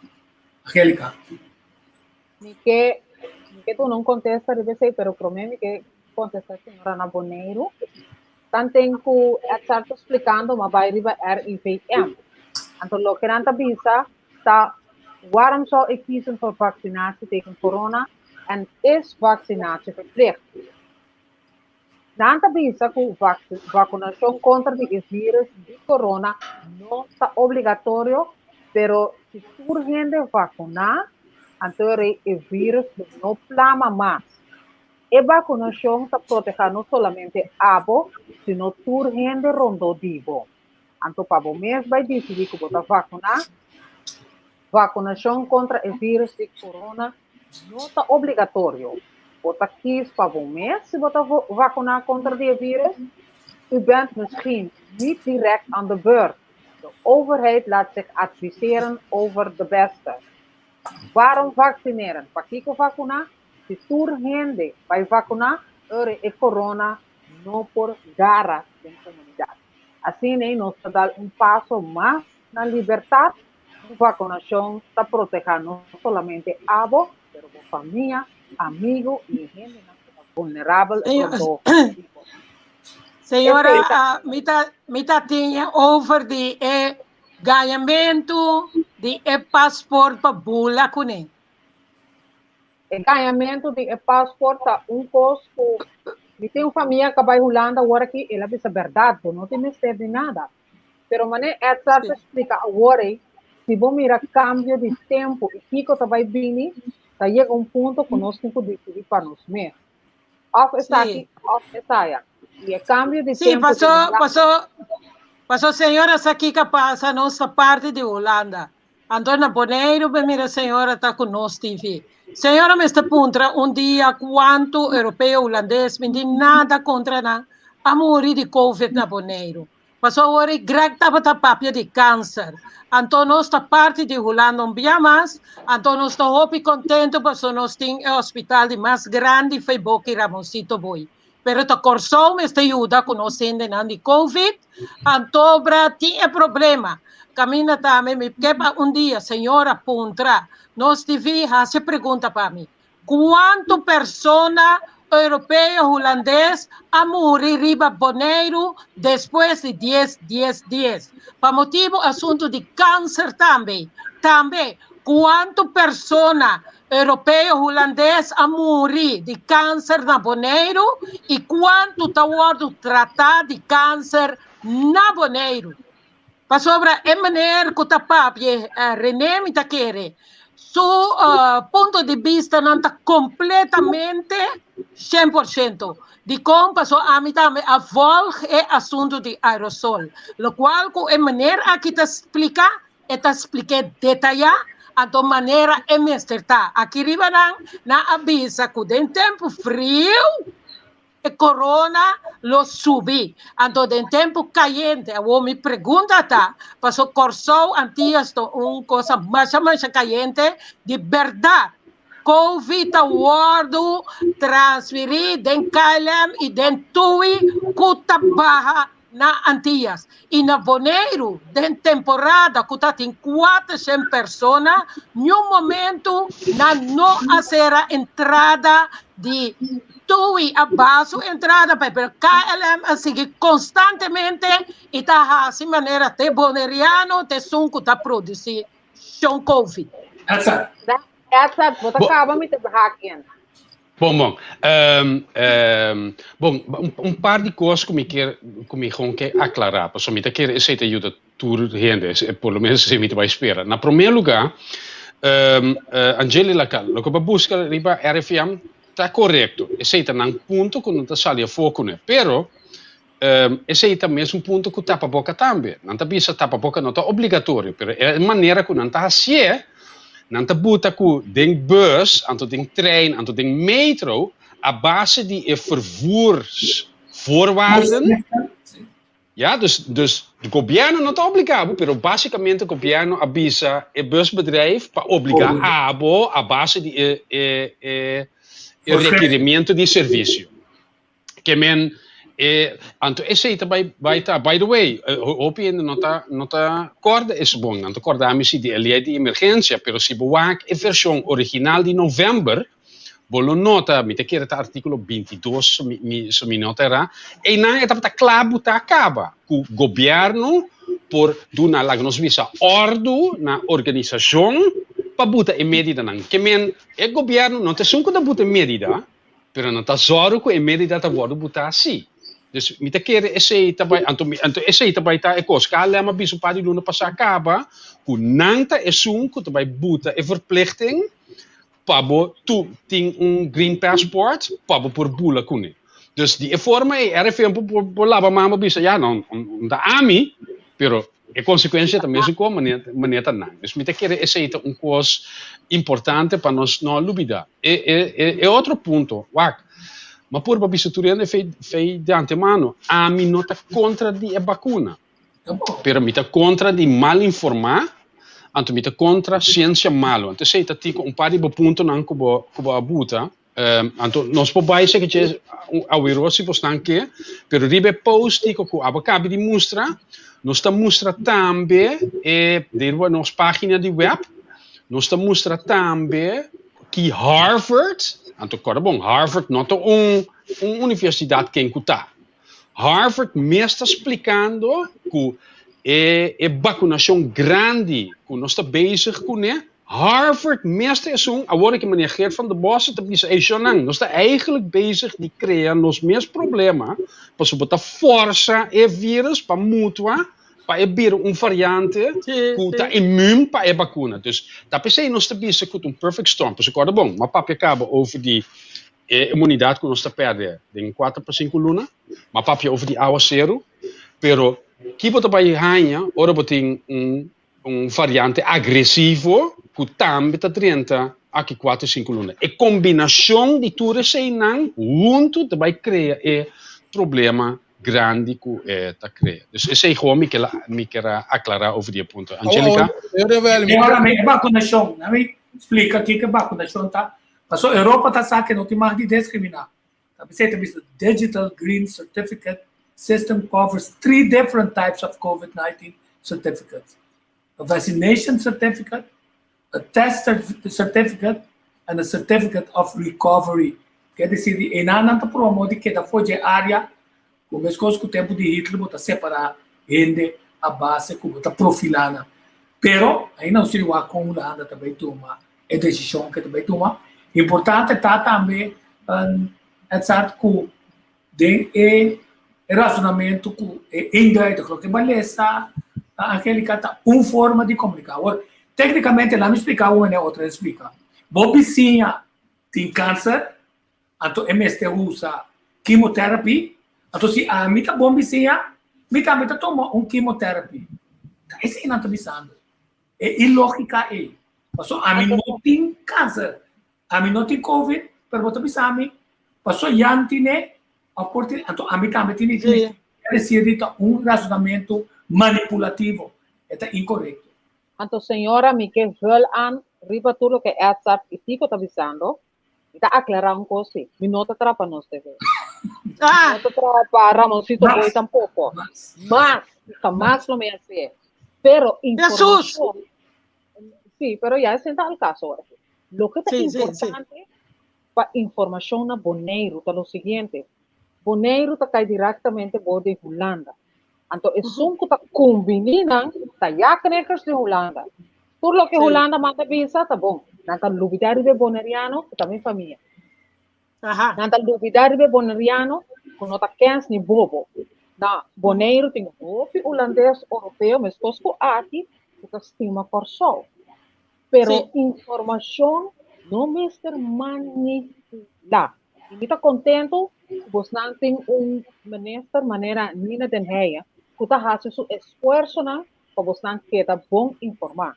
S4: Angelica.
S15: Mi ke mi ke duna un kontesta riba esei, pero promé mi ke kontestá señora na Boneiru. Tanten ku Edzard ta splikando m'a bai riba RIVM. Anto loke nan ta bisa ta waarom zou ik kiezen voor vaccinatie tegen corona en is vaccinatie verplicht? Nan ta bisa ku vakunashon kontra di e vírùs di korona no ta obligatorio, pero si tur hende vakuná, anto rei e vírùs lo no plama mas. E vakunashon ta protehá no solamente abo, sino tur hende rondó di bo. Anto pa bo mes bai disidí ku bo ta vakuná. Vakunashon kontra e vírùs di korona no ta obligatorio. Bo ta kis pa bo mes si bo ta vakuná kontra di e vírùs. U bent misschien niet direct aan de beurt. De overheid laat zich adviseren over de beste. Waarom vaccineren? Pakiko vakuná? Si tur hende bai vakuná, ora e korona no por gara den komunidat. Asina nos ta dal un paso mas na libertat. Un vakunashon ta protehá no solamente abo, pero bo famia, amigu i e hendenan ku ta vulnerabel rondó di bo.
S5: Señora, mi ta mi ta tin e over di e gañamentu di e pasport pa bula kuné.
S15: E gañamentu di e pasport ta un kos ku mi tin un famia ku a bai Hulanda awor aki, el a bisa bèrdat, bo no tin mester di nada. Pero manera Edzard ta splika awor ei, si bo mira kambio di tempu i kiko ta bai bini, ta yega un punto ku nos tin ku disidí pa nos mes. Òf esaki òf esaya. I e kambio di
S5: Sí,
S15: tempu
S5: paso,
S15: tin un gran.
S5: paso, paso señora sa kiko a pasa, nos ta parti di Hulanda. Anto na Boneiru bo mira señora ta ku nos TV. Señora mester puntra un dia kuantu europeo hulandes, mi tin nada kontra nan, a muri di covid na Boneiru. Paso awor e Greg tabata papia di kanser. Anto nos ta parti di Hulanda un bia mas, anto nos ta hopi kontentu paso nos tin e hospital di mas grandi Feiboki Ramonsito Booi. Pero ta Kòrsou mester yuda ku nos hendenan di covid, anto bra tin e problema. Kaminda tambe mi ke pa un dia señora puntra nos TV hasi pregunta pa mi. Kuantu persona europeo hulandes a muri riba Boneiru despues di dies dies dies? Pa motibu asuntu di kanser tambe. Tambe kuantu persona europeo hulandes a muri di kanser na Boneiru i kuantu ta wòrdu tratá di kanser na Boneiru? Pasobra e meneer ku ta papia, René mi ta kere, su punto di bistanan ta kompletamente 100%. Dikon? Pasobra ami tambe a volg e asuntu di aerosol. Lokual ku e meneer aki ta splika, e ta splik'é detayá, anto manera e mester ta. Aki riba nan, nan a bisa ku den tempu friu, E corona lo subi. Anto den tempu cayente, awor mi pregunta ta, paso Corsou, Antillas ta un cosa masha masha cayente, di berdad Covid ta wordo transferi den KLM y den TUI cu ta baha na Antillas y na Boneiru den temporada cu ta tin 400 persona, niun momento nan no a cera entrada di TUI a baha su entrada pa pero KLM a sigui constantemente y ta haci manera te Boneriano te esun cu ta produci shon Covid.
S15: Edzard, bo ta caba mi ta haak in.
S16: Bon, bon. Um, um, bon, un, un par di kos ku mi kier, ku mi gewoon ke aklará, pasobra mi ta kere esei ta yuda tur hende, por lo menos esei mi ta bai spera. Na promé lugá, um, uh, Angeli Lacal, loke bo a buska riba RFM ta korekto. Esei ta nan punto ku nan ta sali afó kuné. Pero, um, esei ta mes un punto ku tapaboka tambe. Nan ta bisa tapaboka no ta obligatorio, pero e manera ku nan ta hasié, nan ta buta ku den bus, anto den trein, anto den metro, a base di e vervoersvoorwaarden. Ja, dus, dus gobièrnu no ta obligá bo, pero básikamente gobièrnu a bisa e busbedrijf pa obligá abo a base di e, e, e, e requerimiento di servisio. Ke men. E, anto esei ta bai, bai ta, by the way, hopi hende no ta, no ta korda es bon, nan ta korda mi si di e lei di emergensia, pero si bo wak e vershon original di november, bo lo nota, mi ta kere ta artíkulo 22, so mi, mi, so mi no ta erá, einan e tabata kla butá kaba ku gobièrnu por duna, laga nos bisa, òrdu na organisashon pa buta e medidanan. Ke men, e gobièrnu no ta esun ku ta buta e medida, Pero no ta zòru ku e medida ta wòrdu butá sí. Dus mi ta kere esei ta bai, anto mi, anto esei ta bai ta e kos. KLM a bisa un par di luna pasá kaba ku nan ta esun ku ta bai buta e verplichting pa bo tu tin un green passport pa bo por bula kuné. Dus di e forma ei RFM por por laba man bo bisa ya no, no ta ami, pero E konsekuensia ta mesun kon manera ta nan. Dus mi ta kere esei ta un kos importante pa nos no lubida. E e e e otro punto, wak, mi a purba bisa tur hende fei fei di antemano, ami no ta kontra di e bakuna, pero mi ta kontra di mal informá, anto mi ta kontra siensia malu. Anto esei ta tiko un par di bo puntonan ku bo ku bo a buta. Anto nos por bai seke dje awero si bosnan ke, pero riba e post tiko ku abo kabi di mustra, nos ta mustra tambe e den riba nos pagina di web, nos ta mustra tambe ki Harvard, anto kòrda bon, Harvard no ta un un universidat ken ku ta. Harvard mes ta splikando ku e e bakunashon grandi ku nos ta bezig kuné, Harvard mes ta esun, awor aki meneer Geert van der Bosse ta bisa, ey shownan, nos ta eigenlijk bezig di krea nos mes problema, pasobra bo ta forsa e virus pa mutua, pa e bira un variante ku ta immuun pa e bakuna. Dus ta p'esei nos ta bisa ku ta un perfect storm. Pasobra kòrda bon, m'a papia kaba over di e imunidat ku nos ta pèrdè den kuater pa sinku luna, m'a papia over di awaseru, pero ki bo ta bai haña ora bo tin un Un variante agresivo ku tambe ta drenta aki kuater sinku luna. E kombinashon di tur eseinan huntu ta bai krea e problema grandi ku e ta krea. Dus esei gewoon mi ker mi ker a aklará over di e punto. Angelica?
S4: Ora mi e bakunashon, na mi splika kiko e bakunashon ta. Pasobra Europa ta sa ke no tin mag di diskriminá. Ta p'esei ta bisa Digital Green Certificate System covers three different types of COVID-19 certificates, a vaccination certificate, a test certificate and a certificate of recovery. Ke desir di einan nan ta promo di keda for dje area ku meskos ku tempu di Hitler bo ta separa hende a base ku bo ta profila nan. Pero ainda nos tin wak kon Hulanda ta bai tuma e desishon ke ta bai tuma. Importante ta tambe Edzard ku den e rasonamentu ku e eenduidig loke bo a lesa Angelica ta un forma di komuniká. Awor teknikamente laat mi splika un manera otro e splika. Bo bisiña tin kanser anto e mester usa chemotherapy anto si ami ta bon bisiña mi tambe ta tuma un chemotherapy. Ta esei nan ta bisando. E ilógika ei. Paso ami no tin kanser, ami no tin covid, pero bo ta bisa mi, paso Jan tine, of por tine, anto ami tambe tine tine. E desir di ta un rasonamentu manipulativo, e ta inkorekto.
S15: Anto señora mi ke vul aan riba tur loke Edzard i Tico ta bisando, Mi ta aclara un cos si, mi no ta traha pa Nos TV. Mi no ta traha pa Ramoncito Boy tampoco. Mas, y jamás lo mi hacié. Pero informacion, sí, pero ya esei ta al caso ahora. Loke ta importante pa informacion na Boneiru ta lo siguiente. Boneiru ta cai directamente bou di Hulanda. Anto esun cu ta cumbini nan ta ya knechters di Hulanda. Tur loke Hulanda manda bisa ta bon. Nan ta lubida riba e Boneriano cu ta mi famia. Nan ta lubida riba e Boneriano cu no ta kens ni bobo. Na Boneiru tin hopi Hulandes Oropeo meskos cu aki cu ta stima Kòrsou. Pero informacion no mester manipula. I mi ta kontentu ku bosnan tin un minister manera Nina den Heyer ku ta hasi su esfuersonan pa bosnan keda bon informá.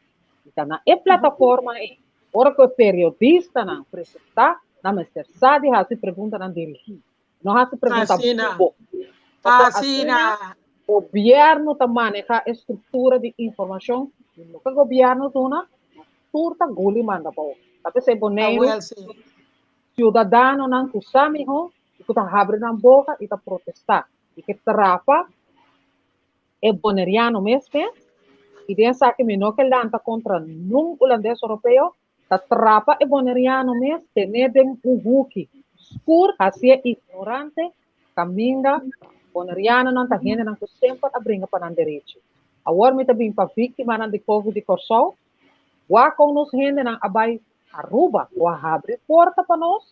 S15: I ta na e plataforma ei, ora ku e periodistanan presentá, nan mester sa di hasi preguntanan dirigí. No hasi pregunta bobo. Pasobra asina gobièrnu ta manehá e struktura di informashon i loke gobièrnu duna, nos tur ta guli manda bou. Ta p'esei Boneiru, siudadanonan ku sa mihó. i ku ta habri nan boka i ta protestá i ke trapa e boneriano mes mes i den esaki mi no ke lanta kontra nun hulandes oropeo ta trapa e boneriano mes ten'é den un huki skur hasié ignorante kaminda bonerianonan ta hendenan ku semper a bringa pa nan derechi. Awor mi ta bin pa víktimanan di covid di Kòrsou Wak kon nos hendenan a bai Aruba ku a habri porta pa nos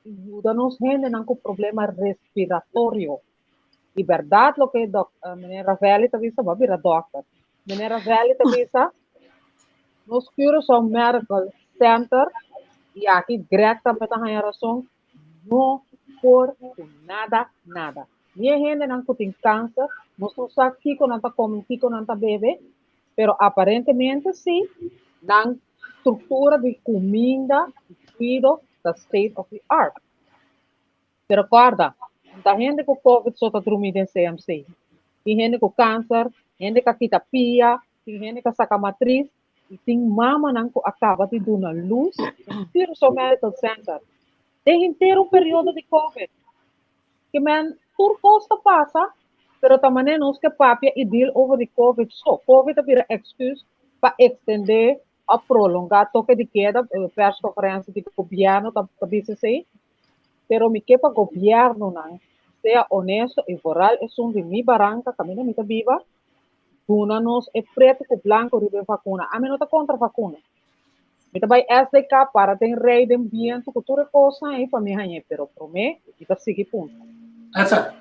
S15: i yuda nos hendenan ku problema respiratorio. I bèrdat loke dòk meneer Ravelli ta bisa, bo a bira dòkter. Meneer Ravelli ta bisa, nos Curaçao Medical Center, i aki Greg tambe ta haña rason, no por ku nada nada. Ni e hendenan ku tin kanser, nos no sa kiko nan ta kome i kiko nan ta bebe, Pero aparentemente sí, nan struktura di kuminda i kuido ta state of the art. Pero kòrda, no ta hende ku covid so ta drumí den CMC. Tin hende ku kanser, hende ku a kita pia, tin hende ku a saka matris i tin mamanan ku a kaba di duna lus den Curaçao Medical Center den henter un periodo di covid. Ke men tur kos ta pasa, pero ta manera nos ke papia i deal over di covid so. Covid a bira excuse pa extende of prolonga toke di keda, persconferencia di gobierno ta ta bisa esei. Pero mi ke pa gobiernonan sea honesto i vooral esun di mi baranka kaminda mi ta biba, duna nos e pretu ku blanku riba e vakuna. Ami no ta kontra vakuna. Mi ta bai SDK para den rei den bientu ku tur e kosnan ei pa mi hañ'é, pero promé mi ta sigui puntra.
S4: Esa.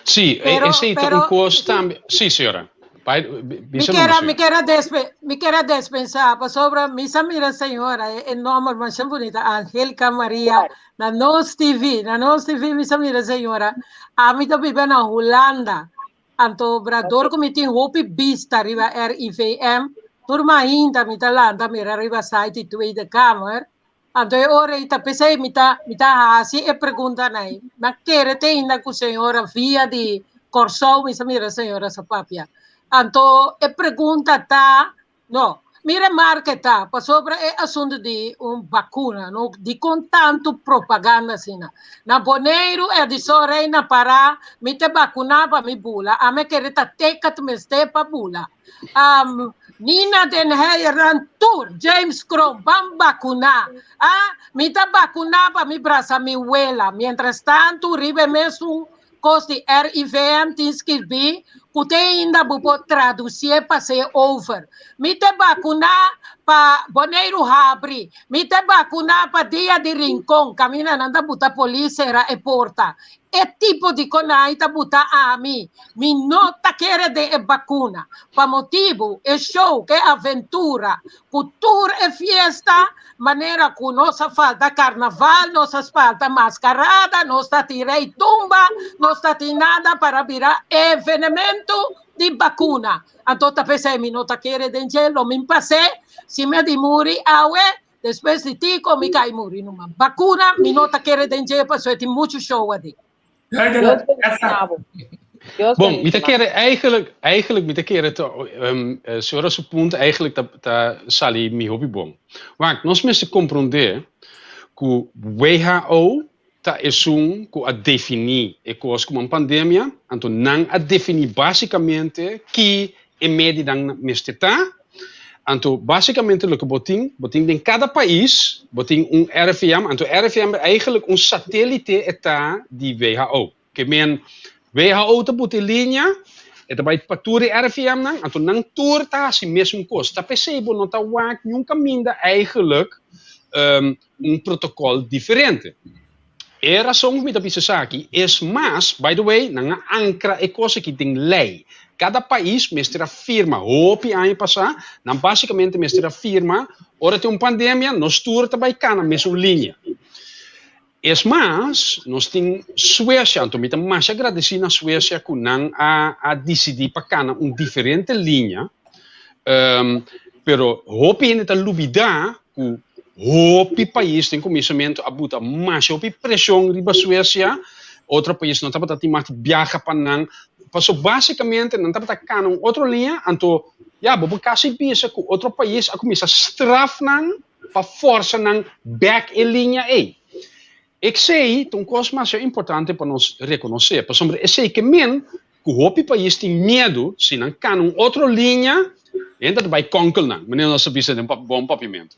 S16: Sí,
S5: Pero,
S16: esei ta un
S5: pero,
S16: kos tambe. Sí, señora. Bai,
S5: mi
S16: bisa
S5: quier,
S16: numa,
S5: mi
S16: señora.
S5: quier a despe, mi quier a despensá pasobra mi sa mira señora, e, e nomber masha bunita, Angelica Maria, na Nos TV, na Nos TV mi sa mira señora. Ami ta biba na Hulanda. Anto bra dor ku mi tin hopi bista riba RIVM, tur mainta mi ta lanta mira riba site di Tweede Kamer. Anto e ora ei ta p'esei mi ta mi ta hasi e preguntanan ei. Mi a kere te ainda ku señora via di Kòrsou mi sa mira señora sa papia. Anto e pregunta ta No, mi remarke ta pasobra e asuntu di un bakuna, no, dikon tantu propaganda asina? Na Boneiru e di so reina pará, mi te bakuná pa mi bula, ami kere ta teka tu mester pa bula. Um, Nina den Heyer nan tur, James Kroon, ban bakuná. Ah, mi ta bakuná pa mi brasa mi wela. Mientras tantu riba e mesun Kos di RIVM tin skirbí ku te ainda bo por tradusié pas'é over. Mi te bakuná pa Boneiru habri. Mi te bakuná pa dia di Rincon, kaminda nan ta buta polis sera e porta. E tipo di konai ta buta ami. Mi no ta kere den e bakuna. Pa motibu e show ku e aventura ku tur e fiesta manera ku nos a falta karnaval, nos a falta maskarada, nos ta tin rei tumba, nos ta tin nada para bira evenemento di bakuna. Anto ta p'esei mi no ta kere den dje, lo mi pas'é, si mi a di muri awe, despues di tiko mi kai muri numa. Bakuna mi no ta kere den dje pasobra e tin muchu show aden.
S15: Dios bendiciona bo. Dios
S16: Bon, mi ta
S15: bendiciona.
S16: kere eigenlijk, eigenlijk mi ta kere ta, um, eh, señora su punto eigenlijk ta, ta sali mi hopi bon. Want nos mester comprende ku WHO ta esun ku a defini e kos como un pandemia, anto nan a defini basicamente ki e medidan mester ta, Anto basicamente loke bo tin, bo tin den cada pais, bo tin un RIVM, anto RIVM eigenlijk un satelite e ta di WHO. Ke men WHO ta buta e linea, e ta bai pa tur e RIVM-nan, anto nan tur ta hasi mesun kos. Ta p'esei bo no ta wak niun kaminda eigenlijk un protocol diferente. E rason ku mi ta bisa esaki es mas, by the way, nan a ankra e kos aki den lei. Kada pais mester a firma, hopi aña pasá, nan basikamente mester a firma, ora tin un pandemia, nos tur ta bai kana mesun linia. Es mas, nos tin Suecia, anto mi ta masha agradesí na Suecia ku nan a a disidí pa kana un diferente linia, pero hopi hende ta lubidá ku hopi pais den kuminsamentu a buta masha hopi preshon riba Suecia, otro pais no tabata tin mas di biaha pa nan, paso basikamente nan tabata kana un otro liña, anto ya bo por kasi bisa ku otro pais a kuminsa straf nan pa forsa nan bek e liña ei. Esei ta un kos masha importante pa nos rekonosé, pasobra esei ke men ku hopi pais tin miedu si nan kana un otro liña, hende ta bai konkel nan, manera nos ta bisa den bon papiamentu.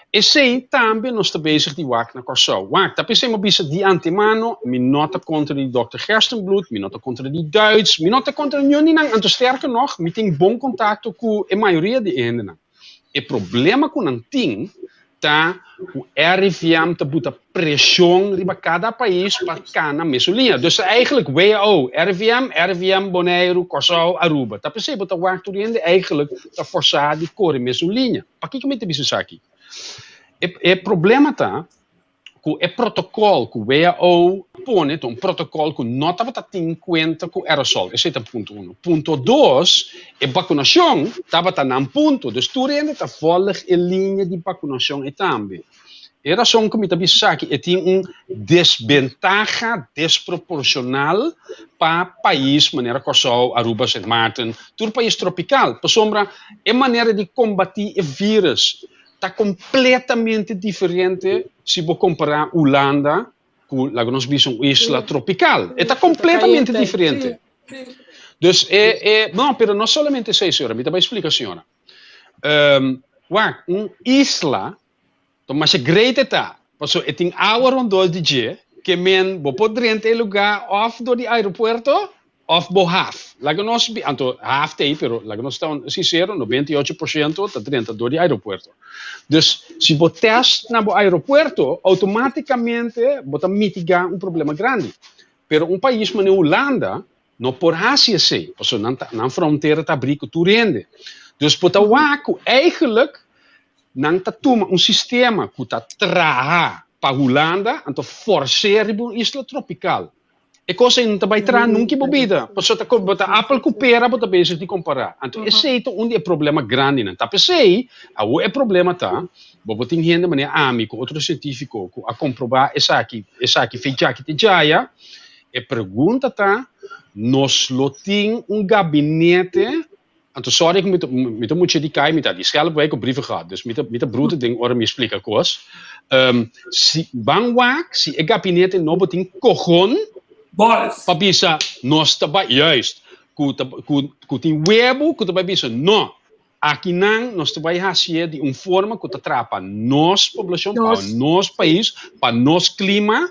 S16: Esei tambe nos ta bezig di wak na Kòrsou. Wak, ta p'esei mi a bisa di antemano, mi no ta kontra di dòkter Gerstenbluth, mi no ta kontra di Duits, mi no ta kontra niun di nan, anto sterker nog, mi tin bon kontakto ku e mayoria di e hendenan. E problema ku nan tin ta ku RIVM ta buta preshon riba kada pais pa kana mesun liña. Dus eigenlijk WHO, RIVM, RIVM, Boneiru, Kòrsou, Aruba. Ta p'esei bo ta wak tur hende eigenlijk ta forsá di kore mesun liña. Pakiko mi ta bisa esaki? E e problema ta ku e protokòl ku WHO pone ta un protokòl ku no tabata tin kuenta ku aerosol. Esei ta punto uno. Punto dos, e bakunashon tabata nan punto. Dus tur hende ta vòlg e liña di bakunashon ei tambe. E rason ku mi ta bisa esaki, e tin un desbentaha desproporshonal pa pais manera Kòrsou, Aruba, Sint Maarten, tur pais tropikal. Pasobra e manera di kombatí e vírus ta kompletamente diferente si bo kompará Hulanda ku laga nos bisa un isla tropikal. E ta kompletamente diferente. Dus e e no, pero no solamente esei señora, mi ta bai splika señora. Wak, un isla ta masha great e ta, pasobra e tin awa rondó di dje, ke men bo por drenta e lugá òf dor di aeropuerto Of bo haf. Laga nos bi, anto haf t'ei, pero laga nos ta sincero, 98% ta drenta door di aeropuerto. Dus si bo test na bo aeropuerto, automaticamente bo ta mitiga un problema grandi. Pero un pais manera Hulanda no por haci esei, pasobra nan ta, nan frontera ta abri cu tur hende. Dus bo ta wak cu eigenlijk nan ta tuma un sistema cu ta traha pa Hulanda, anto forc'é riba un isla tropical. E kos ei no ta bai traha nunka bo bida, pasobra ta bo ta apel ku pera bo ta bezig di kompará. Anto esei ta un di e problema grandinan. Ta p'esei, awor e problema ta, bo por tin hende manera ami ku otro sientífiko ku a komprobá esaki, esaki fe djaki te djaya. E pregunta ta, nos lo tin un gabinete Anto sorry ku mi ta mi ta mucha di kai, mi ta di Schelpwijk op Brievengat, dus mi ta mi ta bruto den ora mi splika kos. Si ban wak si e gabinete nobo tin kogon pa bisa nos ta bai, juist, ku ta ku ku tin webu ku ta bai bisa no, akinan nos ta bai hasié di un forma ku ta traha pa nos poblashon, pa nos pais, pa nos klima.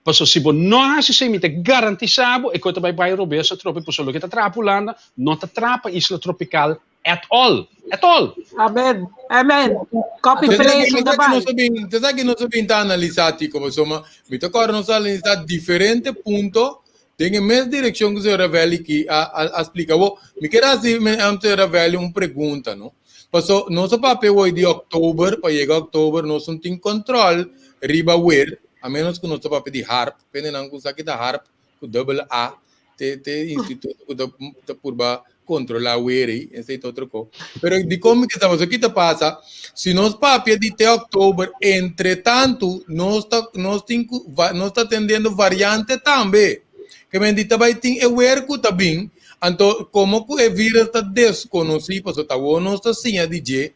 S16: Pasobra si bo no hasi esei mi ta garantisá bo e kos ta bai bai robes atrobe pasobra loke ta traha pa Hulanda no ta trapa isla tropical at all. At all.
S5: Amen. Amen. Copy paste
S11: ta bai. Te sa ki nos a bin ta analisá Tico, pasobra mi ta kòrda nos a analisá diferente punto den e mes direkshon ku señor Ravelli ki a a splika. Awor, mi kier hasi señor Ravelli un pregunta, no? Paso nos a papia awor di òktober, pa yega òktober nos no tin kòntròl riba wer, a ménos ku nos ta papia di harp, pendenan ku sa ki ta harp ku dubbel A, te te instituto ku ta ta purba kontrolá weer ei, esei ta otro ko. Pero dikon mi ke sa pasobra ki ta pasa, si nos papia di te òktober, entre tantu nos ta nos tin ku nos ta atendiendo variante tambe. Ke men di ta bai tin e weer ku ta bin, anto komo ku e virus ta deskonosí, pasobra ta awor nos ta siña di dje,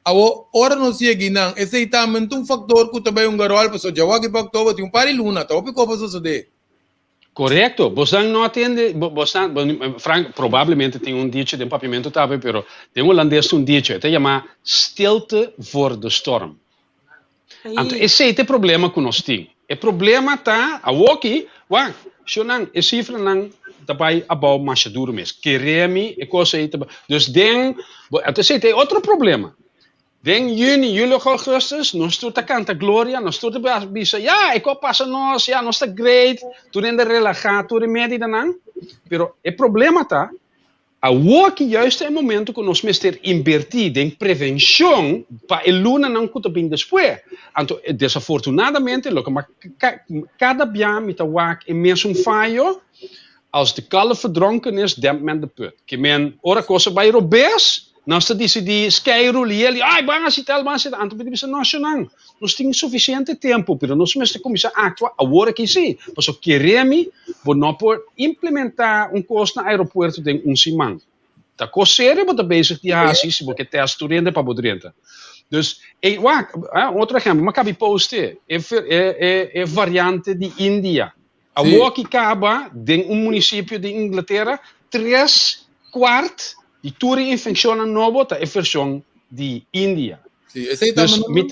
S11: Awor, ora nos yega einan, esei tambe no ta un faktor ku ta bai hunga ròl, pasobra djawoki pa òktober tin un par di luna, ta hopi kopa sosodé.
S16: Korekto. Bosnan no a tende, bosnan, Frank, probablemente tin un dicho den papiamentu tambe, pero den hulandes tin un dicho, e ta yamá stilte voor de storm. Anto esei ta e problema ku nos tin. E problema ta, awoki, wak, shownan, e sifranan ta bai abou masha duru mes. Kere mi e kos ei ta bai. Dus den, anto esei ta e otro problema. Den yüni, julio, augustus, nos tur ta kanta gloria, nos tur ta bisa, ya, e kos pasa nos, ya, nos ta great, tur hende relahá, tur e medidanan. Pero e problema ta, awor ki juist ta e momento ku nos mester inbertí den prevenshon pa e lunanan ku ta bin despues. Anto, desafortunadamente, loke mi a kada bia mi ta wak e mesun fayo, Als de kalf verdronken is, dempt men de put. Ke men, ora kos a bai robes, nos ta disidí skeiru, lieli, ai, ban hasi tal, ban hasi tal. Anto mi ta bisa, no, shonnan, nos tin sufisiente tempu, pero nos mester kuminsá aktua awor aki sí. Pasobra kere mi, bo no por implementá un kos na aeropuerto den un siman. Ta kos serio bo ta bezig di hasi si bo ke tèst tur hende pa bo drenta. Dus, e, wak, otro ehempel, m'a kabi post e, e, e, e variante di India. Awor ki kaba den un munisipio di Inglatera, tres kwart di tur e infekshonnan nobo ta e vershon di India.
S11: Sí, esei ta
S16: Dus, mi,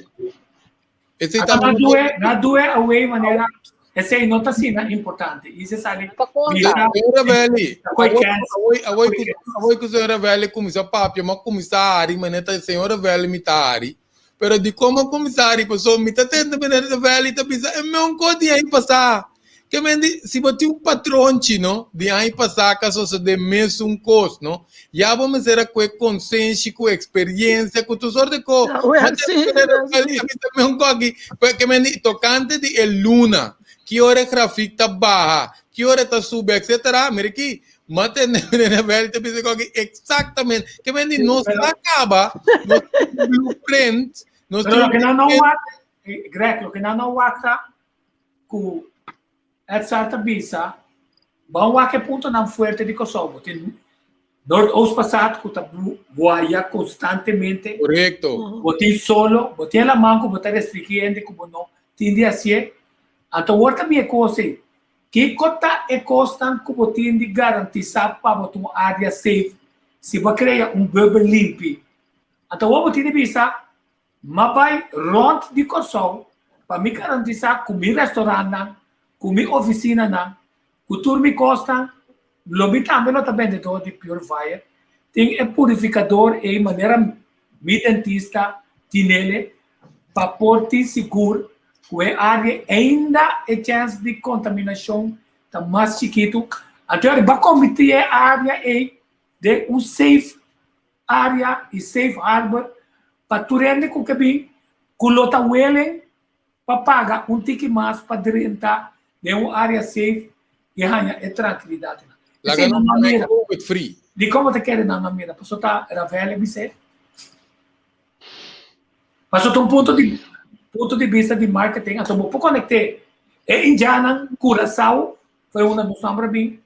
S11: esei ta
S4: Na due, na due away manera, esei no ta asina importante. I se sali
S11: mira, Señora Valley, awor awor awor ku señora Valley kuminsá papia, m'a kuminsá hari, manera ta señora Valley mi ta hari. Pero di kon a kuminsá hari pasobra mi ta tende meneer de Valley ta bisa e meun kos di aña pasá. Ke men di si bo tin un patronchi no di aña pasá ka sosodé mesun kos no ya bo mester a kue konsenshi ku eksperiensia ku tur sort di kos.
S5: Well, sí,
S11: Meneer de Valley a bisa meun kos aki ke men di tokante di e luna ki ora e grafik ta baha ki ora e ta subi etcetera mira aki Ma tende meneer Abel ta bisa koki exactamente. Ke men di nos a kaba, nos tin blueprint, nos
S4: Pero
S11: tin
S4: loke nan no
S11: blueprint.
S4: wak, eh, Greg, loke nan no wak ta ku Edsard ta bisa, ban wak e puntonan fuerte di Kòrsou. Bo tin Noordoost Passaat ku ta buaya konstantemente.
S11: Korekto.
S4: Bo tin solo, bo tin e laman ku bo ta restringí hende ku bo no tin di hasié. Anto awor ta bin e kos ei. Kiko ta e kosnan ku bo tin di garantisá pa bo ta un área safe si bo a krea un bùbel limpi? Anto awor bo tin di bisa, M'a bai rònt di Kòrsou pa mi garantisá ku mi restaurantnan, ku mi ofisinanan, ku tur mi kosnan, lo mi tambe lo ta bendedor di purifier. Tin e purifikador ei manera mi dentista tinele pa por tin sigur ku e área ainda e chèns di kontaminashon ta mas chikitu. Anto riba konvertí e área ei den un safe área i safe harbor pa tur hende ku ke bin ku lo ta willing pa paga un tiki mas pa drenta den un área safe i haña e trankilidat.
S11: Laga
S4: Esei
S11: nan
S4: nan
S11: paga
S4: mira.
S11: COVID free.
S4: Di komo ta kere nan a mira? Pasobra ta Ravel a bis'é. Pasobra ta un punto di punto di bista di marketing, anto bo por konekt'é. E indiannan Curaçao, foi unda nos nomber a bin,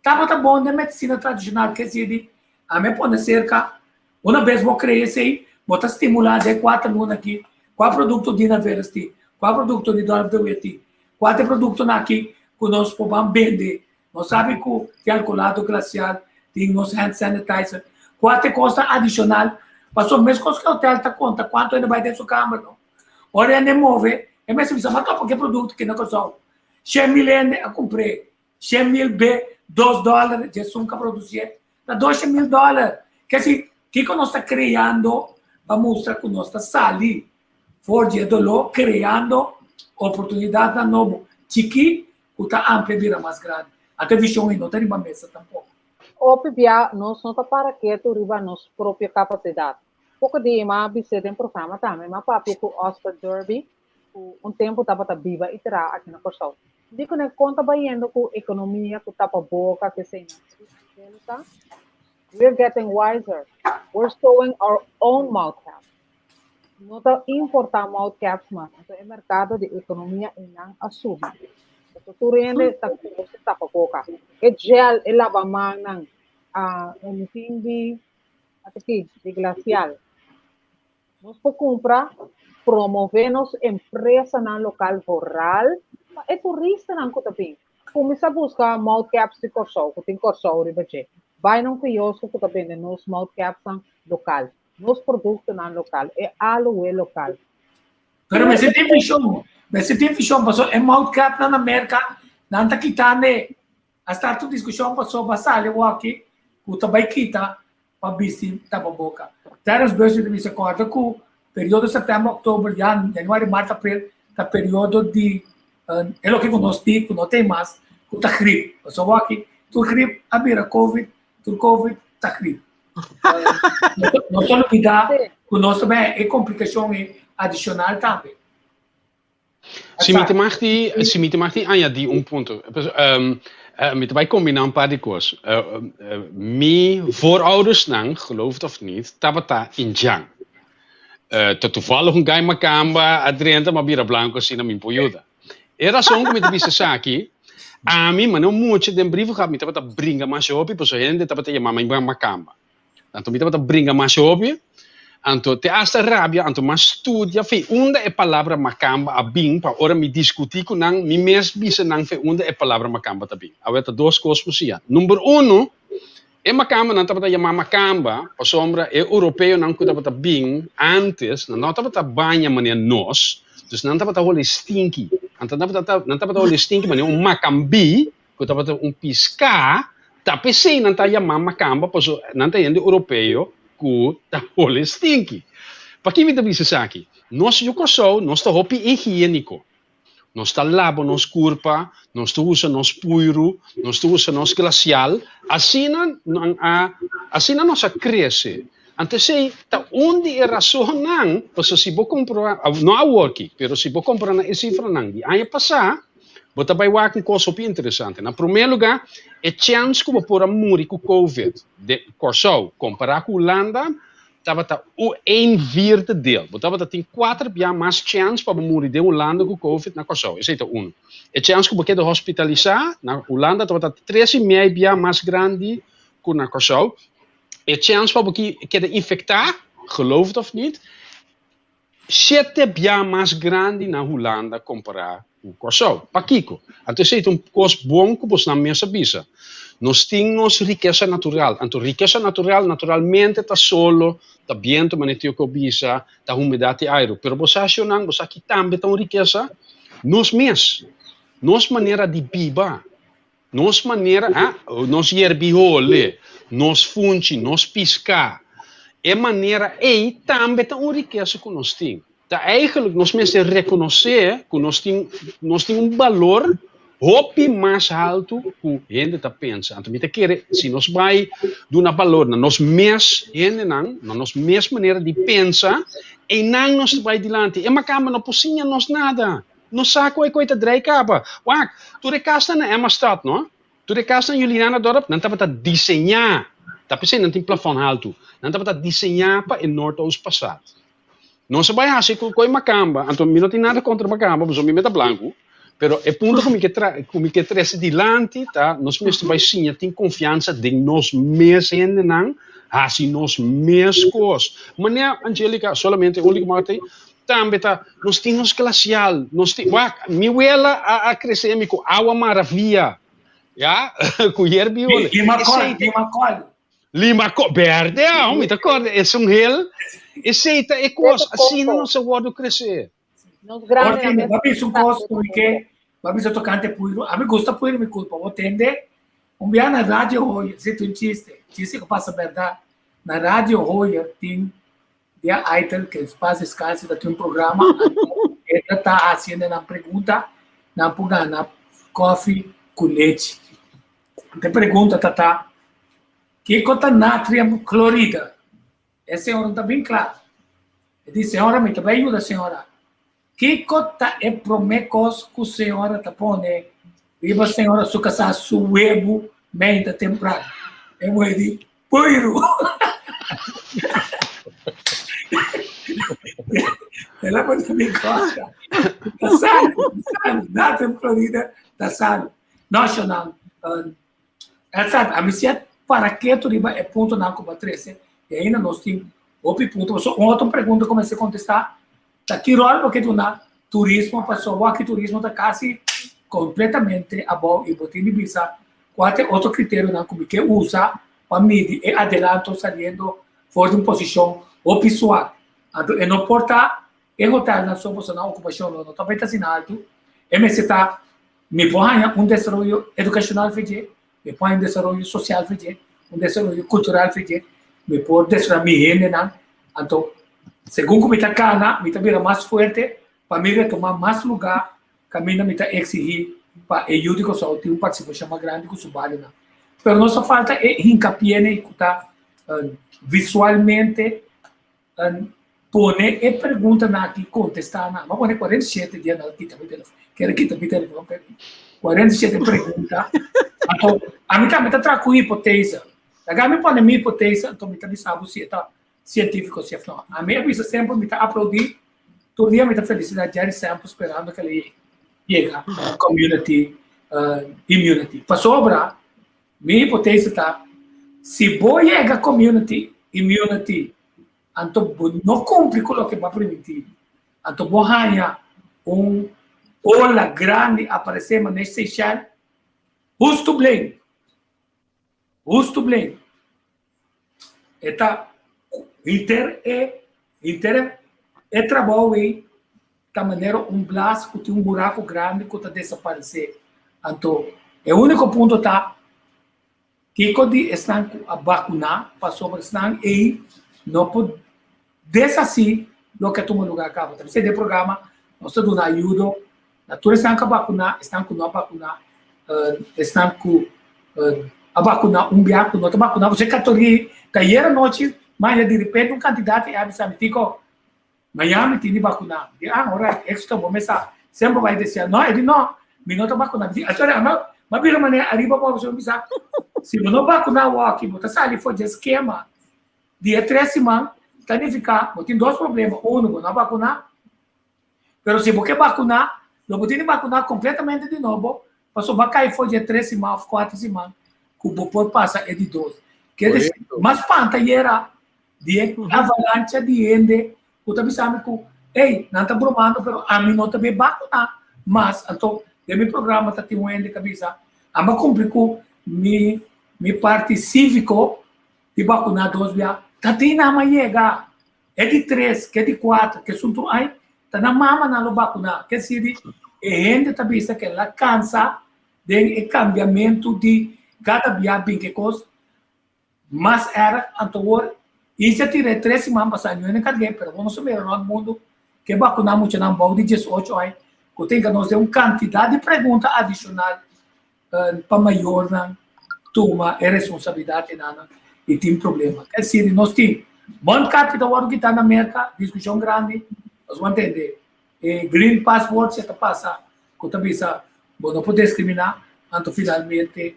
S4: tabata bon den medisina tradishonal, ke si di ami a pone serka, una bes bo krea esei, bo ta stimulá den kuater luna aki, kua produkto Dina Veras tin, kua produkto di Dolf de Wit tin, kua ta e produktonan aki ku nos por ban bende. Nos sabi ku tin alkolado glasial, tin nos hand sanitizer, kua ta e kosnan adishonal, pasobra meskos ku e hotel ta konta kuantu hende bai den su kamber no. Ora hende move, e mester bisa, ma topa ku e produkto aki na Kòrsou. 100.000 hende a kumpr'é, 100.000 be dos dòler djesun ka produsié, ta 200.000 dòler. Ke si, kiko nos ta kreando pa mustra ku nos ta sali for di e doló, kreando oportunidatnan nobo, chikí ku ta amplia bira mas grandi. Anto e vishon ei no ta riba mesa tampoko.
S15: Hopi bia nos no ta para ketu riba nos propio kapasidat. Poko di m'a bis'é den programa tambe, m'a papia ku Oscar Derby, ku un tempu tabata biba i traha aki na Kòrsou. Di kuné kon ta bayendo ku ekonomia, ku tapaboka, ku eseinan. Angelica, We're getting wiser. We're sewing our own mouth caps. No ta importá mouth caps mas, anto e merkado di ekonomia einan a subi. Pasobra tur hende ta kose tapaboka. E gel, e labamannan, a mi tin di aki, di glacial. Nos por kumpra, promové nos empresanan lokal vooral pa e turistanan ku ta bin. Kuminsá buska mouth caps di Kòrsou ku tin Kòrsou riba dje. Bai na un kiosko ku ta bende nos mouth capsnan lokal. nos produktonan lokal, e aloe lokal.
S4: Pero mester tin vishon, mester tin vishon pasobra e mouth cap nan na Merka nan ta kitando a start un diskushon pasobra a sali awor-aki ku ta bai kita pa bisti tapaboka. Terence Bursey ta bisa kòrda ku periodo sèptèmber, òktober, jan, yanüari, mart, aprel ta periodo di e loke ku nos tin ku no tin mas ku ta grip. Pasobra awor-aki tur grip a bira covid, tur covid ta grip. No ta lubida ku nos ta bai e komplikashon ei adishonal tambe.
S16: Si mi ta mag di, si mi ta mag di añadí un punto. Mi ta bai kombiná un par di kos. Mi vooroudersnan, geloof het of niet, tabata indjan. Ta toevallig un gai makamba a drenta ma bira blanko asina mi por yuda. E rason ku mi ta bisa esaki, ami manera un mucha den brievengat mi tabata bringa masha hopi pasobra hende tabata yama mi makamba. Anto mi tabata bringa masha hopi. Anto te hasta rabia, anto m'a studia fe unda e palabra makamba a bin pa ora mi diskutí ku nan mi mes bisa nan fe unda e palabra makamba ta bin. Awe ta dos kos ku siña. Number uno, e makambanan tabata yamá makamba pasobra e europeonan ku tabata bin ántes nan no tabata baña manera nos, dus nan tabata hole stinki. Anto nan tabata nan tabata hole stinki manera un makambí ku tabata un piská, ta p'esei nan ta yamá makamba paso nan ta hende europeo ku ta hole stinki. Pakí mi ta bisa esaki? Nos yu Kòrsou nos ta hopi higiéniko. Nos ta laba nos kurpa, nos ta usa nos puiru, nos ta usa nos glasial, asina nan a asina nos a krese. Anto esei ta un di e rasonnan paso si bo komproba, no awoki, pero si bo kompara na e sifranan di aña pasá, Bo ta bai wak un kos hopi interesante. Na promé lugá, e chèns ku bo por a muri ku Covid den Kòrsou kompará ku Hulanda tabata un vierde deel. Bo tabata tin kuater bia mas chèns pa bo muri den Hulanda ku Covid na Kòrsou. Esei ta unu. E chèns ku bo keda hospitalisá na Hulanda tabata tres i mei bia mas grandi ku na Kòrsou. E chèns pa bo keda infektá, geloof het of niet, Shete bia mas grandi na Hulanda kompará ku Kòrsou. Pakiko? Anto esei ta un kos bon ku bosnan mes a bisa. Nos tin nos rikesa natural. Anto rikesa natural naturalmente ta solo, ta bientu manera Tio Ko bisa, ta humedat di airu. Pero bo sa shionan, bo sa ki tambe ta un rikesa? Nos mes. Nos manera di biba. Nos manera, ah, nos yerbi hole, nos funchi, nos piská. E manera ei tambe ta un rikesa ku nos tin. Ta eigenlijk nos mester rekonosé ku nos tin, nos tin un balor hopi mas haltu ku hende ta pensa. Anto mi ta kere si nos bai duna balor na nos mes hendenan, na nos mes manera di pensa, einan nos ta bai dilanti. E makamba no por siña nos nada. No sa ku e koe ta drei kaba. Wak, tur e kasnan na Emmastad, no? Tur e kasnan Julianadorp, nan tabata diseñá, ta p'esei nan tin plafòn haltu, nan tabata diseñá pa e Noordoost Passaat. Nos a bai hasi ku koe makamba, anto mi no tin nada kontra makamba, pasobra mi meta blanku, pero e punto ku mi ke tra, ku mi ke trese dilanti ta nos mester bai siña tin konfiansa den nos mes hendenan, hasi nos mes kos. Manera Angelica, solamente un lik Tambe ta, nos tin nos glacial, nos tin, wak, mi wela a, a crece mi cu awa maravilla, ya, cu yerbi ole.
S4: Limacol, limacol.
S16: Limacol, berde, ah, mi ta corda, es un hel, esey ta e cos, asina nos a wordo crece.
S15: Nos grande
S4: Ortine, ba bisa un cos cu mi ke, ba bisa tocante puiro, a mi gusta puiro mi culpa, bo tende, un bia na radio hoy, esey ta un chiste, chiste cu pasa berdad, na radio hoy tin Dia Aitel que en paz descanse ta tin un programa e ta ta haciendo nan pregunta nan por gana koffie cu lechi. Te pregunta ta ta kiko ta natrium chloride? E señora ta bien cla. E di señora mi ta bay yuda señora. Kiko ta e prome kos ku señora ta pone riba señora su kasá su webu meinta tempran? E muhé di, Puiru! El a pone mi kosta. Ta salu, ta salu. Natrium chloride ta salu. No, shonnan, Edzard, ami si a para ketu riba e puntonan ku bo a trese i ainda nos tin hopi punto. Pasobra un otro pregunta ku mester kontestá Ta ki ròl bo ke duna turismo pasobra aki turismo ta kasi kompletamente abou i bo tin di bisa kua ta e otro kriterionan ku mi ke usa pa midi e adelanto saliendo for di un posishon hopi suak. Anto e no por ta e hotelnan so pasobra nan okupashon lo no ta bai ta asina altu. E mester ta mi por haña un desaroyo edukashonal for dje, mi por haña un desaroyo sosial for dje, un desaroyo kultural for dje, mi por desaroyá mi hendenan. Anto Segun ku mi ta kana, mi ta bira mas fuerte pa mi retomá mas lugá kaminda mi ta eksihí pa e yu di Kòrsou tin un partisipashon mas grandi ku su barionan. Pero nos ta falta e hinkapié nei ku ta visualmente pone e preguntanan aki kontestá nan. Mi a pone 47 dia nan kita mi telefòn. Kere kita mi telefòn pero 47 pregunta. Anto ami tambe ta traha ku hipotesa. Laga mi pone mi hipotesa anto mi ta bisa bo si e ta Científico si of no. Ami a bisa semper mi ta aplaudí, tur dia mi ta felicitá Jerry Semper sperando ke el yega community immunity. Pasobra mi hipotese ta si bo yega community immunity. Anto bo no kumpli ku loke bo a primintí. Anto bo haña un ola grandi aparesé manera Seychelles. Who's to blame? Who's to blame? E ta henter e henter e trabou ei ta manera un blas ku tin un buraku grandi ku ta desaparesé. Anto e úniko punto ta kiko di esnan ku a bakuná pasobra esnan ei no por deshasí loke a tuma lugá kaba. Ta bisa den programa nos ta duna ayudo na tur esnan ku a bakuná, esnan ku no a bakuná, esnan ku a bakuná un bia ku no ta bakuná. Pasobra e kategoria ta ayer anochi, maña direpente un kantidat e a bisa mi, Tiko, mañana mi tin di bakuná. Mi di, ah, orait, extra bo mesa semper bai deseá. No, e di, no, mi no ta bakuná. Mi di, ato ama, m'a bira manera ariba bo, pasobra mi bisa, si bo no bakuná awoki, bo ta sali for dje skema di e tres siman, ta nifiká bo tin dos problema. Uno, bo no a bakuná. Pero si bo ke bakuná, lo bo tin di bakuná kompletamente di nobo, pasobra bo a kai for dje tres siman òf kuater siman ku bo por pasa e di dos. Ke desi, mas spanta yera di e avalancha di hende ku ta bisa mi ku, ey, nan ta bromando pero ami no ta be bakuná mas. Anto, den mi programa ta tin un hende ku a bisa, ami a kumpli ku mi mi parti síviko di bakuná dos bia, ta tin nan a yega. E di tres, ke di kuater, ke esun tur ai, ta nan mamanan lo bakuná. Ke sidi e hende ta bisa ke el a kansa den e kambiamentu di kada bia bin ke kos mas erg. Anto awor Isha tira e tres siman pasá ño na karg'é, pero bo no sa mira rònt mundu ke bakuná muchanan bou di diesocho ai ku tin ka nos den un kantidat di pregunta adishonal pa mayornan tuma e responsabilidat enanan i tin problema. Ke siri nos tin mondkapje ta wòrdu kitá na Merka, diskushon grandi, nos bo a ntende. E green passport si ta pasa ku ta bisa bo no por diskriminá, anto finalmente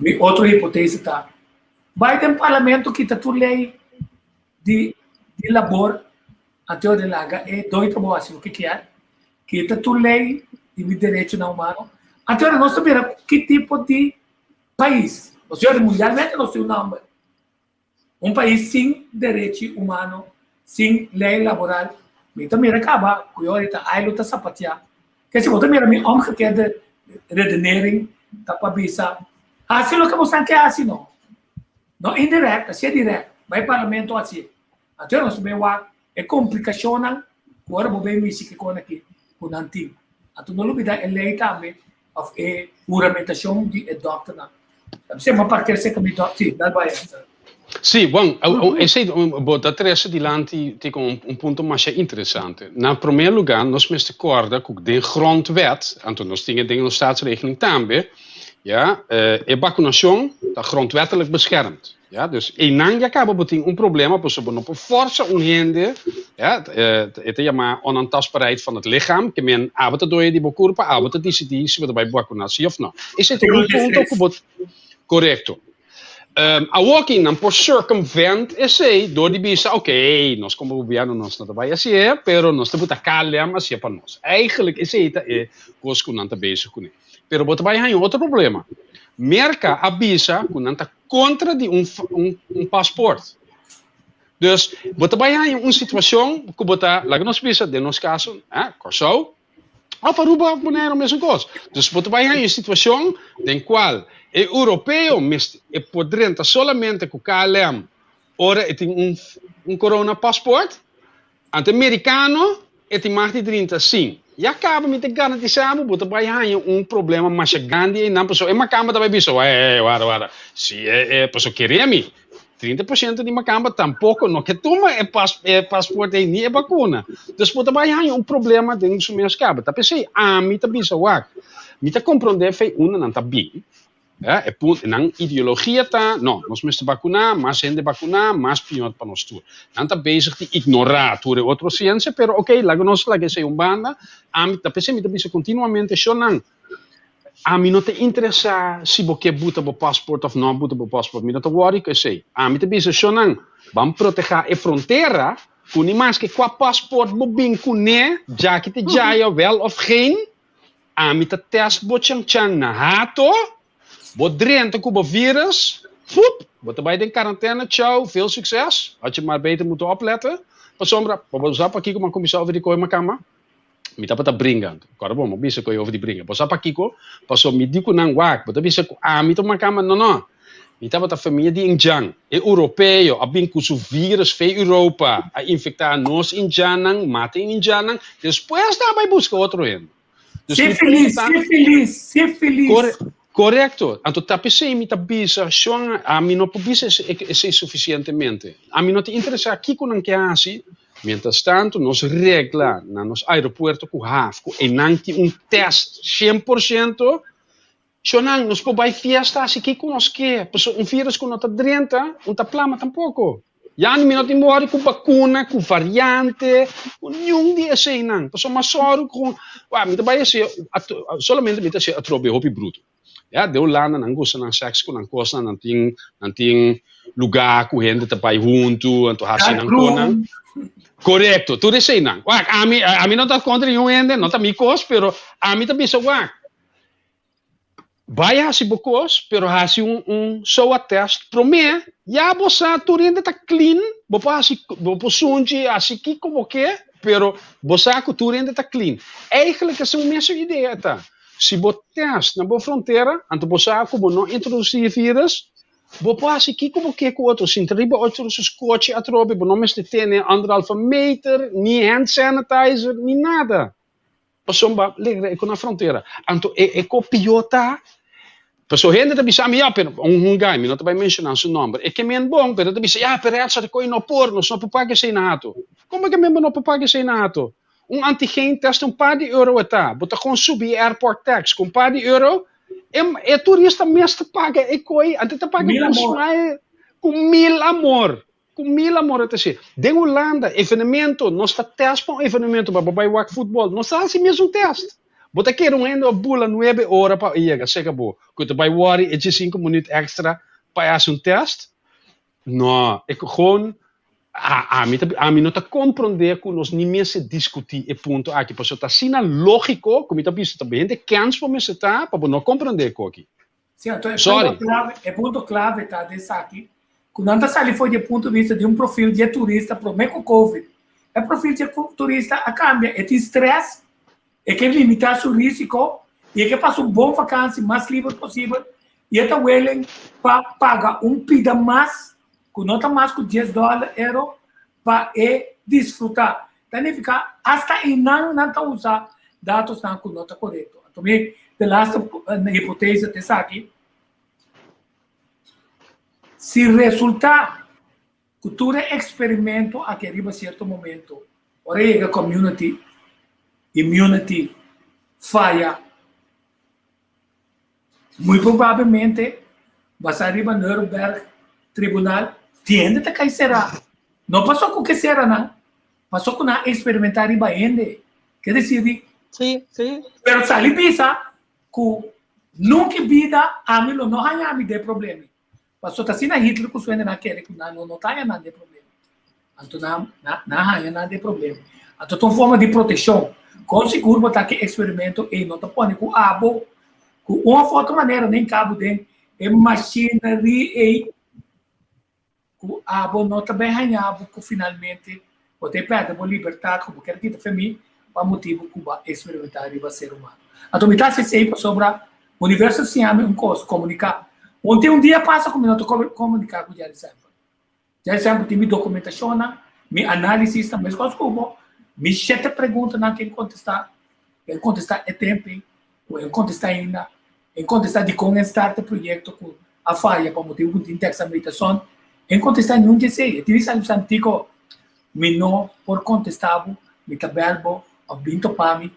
S4: mi otro hipotese ta bai den parlamento kita tur lei di di labor anto di laga e doi trabou hasi loke kier, kita tur lei di mi derechonan humano, anto nos ta mira ki tipo di pais, pasobra mundialmente nos tin un nomber, un pais sin derechi humano, sin lei laboral, mi ta mira kaba ku ahorita Ailo ta sapatia, kese bo ta mira mi omgekeerde redenering ta pa bisa hasi loke bo san ke hasi no. No indirect, hasié direct, bai parlamento hasié. Anto nos ta bay wak e complicacionnan cu ora bo bay mishi ki con aki cu nan tin. Anto no lubida e ley tambe of e huramentacion di e dokternan. Ta bisa mi a parker cerca mi dokter, si, dal bay Esther.
S16: Si, bon, esey bo ta trece dilanti tin un un punto masha interesante. Na prome lugar nos mester corda cu den grondwet, anto nos tin e den nos staatsregeling tambe, Ya, e vacunacion ta grondwettelijk beschermd. Ya, dus einan ya caba bo tin un problema pasobra bo no por forsa un hende, ya, e ta yama onaantastbaarheid van het lichaam, ke men abo ta doño di bo curpa, abo ta dicidi si bo ta bay vacuna si of no. Esei ta un punto cu bo, corecto. Awoki nan por circumvent esei door di bisa, ok, nos como gobierno nos no ta bay hacié, pero nos ta buta KLM hacié pa nos. Eigenlijk esei ta e cos cu nan ta bezig cune. Pero bo ta bai haña otro problema. Merka a bisa ku nan ta kontra di un, un, un paspoort. Dus bo ta bai haña un situashon ku bo ta, laga nos bisa, den nos kaso, eh, Kòrsou, òf Aruba òf Boneiru mesun kos. Dus bo ta bai haña un situashon den kual e europeo mester e por drenta solamente ku KLM ora e tin un, un corona paspoort. Ante merikano e tin mag di drinta sin. Ya kaba mi ta garantisa bo, bo ta bai haña un problema masha grandi einan pasobra e makamba ta bai bisa, wee, wara, wara, si e, e, pasobra kere mi, 30% di makamba tampoko no ke tuma e pas, e paspoort ei ni e bakuna. Dus bo ta bai haña un problema den su mes kaba. Ta p'esei ami ta bisa wak, mi ta komprondé fei unda nan ta bin, Ja, e punt, nan ideologia ta, no, nos mester bakuná, mas hende bakuná, mas pior pa nos tur. Nan ta bezig di ignorá tur e otro siensia, pero ok, laga nos laga esei un banda. Ami, ta p'esei mi ta bisa kontinuamente, shornan, ami no ta interesá si bo ke buta bo pasport òf no buta bo pasport, mi no ta wòri ku esei. Ami ta bisa, shornan, ban protehá e frontera, ku ni maske kua pasport bo bin kuné, djaki te djaya, wèl òf geen, Ami ta test bo chanchan na hato, bo drenta ku bo virus, fup! Bo ta bai den karantena, chau, veel succes. Had je maar beter moeten opletten. Pasobra, pa bo sa pakiko mi a kuminsá over di koe makamba? Mi tabata bringa. Kòrda bo, mi a bisa koe over di bringa. Bo sa pakiko? Pasobra mi di ku nan, wak, bo ta bisa ku ami ta makamba? No, no. Mi tabata famia di indjan. E europeo a bin ku su virus fei Europa, a infektá nos indjannan, mata e indjannan, despues nan a bai buska otro hende.
S4: Dus mi Sífilis, punto ta- sífilis, sífilis.
S16: Kore- Korekto. Anto ta p'esei mi ta bisa, Shon, ami no por bisa esei sufisientemente. Ami no ta interesá kiko nan ke hasi. Mientras tanto nos regla na nos aeropuerto ku haf ku einan tin un tèst 100%. Shonnan, nos por bai fiesta hasi kiko nos ke, pasobra un virus ku no ta drenta, no ta plama tampoko. Ya mi no tin wòri ku bakuna, ku variante, ku niun di eseinan. Pasobra mas sòru ku, wak, mi ta bai hasi, solamente mi ta hasi atrobe hopi brutu. Ya, den Hulanda nan gusta nan sèks ku nan kosnan, nan tin, nan tin lugá ku hende ta bai huntu, anto hasi nan konan. Korekto, tur eseinan. Wak, ami, ami no ta kontra niun hende, no ta mi kos, pero ami ta bisa, wak, Bai hasi bo kos, pero hasi un un SOA test promé, ya bo sa tur hende ta clean, bo por hasi bo por sunchi hasi kiko bo ke, pero bo sa ku tur hende ta clean. Eigenlijk esei un mesun idea e ta. Si bo test na bo frontera, anto bo sa ku bo no introdusí e virus, bo por hasi kiko bo ke ku otro, sinta riba otro su skochi atrobe, bo no mester tene anderhalve meter, ni hand sanitizer, ni nada. Pasobra legra e ku na frontera. Anto e e ko pió ta, pasobra hende ta bisa mi, ya, pero un un guy, mi no ta bai menshoná su nòmber, e ke men bon, pero e ta bisa, ya, pero Edson e koi no por, nos no por paga esei na hato. Komo e ke men bo no por paga esei na hato? Un antigen test un par di euro e ta, bo ta kon subi e airport tax ku un par di euro, e e turista mes ta paga e koi, anto e ta paga
S4: Mil
S16: ku
S4: amor.
S16: smile, ku mil amor. Ku mil amor e ta si. Den Hulanda, evenemento, nos ta test pa un evenemento pa bo bai wak futbol. Nos ta hasi mesun test. Bo ta kere un hende a bula nuebe ora pa e yega serka bo, ku ta bai wòri e diesinko minüt èkstra pa e hasi un test? No, e gewoon ami ta ami no ta komprondé ku nos ni mester diskutí e punto aki, pasobra ta asina lógiko ku mi ta bisa ta hende kèns bo mester ta pa bo no komprondé e koki.
S4: Sí, anto e
S16: Sorry.
S4: punto clave, e punto clave ta di esaki, ku nan ta sali for di e punto di vista di un profil di e turista promé ku Covid. E profil di e turista a kambia, e tin stress, e ke limitá su risiko i e ke pasa un bon vakansi mas liber posibel i e ta willing pa paga un pida mas, ku no ta mas ku dies dòler, euro, pa e disfrutá. Ta nifiká asta einan nan ta usa datosnan ku no ta korekto. Anto mi de laatste hipotese ta esaki, si resultá ku tur e eksperimento aki ariba sierto momento ora e yega community immunity faya, Muy probablemente, basá riba Nuremberg Tribunal, tin hende ta kai será. No pasó ku ke sera nan, pasó ku nan a eksperimentá riba hende. Ke desir di.
S5: Sí, sí.
S4: Pero sali bisa ku nunka i bida ami lo no haña mi den problema. Pasó ta asina Hitler ku su hendenan a kere ku nan lo no ta haña nan den problema. Anto nan nan haña nan den problema. Anto ta un forma di protekshon. Kon sigur bo ta ku e eksperimento ei no ta pone ku abo ku un òf otro manera nen kabu den e mashineria ei ku abo no ta bai haña bo ku finalmente bo ta pèrdè bo libertat ku bo kier kita fe mi pa motibu ku bo a eksperimentá riba ser humano. Anto mi ta hasi esei pasobra universo a siña mi un kos, komuniká. Un tin un dia pasa ku mi no ta komuniká ku Jerry Sanford. Jerry Sanford tin mi dokumentashonnan, mi análisisnan, meskos ku bo, mi shete preguntanan ku e kontestá, e kontestá e tempu ei, ku e kontestá ainda, E kontestá dikon e start e proyekto ku a faya pa motibu ku tin dexamethasone. E kontestá niun di esei. E tin di sa bisa Tiko, mi no por kontestá bo, mi ta bèl bo òf bin topa mi,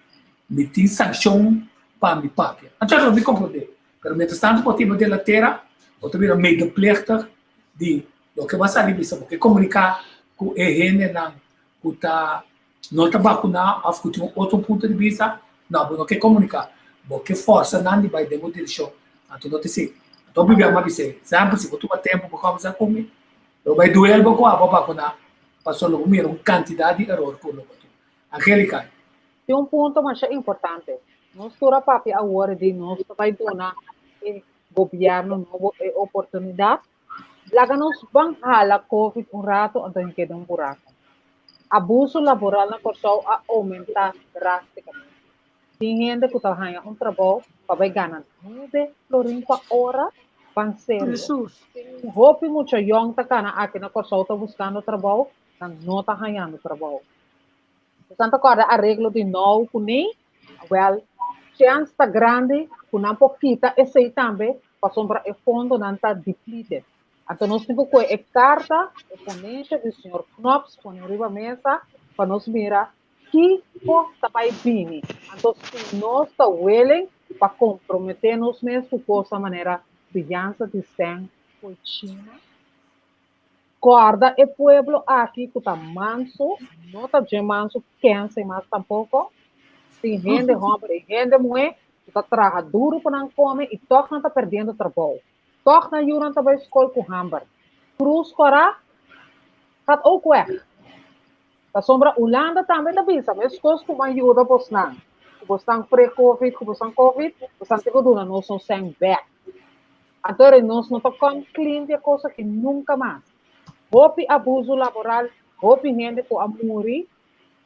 S4: mi tin sankshon pa mi papia. Anto lo mi komprondé. Pero mientras tanto bo tin bo delatera, bo ta bira medeplichtig di loke bo a sali bisa, bo ke komuniká ku e hendenan ku ta no ta bakuná òf ku tin un otro punto di bista, no, bo no ke komuniká. Bo ke fòrsa nan di bai den bo direkshon. Anto no ta esei. Anto Biblia a bis'é, Semper si bo tuma tempu pa kòmbersá ku mi, lo bai duel bo ku abo bakuná, pasobra lo bo mira un kantidat di eror ku lo bo tuma. Angelica.
S15: Tin un punto masha importante. Nos tur a papia awor di nos ta bai duna e gobièrnu nobo e oportunidat. Laga nos ban hala Covid un rato anto hink'é den un buraku. Abuso laboral na Kòrsou a oumentá drástikamente. Tin hende ku ta haña un trabou pa bai gana nuebe florin pa ora? Ban serio. Tin hopi mucha yòn ta kana aki na Kòrsou ta buskando trabou, nan no ta hañando trabou. Bosan ta kòrda areglo di nou kuné? Wèl, chèns ta grandi ku nan por kita esei tambe pasobra e fondonan ta depleted. Anto nos tin ku kohe e karta, e ponensha di señor Knops pone riba mesa pa nos mira kiko ta bai bini. Anto si nos ta willing pa komprometé nos mes ku kosnan manera fiansa di sèn fo'i China, Kòrda e pueblo aki ku ta mansu, no ta dje mansu kense mas tampoko. Tin hende hòmber i hende muhé ku ta traha duru pa nan kome i tòg nan ta pèrdiendo trabou. Tòg nan yunan ta bai skol ku hamber. Krus Kòrá gaat ook weg. Pasobra Hulanda tambe ta bisa meskos ku bo a yuda bosnan, ku bosnan pre-covid, ku bosnan covid, bosnan tin ku duna nos nos sèn bèk. Anto ora nos no ta come clean di e cos aki nunca mas. Hopi abuso laboral, hopi hende cu a muri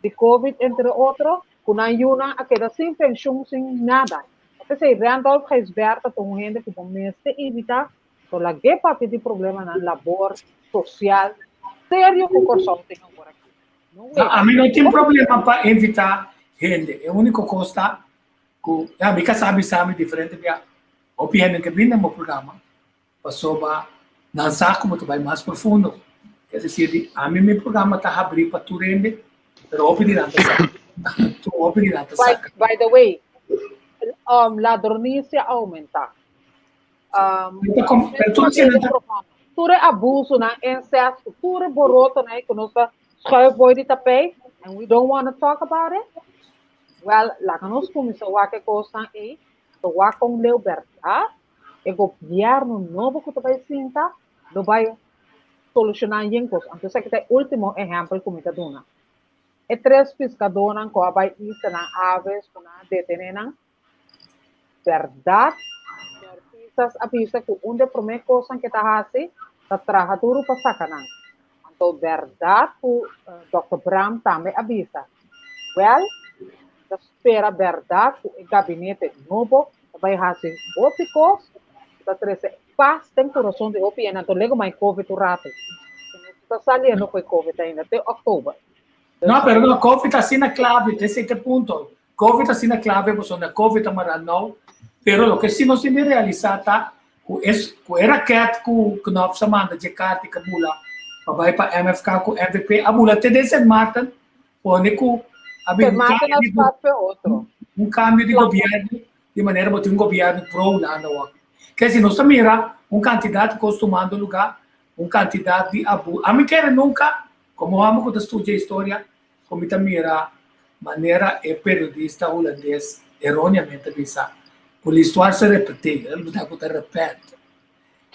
S15: di covid entre otro, cu nan yunan a keda sin pensioen, sin nada. P'esey Randolph Gijsbertha ta un hende cu bo mester invita so lag'e papia di problemanan labor, social, serio cu Corsou tin awor aki.
S4: No wega. Ami no tin problema pa invita hende, e unico cos ta Ku ya mi kasá bisa mi diferente bia hopi hende ke bin den bo programa pasobra nan sa ku bo ta bai mas profundo. Es desir di ami mi programa ta habrí pa tur hende pero hopi di nan ta sa tur hopi di nan ta
S15: sa. By the way, ladronisia a oumentá. Tur e abusonan, incesto, tur e borotonan ku nos ta schuif boy di tapijt and we don't wanna talk about it. Wèl, laga nos kuminsá wak e kosnan ei, ta wak kon leu bèrdat e gobièrnu nobo ku ta bai sinta lo bai solushoná yen kos. Anto esaki ta e último ehèmpel ku mi ta duna. E tres piskadónan ku a bai islanan aves ku nan a detené nan, bèrdat señor Pisas a bisa ku un di e promé kosnan ku e ta hasi ta traha duru pa saka nan. Anto bèrdat ku dòkter Braam tambe a bisa, wèl, mi ta spera bèrdat ku e gabinete nobo ta bai hasi hopi kos ku ta trese pas den kurason di hopi hende. Anto lego mai covid un ratu. Nos ta saliendo ku e covid ainda te òktober.
S4: No, pero no, covid ta asina clave, esei ta e punto. Covid asina clave pasobra na Covid ta mara nou, pero loke si nos tin di realisa ta cu es cu e raket cu Knops a manda dje carta y ka bula pa bay pa MFK cu MVP a bula te den Sint Maarten pone cu a bin un cambio di un cambio di gobierno di manera bo tin un gobierno pro Hulanda awor. Ke si nos ta mira un cantidad di cos tumando lugar, un cantidad di abu ami kere nunca como homber cu ta studia historia Ku mi ta mira manera e periodista hulandes eroneamente a bisa ku l'histoire se repete, el ta ku ta repet.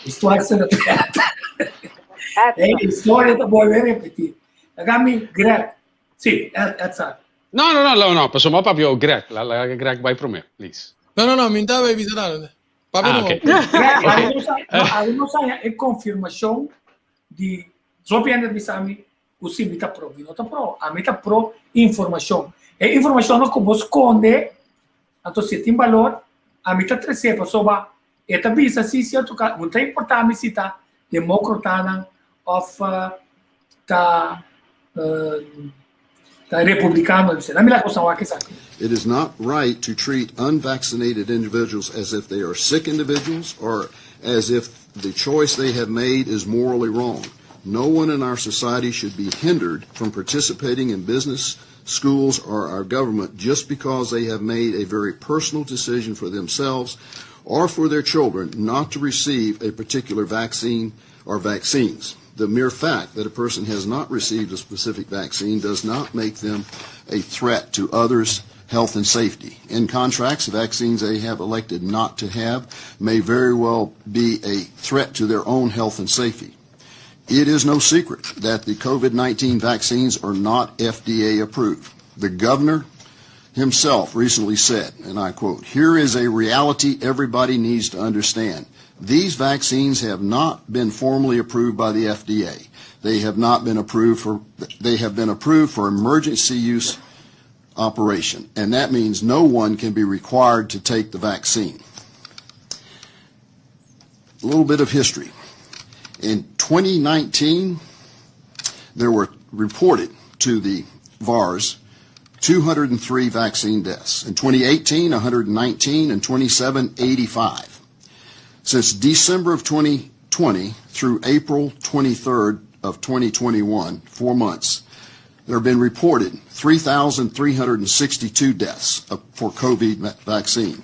S4: Histoire se repete. E historia ta bolbe repeti. Laga mi Greg. Si, Ed sa.
S16: No, no, no, no, no, pasobra mi a papia Greg. Laga Greg bai promé, please.
S11: No, no, no, mi no ta bai bisa nada. Papia
S16: Ah,
S11: no.
S16: ok.
S4: Greg,
S16: Ok.
S4: awe nos haña e konfirmashon di Zoppi Ender bisa mi Ku si mi ta pro, mi no ta pro. Ami ta pro informashon. E informashonnan ku bo skonde, anto si e tin balor, ami ta tres'é pasobra e ta bisa si sierto ka no ta importá mi si ta demókratanan òf ta ta republikano. Mi la kos nan wak esaki.
S17: It is not right to treat unvaccinated individuals as if they are sick individuals or as if the choice they have made is morally wrong. No one in our society should be hindered from participating in business, schools, or our government just because they have made a very personal decision for themselves or for their children not to receive a particular vaccine or vaccines. The mere fact that a person has not received a specific vaccine does not make them a threat to others' health and safety. In contracts, the vaccines they have elected not to have may very well be a threat to their own health and safety. It is no secret that the COVID 19 vaccines are not FDA approved. The governor himself recently said, and I quote, Here is a reality everybody needs to understand. These vaccines have not been formally approved by the FDA. They have not been approved for they have been approved for emergency use operation, and that means no one can be required to take the vaccine. A little bit of history. In 2019, there were reported to the VAERS 203 vaccine deaths. In 2018, 119, and 27, 85. Since December of 2020 through April 23rd of 2021, four months, there have been reported 3,362 deaths for COVID vaccine.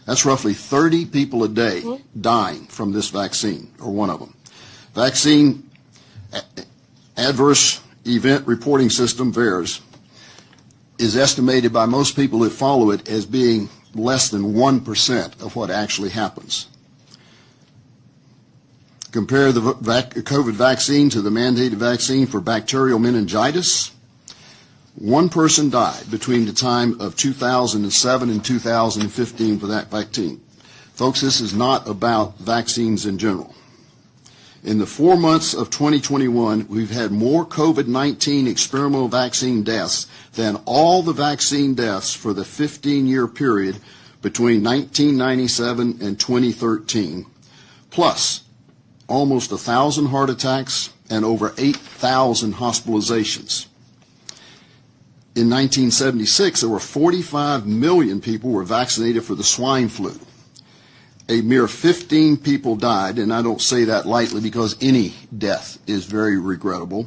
S17: That's roughly 30 people a day dying from this vaccine, or one of them. Vaccine Adverse Event Reporting System, VAERS, is estimated by most people that follow it as being less than 1% of what actually happens. Compare the COVID vaccine to the mandated vaccine for bacterial meningitis. One person died between the time of 2007 and 2015 for that vaccine. Folks, this is not about vaccines in general. In the four months of 2021, we've had more COVID 19 experimental vaccine deaths than all the vaccine deaths for the 15 year period between 1997 and 2013, plus almost 1,000 heart attacks and over 8,000 hospitalizations. In 1976, there were 45 million people were vaccinated for the swine flu. A mere 15 people died, and I don't say that lightly because any death is very regrettable.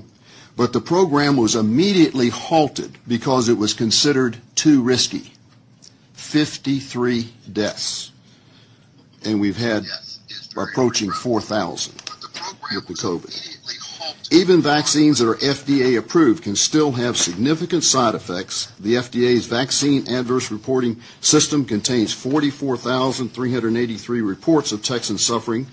S17: But the program was immediately halted because it was considered too risky. 53 deaths. And we've had approaching 4,000 with the COVID. Even vaccines that are FDA approved can still have significant side effects. The FDA's Vaccine Adverse Reporting System contains 44,383 reports of Texans suffering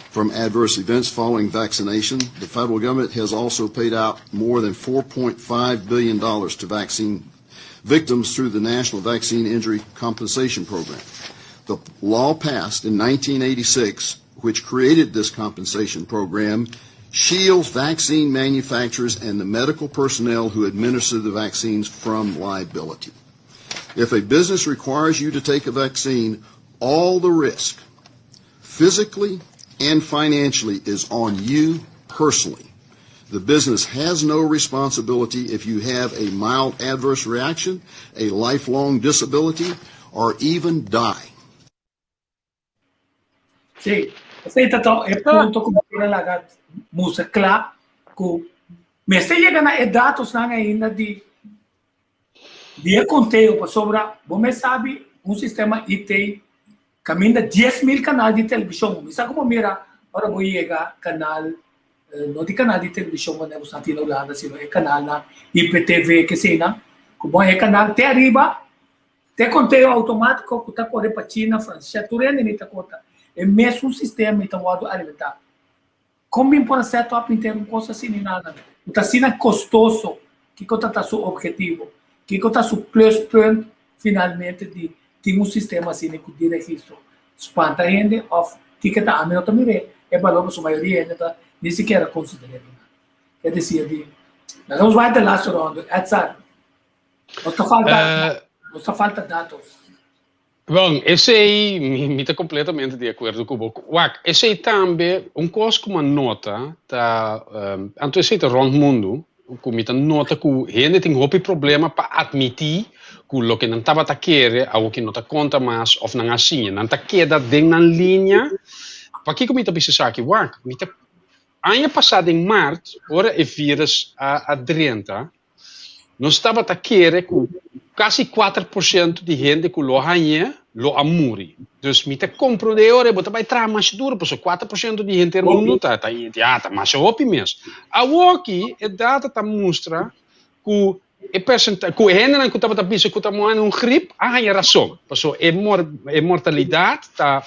S17: from adverse events following vaccination. The federal government has also paid out more than $4.5 billion to vaccine victims through the National Vaccine Injury Compensation Program. The law passed in 1986, which created this compensation program, shields vaccine manufacturers and the medical personnel who administer the vaccines from liability. If a business requires you to take a vaccine, all the risk, physically and financially, is on you personally. The business has no responsibility if you have a mild adverse reaction, a lifelong disability, or even die.
S4: Sí, esei ta e punto ku mi quiere laga mustra kla ku mester yega na e datosnan ainda di di e konteo pasobra bo mes sabi un sistema IT kaminda 10,000 kanal di televishon. Mi sa ku bo mira ora bo yega kanal no di kanal di televishon manera bo sa tin na Hulanda sino e kanalnan IPTV kesenan ku bo e kanal te ariba Te konteo outomátiko ku ta kore pa China, Fransia, tur hende ni ta konta. E mesun sistema i ta wòrdu alimentá. Kon bin por a set up henter un kos asina i nada? Ku ta asina kostoso, kiko ta ta su ophetivo? Kiko ta su pluspunt finalmente di tin un sistema asina ku di registro? Spanta hende òf kiko ta? Ami no ta mir'é e balor pasobra mayoria hende ta ni sikiera konsider'é. Ke desir di, Nos a bai de laatste ronde, Edsar. Nos ta falta, nos ta falta datos.
S16: Bon, esei mi, mi ta completamente di acuerdo cu bo. Wak, esei tambe, un cos cu mi a nota ta, um, anto esei ta rond mundo, cu mi ta nota cu hende tin hopi problema pa admiti cu loke nan tabata kere awoki no ta conta mas of nan a siña. Nan ta keda den nan linea. Pakico mi ta bisa esaki? Wak, mi ta, aña pasa den maart, ora e virus a, a drenta, Nos tabata kere ku kasi 4% di hende ku lo hañ'é lo a muri. Dus mi ta komprondé ora bo ta bai traha masha duru pasobra 4% di henter mundu ta ta ya ta masha hopi mes. Awoki e data ta mustra ku e persenta ku e hendenan ku tabata bisa ku ta moha un grip a haña rason pasobra e mor e mortalidat ta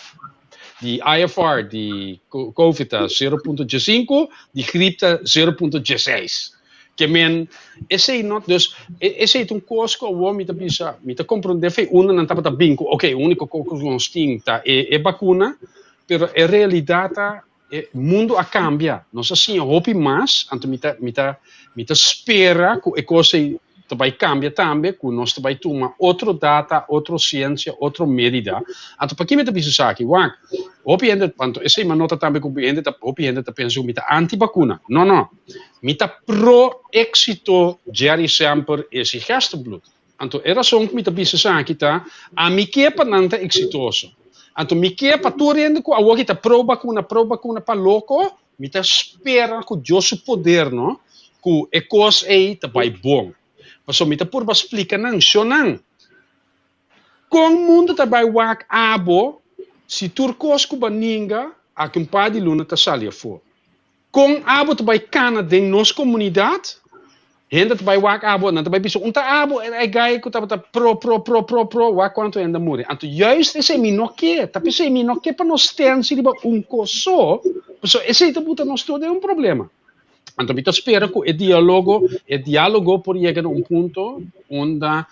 S16: di IFR di covid ta 0.15 di grip ta 0.16. Ke men, esei no, dus, esei ta un kos ku awor mi ta bisa, mi ta komprondé fe unda nan tabata bin ku, oke, úniko kos ku nos tin ta e e bakuna, pero e realidat ta e mundu a kambia, nos a siña hopi mas, anto mi ta mi ta mi ta spera ku e kos ei ta bai kambia tambe, ku nos ta bai tuma otro data, otro siensia, otro medida. Anto paki mi ta bisa esaki? Wak, hopi hende, anto esei mi a nota tambe ku hende ta, hopi hende ta pensa ku mi ta anti bakuna. No, no. Mi ta pro éksito Jerry Semper Esi Gerstenbluth. Anto e rason ku mi ta bisa esaki ta, ami ke pa nan ta eksitoso. Anto mi ke pa tur hende ku awor ki ta pro bakuna, pro bakuna pa loko, mi ta spera ku Dios su poder no, ku e kos ei ta bai bon. Pasobra mi ta purba splika nan, shonnan, kon mundu ta bai wak abo si tur kos ku bo a ninga aki un par di luna ta sali afó? Kon abo ta bai kana den nos komunidat? Hende ta bai wak abo, nan ta bai bisa, Un ta abo e guy ku tabata pro, pro, pro, pro, pro, wak kuantu hende a muri. Anto juist esei mi no ke, ta p'esei mi no ke pa nos stensi riba un kos so, pasobra esei ta buta nos tur den un problema. Anto mi ta spera ku e dialogo, e dialogo por yega na un punto unda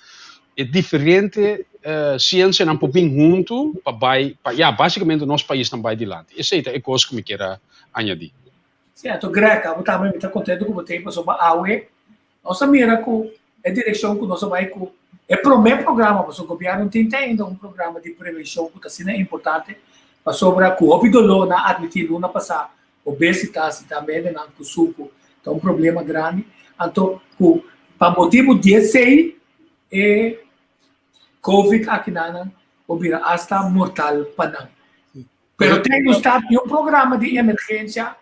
S16: e diferente siensianan por bin huntu pa bai, pa ya, basikamente nos paisnan bai dilanti. Esei ta e kos ku mi kier a añadí.
S4: Sí, anto Greg, abo tambe mi ta kontentu ku bo ta ei pasobra awe nos a mira ku e direkshon ku nos a bai ku e promé programa, pasobra gobièrnu tin te ainda un programa di prevenshon ku ta asina importante, pasobra ku hopi doló nan a atmití luna pasá obesitas i tambe hendenan ku suku ta un problema grandi, anto ku pa motibu di esei e Covid akinanan por bira asta mortal pa nan. Pero te nos ta tin un programa di emergencia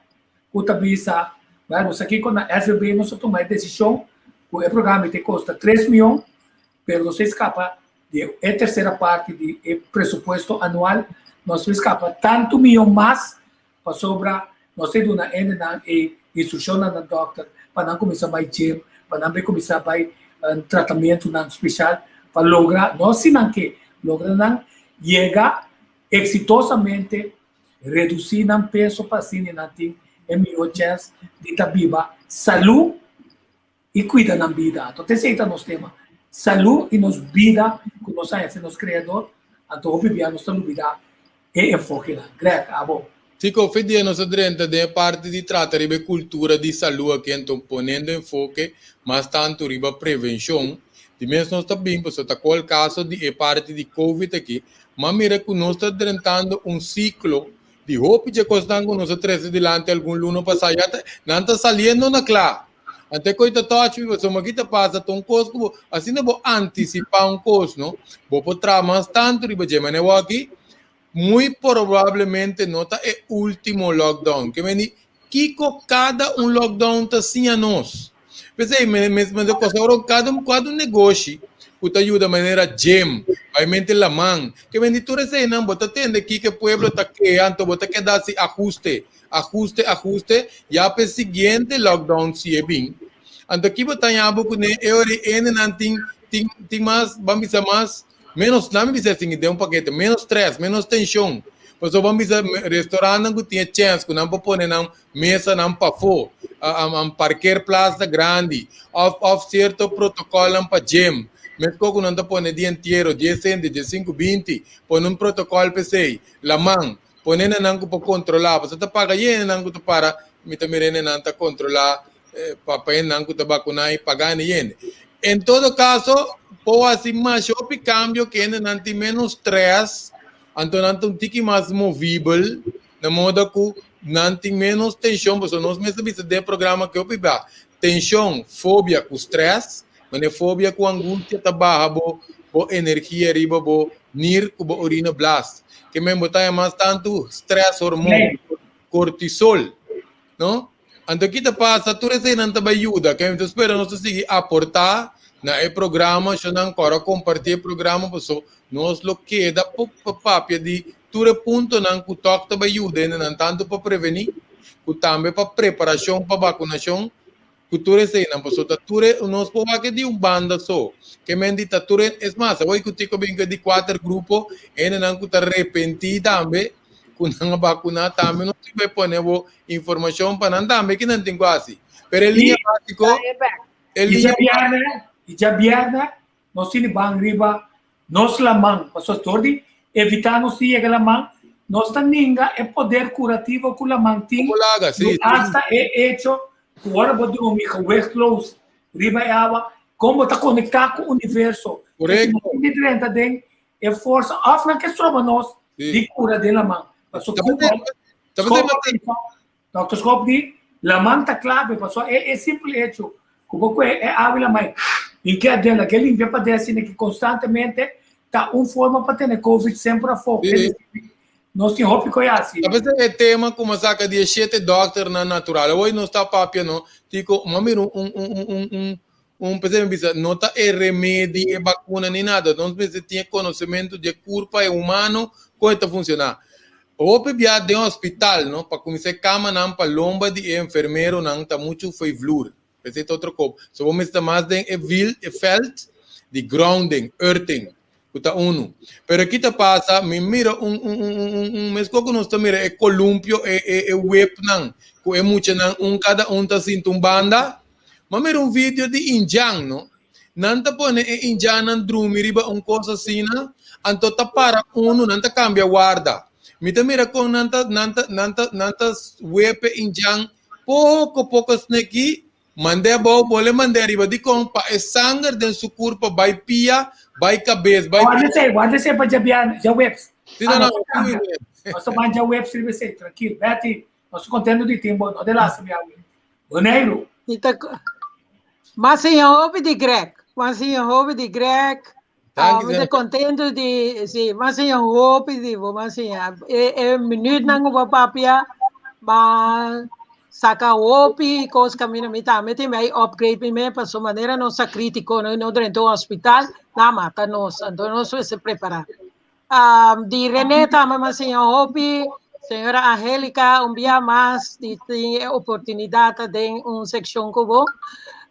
S4: cu ta bisa, bueno, nos aki con na SVB nos a tuma e decision cu e programa te costa tres miyon, pero nos a escapa di e tercera parti di e presupuesto anual, nos a escapa tanto miyon mas pasobra nos ta duna hendenan e instruccionnan na dokter pa nan cuminsa bay gym, pa nan bay cuminsa bay tratamentonan special pa logra, no si nan ke, logra nan yega Exitosamente reducí nan peso pa asina nan tin e mihó chèns di ta biba salú i kuida nan bida. Anto esei ta nos tema, salú i nos bida ku nos a hasi nos Kreador, anto hopi bia nos ta lubidá e enfokenan. Greg, abo.
S11: Kiko fe dia nos a drenta den e parti di trata riba e kultura di salú aki anto ponendo enfoke mas tantu riba prevenshon, di mes nos ta bin pasobra ta kol kaso di e parti di covid aki Ma mira ku nos ta drentando un siklo di hopi dje kosnan ku nos a trese dilanti algun luna pasá ya ta nan ta saliendo na kla. Ante koi ta touch mi pasobra ki ta pasa ta un kos ku bo asina bo antisipá un kos no bo por traha mas tantu riba dje manera wou aki muy probablemente no ta e ultimo lockdown ke meni kiko kada un lockdown ta siña nos. P'esei mi mi ta kos ora kada un kada un negoshi ku ta yuda manera gym, bai mente laman, ke bende tur eseinan bo ta tende kiko e pueblo ta keha anto bo ta keda hasi ahuste, ahuste, ahuste ya pa e siguiente lockdown si e bin. Anto ki bo ta haña bo kuné e ora ei hendenan tin tin tin mas ban bisa mas Menos, laat mi bisa esaki den un pakete, menos stress, menos tension. Pasobra ban bisa restaurantnan ku tin e chèns ku nan por pone nan mesanan pafó, parkeerplaats ta grandi, òf òf sierto protokòlnan pa gym. Meskos ku nan ta pone di entiero, dies hende, diesinku, binti, pone un protokòl pa esei. Laman, pone na nan ku por kontrolá, pasobra ta paga ye hendenan ku ta para, mi ta mira hendenan ta kontrolá pa pa hendenan ku ta bakuná i paga hende yende. En todo kaso, por hasi masha hopi kambio ku hendenan tin ménos strès, anto nan ta un tiki mas movibel, na moda ku nan tin ménos tenshon, pasobra nos mes a bisa den e programa ku hopi bia, tenshon, fobia ku strès, manera fobia ku angustia ta baha bo bo energia riba bo nir ku bo orina blas. Ke men bo ta haña mas tantu strès hormon, kortisol, no? Anto ki ta pasa? Tur eseinan ta bai yuda. Ke mi ta spera nos ta sigui aportá na e programa, shonnan kòrda kompartí e programa paso nos lo keda pa papia di tur e puntonan ku tòg ta bai yuda hendenan tantu pa prevení ku tambe pa preparashon pa bakunashon ku tur eseinan paso ta tur e nos por wak di un banda so. Ke men di ta tur e es mas awor ku Tico bin ku e di kuater grupo hendenan ku ta repentí tambe ku nan a bakuná tambe nos tin bai pone bo informashon pa nan tambe ki nan tin ku hasi. Pero e liña básiko, e
S4: liña I djabièrnè nos tin di ban riba nos laman, pasobra dor di evitá nos di yega laman, nos ta ninga e poder kurativo ku laman tin,
S11: ku
S4: asta e echo ku ora bo drumi gewichtloos riba e awa, kon bo ta konektá ku universo.
S11: Korekto.
S4: Si nos tin di drenta den e forsa òf nan ke stroba nos di kura den laman. Pasobra Dòkter Schop di, Laman ta klabe pasobra e e simpel hecho ku bo kue e awa i laman i ke aden la ke limpia pa den asina ki konstantemente ta un forma pa tene covid semper afó. Nos tin hopi koe hasi.
S11: Ta p'esei e tema ku mi a saka di e shete dòkternan natural. Awor nos ta papia no, Tico, mi a mira un un un un un un p'esei mi bisa no ta e remedi, e bakuna ni nada. Nos mester tin e konosementu di e kurpa e humano kon e ta funshoná. Hopi bia den hospital no, pa kuminsá e kamanan pa lomba di e enfermeronan ta muchu feivlur. Esei ta otro kop. So bo mester ta mas den e vil, e veld di grounding, earthing, ku ta unu. Pero ki ta pasa, mi mira un un un un un un meskos ku nos ta mira e kolumpio, e e e wepnan ku e muchanan un kada un ta sinta un banda. Mi a mira un video di indjan no. Nan ta pone e indjannan drumi riba un kos asina, anto ta para unu, nan ta kambia warda. Mi ta mira kon nan ta nan ta nan ta nan ta wep e indjan poko poko sneki, mand'é abou, bole mand'é ariba. Dikon? Pa e sanger den su kurpa bai pia, bai kabes, bai
S4: Warda esei, warda esei pa djabièrnè, djaweps.
S11: Si, no, no,
S4: Nos ta ban djaweps riba esei, trankil. Betty, Nos ta contento di tin bo, no te lastima awe. Boneiru.
S5: Mi ta Mas siña hopi di Greg. Mas siña hopi di Greg.
S11: Dank
S5: Mi ta contento di, si, mas siña hopi di bo, mas siña. E, e minuutnan ku bo papia, ma saka hopi kos camino mi tambe tin bij upgrade mi me, paso manera nos ta crítico, no, no drenta un hospital, na mata nos, anto nos mester prepara. Um, di René tambe mas siña hopi, señora Angélica, un bia mas di tin e oportunidad den un seccion cu bo.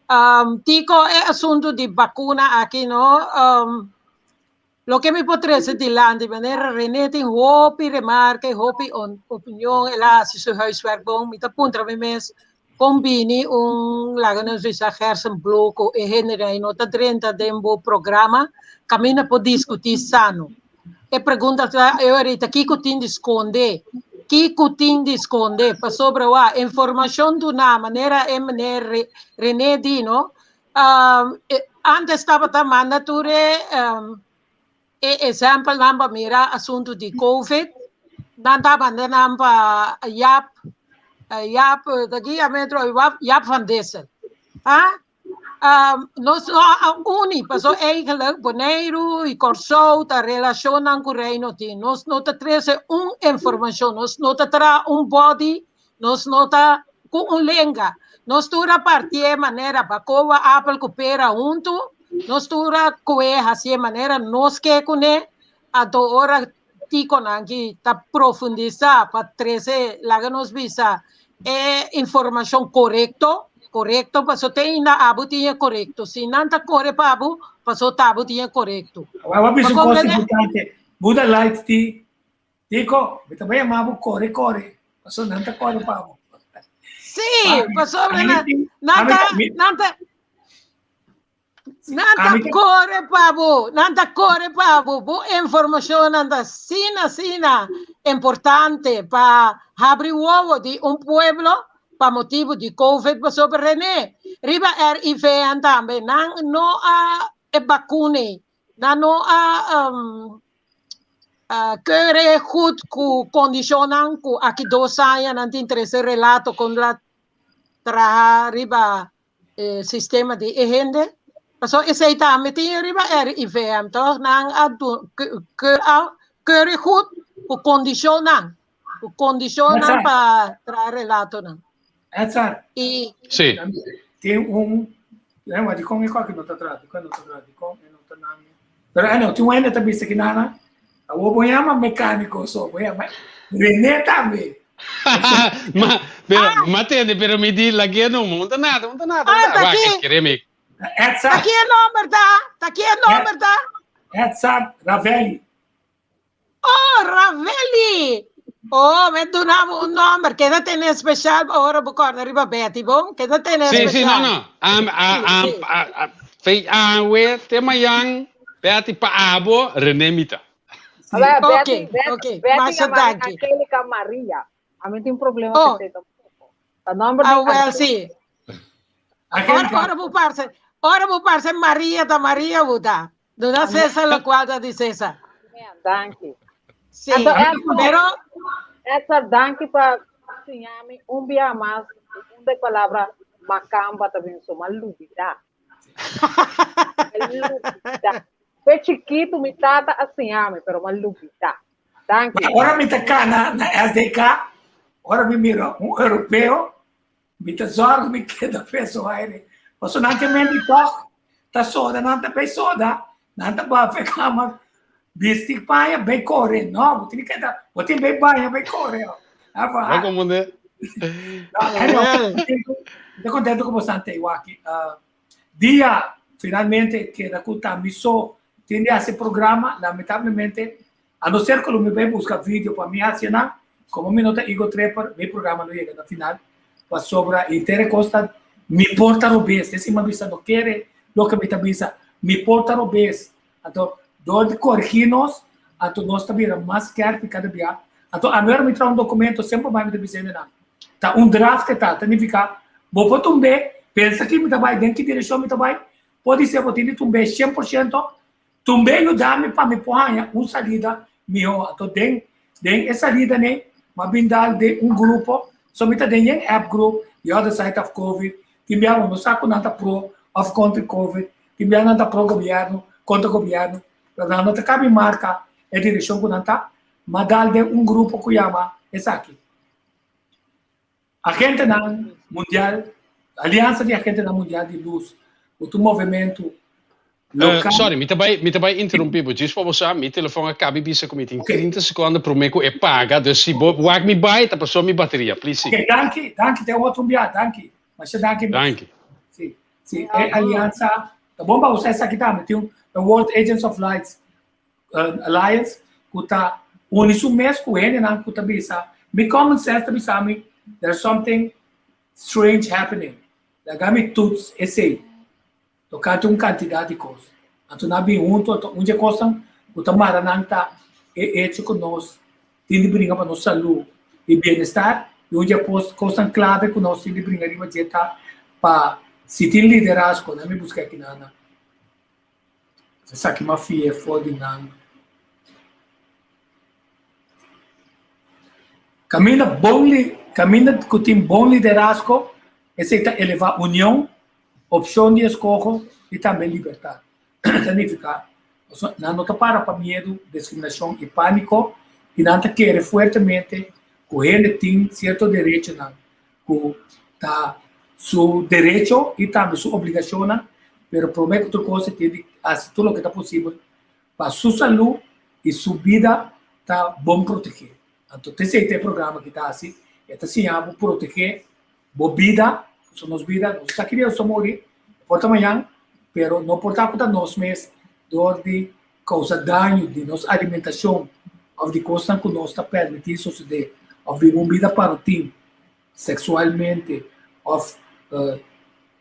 S5: Um, Tico, e asunto di vacuna aki, no? Um, loke mi por trece dilanti, manera René tin hopi remarke, hopi on, opinion, el a haci su huiswerk bon, mi ta puntra mi mes, kon bini un, laga nos bisa, Gerson Blok o e hendenan ei no ta drenta den bo programa kaminda por diskutí sano. E pregunta ta e ora ei ta kiko tin di skonde? Kiko tin di skonde? Pasobra wak informashon duná manera e meneer Rene di no, antes tabata manda tur e e ehempelnan pa mira asuntu di covid nan ta manda nan pa Jaap Jaap ta ki a metro Jaap van Dissel ah nos no a uni paso eigenlijk Boneiru i Kòrsou ta relashonnan ku Reino tin nos no ta trese un informashon nos no ta traha un body nos no ta ku un lenga. Nos tur a partié manera bakowa, apel ku pera huntu, nos tur a koe hasié manera nos ke kuné, anto ora tikonan ki ta profundisá pa trese, laga nos bisa, e informashon korekto, korekto, paso te ainda abo tin e korekto, si nan ta kore pa abo, paso ta abo tin e korekto.
S4: Awor a bisa un kos importante, Buda Light di Tico, mi ta bai yama bo kore kore, pasobra nan ta kore pa bo.
S5: Sí, pasobra nan, nan ta, nan ta, nan ta kore pa bo, nan ta kore pa bo. Bo informashonnan ta asina, asina importante pa habri wowo di un pueblo pa motibu di Covid, pasobra René, riba RIVM tambe, nan no a e bakuna, nan no a um, Keure goed ku kondishonnan ku aki dos aña nan tin trese relato kon la traha riba e sistema di e hende. Paso esei tambe tin riba RIVM toch? Nan a keure goed ku kondishonnan, ku kondishonnan pa traha relatonan.
S4: Edzard.
S5: I
S16: Sí.
S4: Tin un, eh, di kon e koki no ta traha, di kon no ta traha, di kon e no ta nami. Pero ano, tin un hende ta bisa ki nana, awor bo yama mecanico so, bo yama René tambe.
S16: Ma, pero, ma tende, pero mi di lag'é no, no ta nada, no ta nada.
S5: Ah, ta
S16: Wak,
S5: ki?
S16: kere mi.
S4: Edzard.
S5: Ta ki e nomber ta? Ta ki e nomber ta?
S4: Edzard Ravelli.
S5: Oh, Ravelli! Oh, mi duna bo un nòmber. Keda tene espesial pa ora bo kòrda riba Betty, bon? Keda tene
S16: Sí, sí, no,
S5: espesial.
S16: no. Am, a,
S5: Sí,
S16: am,
S5: sí.
S16: a, a, fe, awe, te mayan, Betty pa abo, René mita.
S15: A ver,
S5: Ok,
S15: Betty, Betty,
S5: ok.
S15: Betty
S5: Masha
S15: yama
S5: danki.
S15: Angélica Maria. A mi tin problema
S5: Oh.
S15: ku esei tampoko. Ta nòmber di
S5: Ah, wel,
S15: Angélica.
S5: sí. Ora,
S4: Angélica.
S5: ora bo parse, ora bo parse Maria ta Maria bo ta. Duna César lo cual ta di César.
S15: Amen, danki.
S5: Sí,
S15: Anto, Edson,
S5: pero
S15: Edson, danki pa siñami un bia mas un de palabra macamba ta bin so, ma lubida. Ma lubida. Pe chikitu mi tata a siñami, pero ma lubida. Danki.
S4: Ora mi ta kana na SDK, ora mi mira un europeo, Mi ta zorg mi keda peso aire. Paso nan ke menti tog ta soda, nan ta bay soda, nan ta bafa e kama, bisti paña, bay kore. No, bo tin keda, bo tin bay baña, bay kore.
S16: Bo komprende?
S4: No, anyway, mi ta kontento ku bo santa iwaki. Uh, dia finalmente keda ku ta mi so tin di hasi programa, lamentablemente A no ser ku lo mi bai buska video pa mi hasi nan, komo mi no ta ego tripper, mi programa lo yega na final, pasobra henter e kos ta mi por ta robes, esei mi a bisa no kere loke mi ta bisa, mi por ta robes, anto dor di korigí nos, anto nos ta bira mas skerpi kada bia, anto anuer mi traha un dokumento semper bai mi ta bisa hende nan, ta un draft e ta, ta nifiká bo por tumb'é, pensa ki mi ta bai, den ki direkshon mi ta bai, podisé bo tin di tumb'é 100%, Tumbe yuda mi pa mi por haña un salida mihó. Anto den den e salida nei m'a bin dal den un grupo, so mi ta den yen app group, The Other Side of Covid, tin bia bo no sa ku nan ta pro òf kontra Covid, tin bia nan ta pro gobièrnu, kontra gobièrnu, pero nan no ta kabi marka e direkshon ku nan ta, m'a dal den un grupo ku yama esaki. Agentenan Mundial, Aliansa di Agentenan Mundial di Lus, ku ta un movementu
S16: lokal. Sorry, mi ta bai, mi ta bai interrumpí bo. Djis pa bo sa, mi telefòn a kabi bisa ku mi tin 30 sekondo promé ku e paga. Dus si bo wak mi bai, ta pasó mi bateria. Please sigui.
S4: Ok, danki, danki. Te otro un bia, danki. Masha danki mes.
S16: Danki.
S4: Si, si, e aliansa, ta bon pa bo sa esaki tambe. Tin un, e World Agents of Lights Alliance ku ta uni su mes ku hendenan ku ta bisa mi common sense ta bisa mi there's something strange happening laga mi toets esei tokante un kantidat di kos anto nan bin huntu anto un dje kosnan ku ta mara nan ta e echo ku nos tin di bringa pa nos salú i bienestar i un dje kosnan klave ku nos tin di bringa riba dje ta pa si tin liderazgo nan mi buska aki nan Esaki m'a fia for di nan. Kaminda bon li, kaminda ku tin bon liderazgo, esei ta elevá union, opshon di eskoho i tambe libertat. Ta nifiká, pasobra nan no ta para pa miedu, diskriminashon i pániko i nan ta kere fuertemente ku hende tin sierto derechonan ku ta su derecho i tambe su obligashonnan, pero promé ku tur kos e tin di hasi tur loke ta posibel pa su salú i su bida ta bon protegé. Anto t'esei ta e programa ki ta hasi, e ta siña bo protegé bo bida, pasobra nos bida, nos sa ki dia nos ta muri, por ta mañan, pero no por ta ku ta nos mes dor di kousa daño di nos alimentashon òf di kosnan ku nos ta permití sosodé òf biba un bida parotin seksualmente òf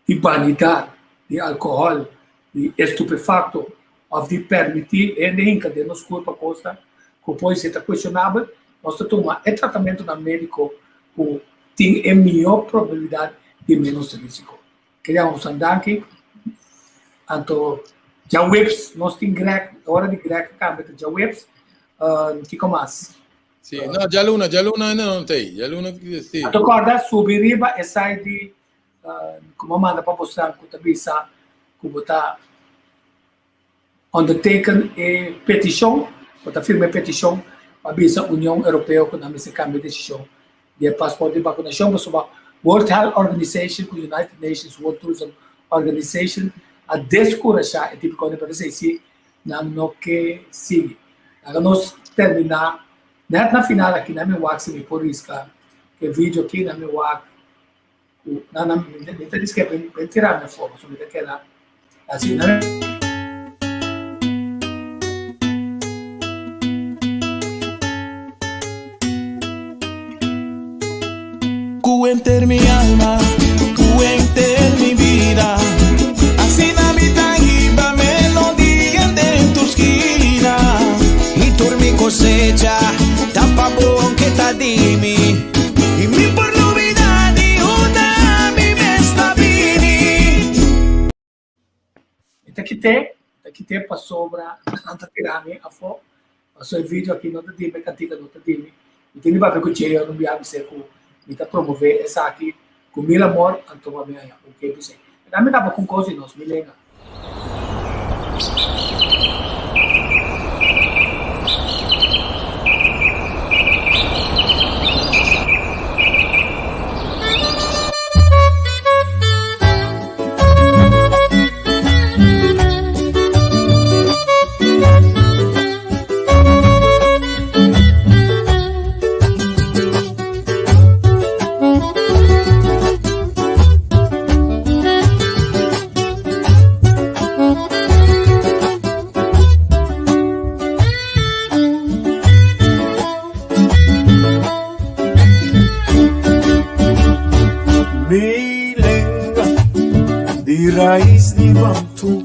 S4: di banidat, di alkohòl, di estupefakto òf di permití hende hinka den nos kurpa kosnan ku por esei ta kueshonabel, nos ta tuma e tratamentunan médiko ku tin e mihó probabilidat di ménos rísiko. Keda un san danki. Anto djaweps nos tin Greg, ora di Greg kambia ta djaweps. Uh, kiko mas?
S11: Sí, no, djaluna, djaluna ainda no ta ei. Djaluna, sí.
S4: Anto korda subi riba e site di uh, ku manda pa bosnan ku ta bisa ku bo ta Onderteken e petishon, bo ta firma e petishon pa bisa Union Europeo ku nan mester kambia e desishon di e pasport di bakunashon pasobra World Health Organization ku United Nations World Tourism Organization a deskurashá e tipo kos, pero esei si nan no ke sigui. Laga nos terminá nèt na final aki nan mi wak si mi por riska e video aki nan mi wak ku nan nan mi ta riska ben tira mi afó pasobra mi ta keda asina.
S18: Ku henter mi alma, ku henter mi bida. Asina mi ta hiba melodia den tur skina.
S19: I tur mi kosecha ta pa bo ke ta di mi. I mi por lubida di unda mi mes ta bini.
S4: Mi ta kite, mi ta kite pasobra nan ta tira mi afó. Paso e video aki no ta di mi, e kantika no ta di mi. Mi tin di papia ku Jay un bia bis'é ku mi ta promové esaki ku mil amor, anto pa mi haña un ke bis'é. Mira mi kaba ku un kos di nos, mi lenga.
S18: Mi lenga di rais di Bantu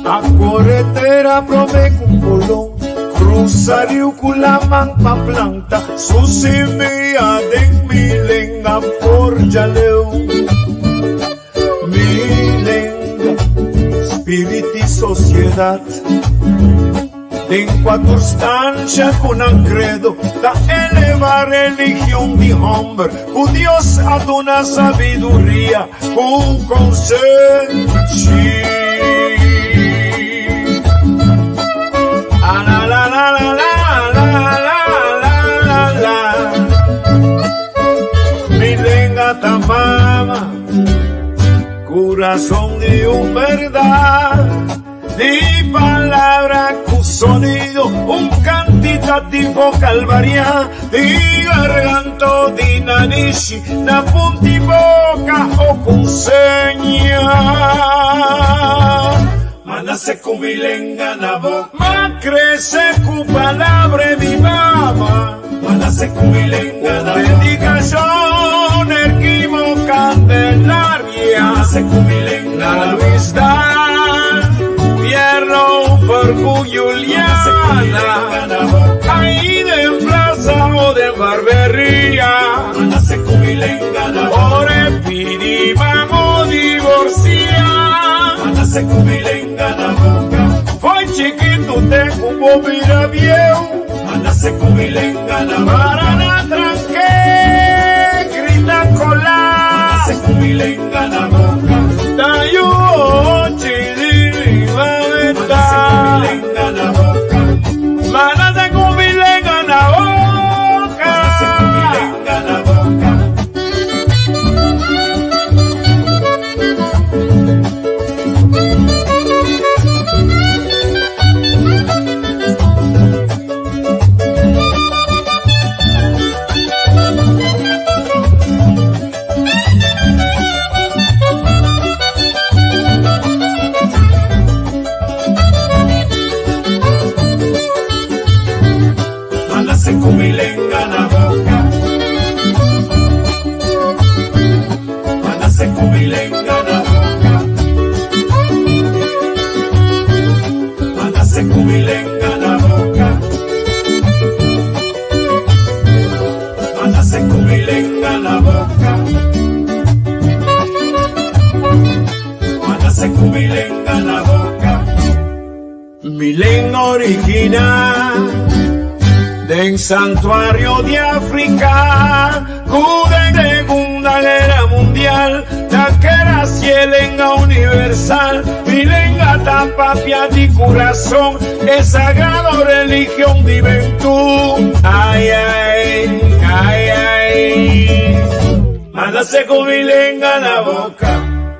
S18: A kore tera prome ku Colon Cruza riu ku laman pa planta Su simia den mi lenga forja leu Mi lenga, spirit di sociedad Den kua tur stansha ku nan kredo ta eleva religion di hòmber ku Dios a duna sabiduria ku konsenshi. A-la-la-la-la-la-la-la-la-la. Mi lenga ta mama, kurason di un bèrdat. Di palabra ku sonido, un kantitativo kalvariá di garganto di nanishi na punti boka o ku seña. Ma nase ku mi lenga na boka. Ma krese ku palabra di mama. Ma nase ku mi lenga na boka. Dedikashon Erquimo Candelaria. Ma nase ku mi lenga na boka. Luis Dan Pierno Fergu Juliana. Ahí den plaza o den barberia. Ma nase ku mi lenga na boka. Ora e pidi mamo divorcia. Ma nase ku mi lenga na boka. Foi chikitu te ku bo bira bieu. Manase ku mi lenga na boka. Para na tranke, grita kola. Manase ku mi lenga na boka. Tayu ochi di mi mameta. Manase ku mi lenga na boka. Manase ku mi lenga na boka. Manase ku mi lenga na boka. Manase ku mi lenga na boka. Manase ku mi lenga na boka. Manase ku mi lenga na boka. Manase ku mi lenga na boka. Manase ku mi lenga na boka. Mi lenga original den santuario di Africa ku den Segunda Guera Mundial ta keda si e lenga universal. Mi lenga ta papia di kurason e sagrado religion di Bentú. Ai ai, ai ai. Manase ku mi lenga na boka.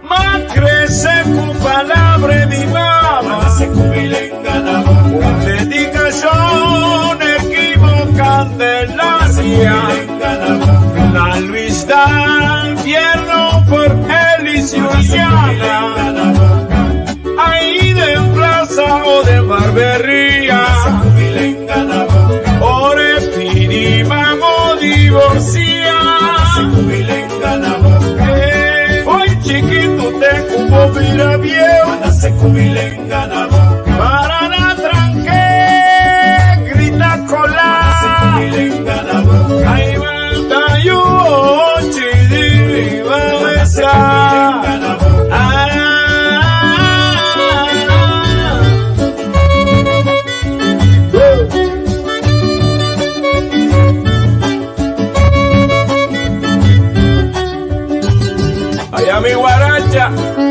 S18: Ma krese ku palabra di mama. Manase ku mi lenga na boka. Un dedikashon Erquimo Candelaria. Na Luis Dan Tierno por Elis Juliana. Ahí den plaza o den barberia. Ora e pidi mamo divorcia. Manase ku mi lenga na boka. Para na tranke, grita kola. Manase ku mi lenga na boka. Ai mata yu ochi di Manase ku mi lenga na boka. Allá mi guaracha.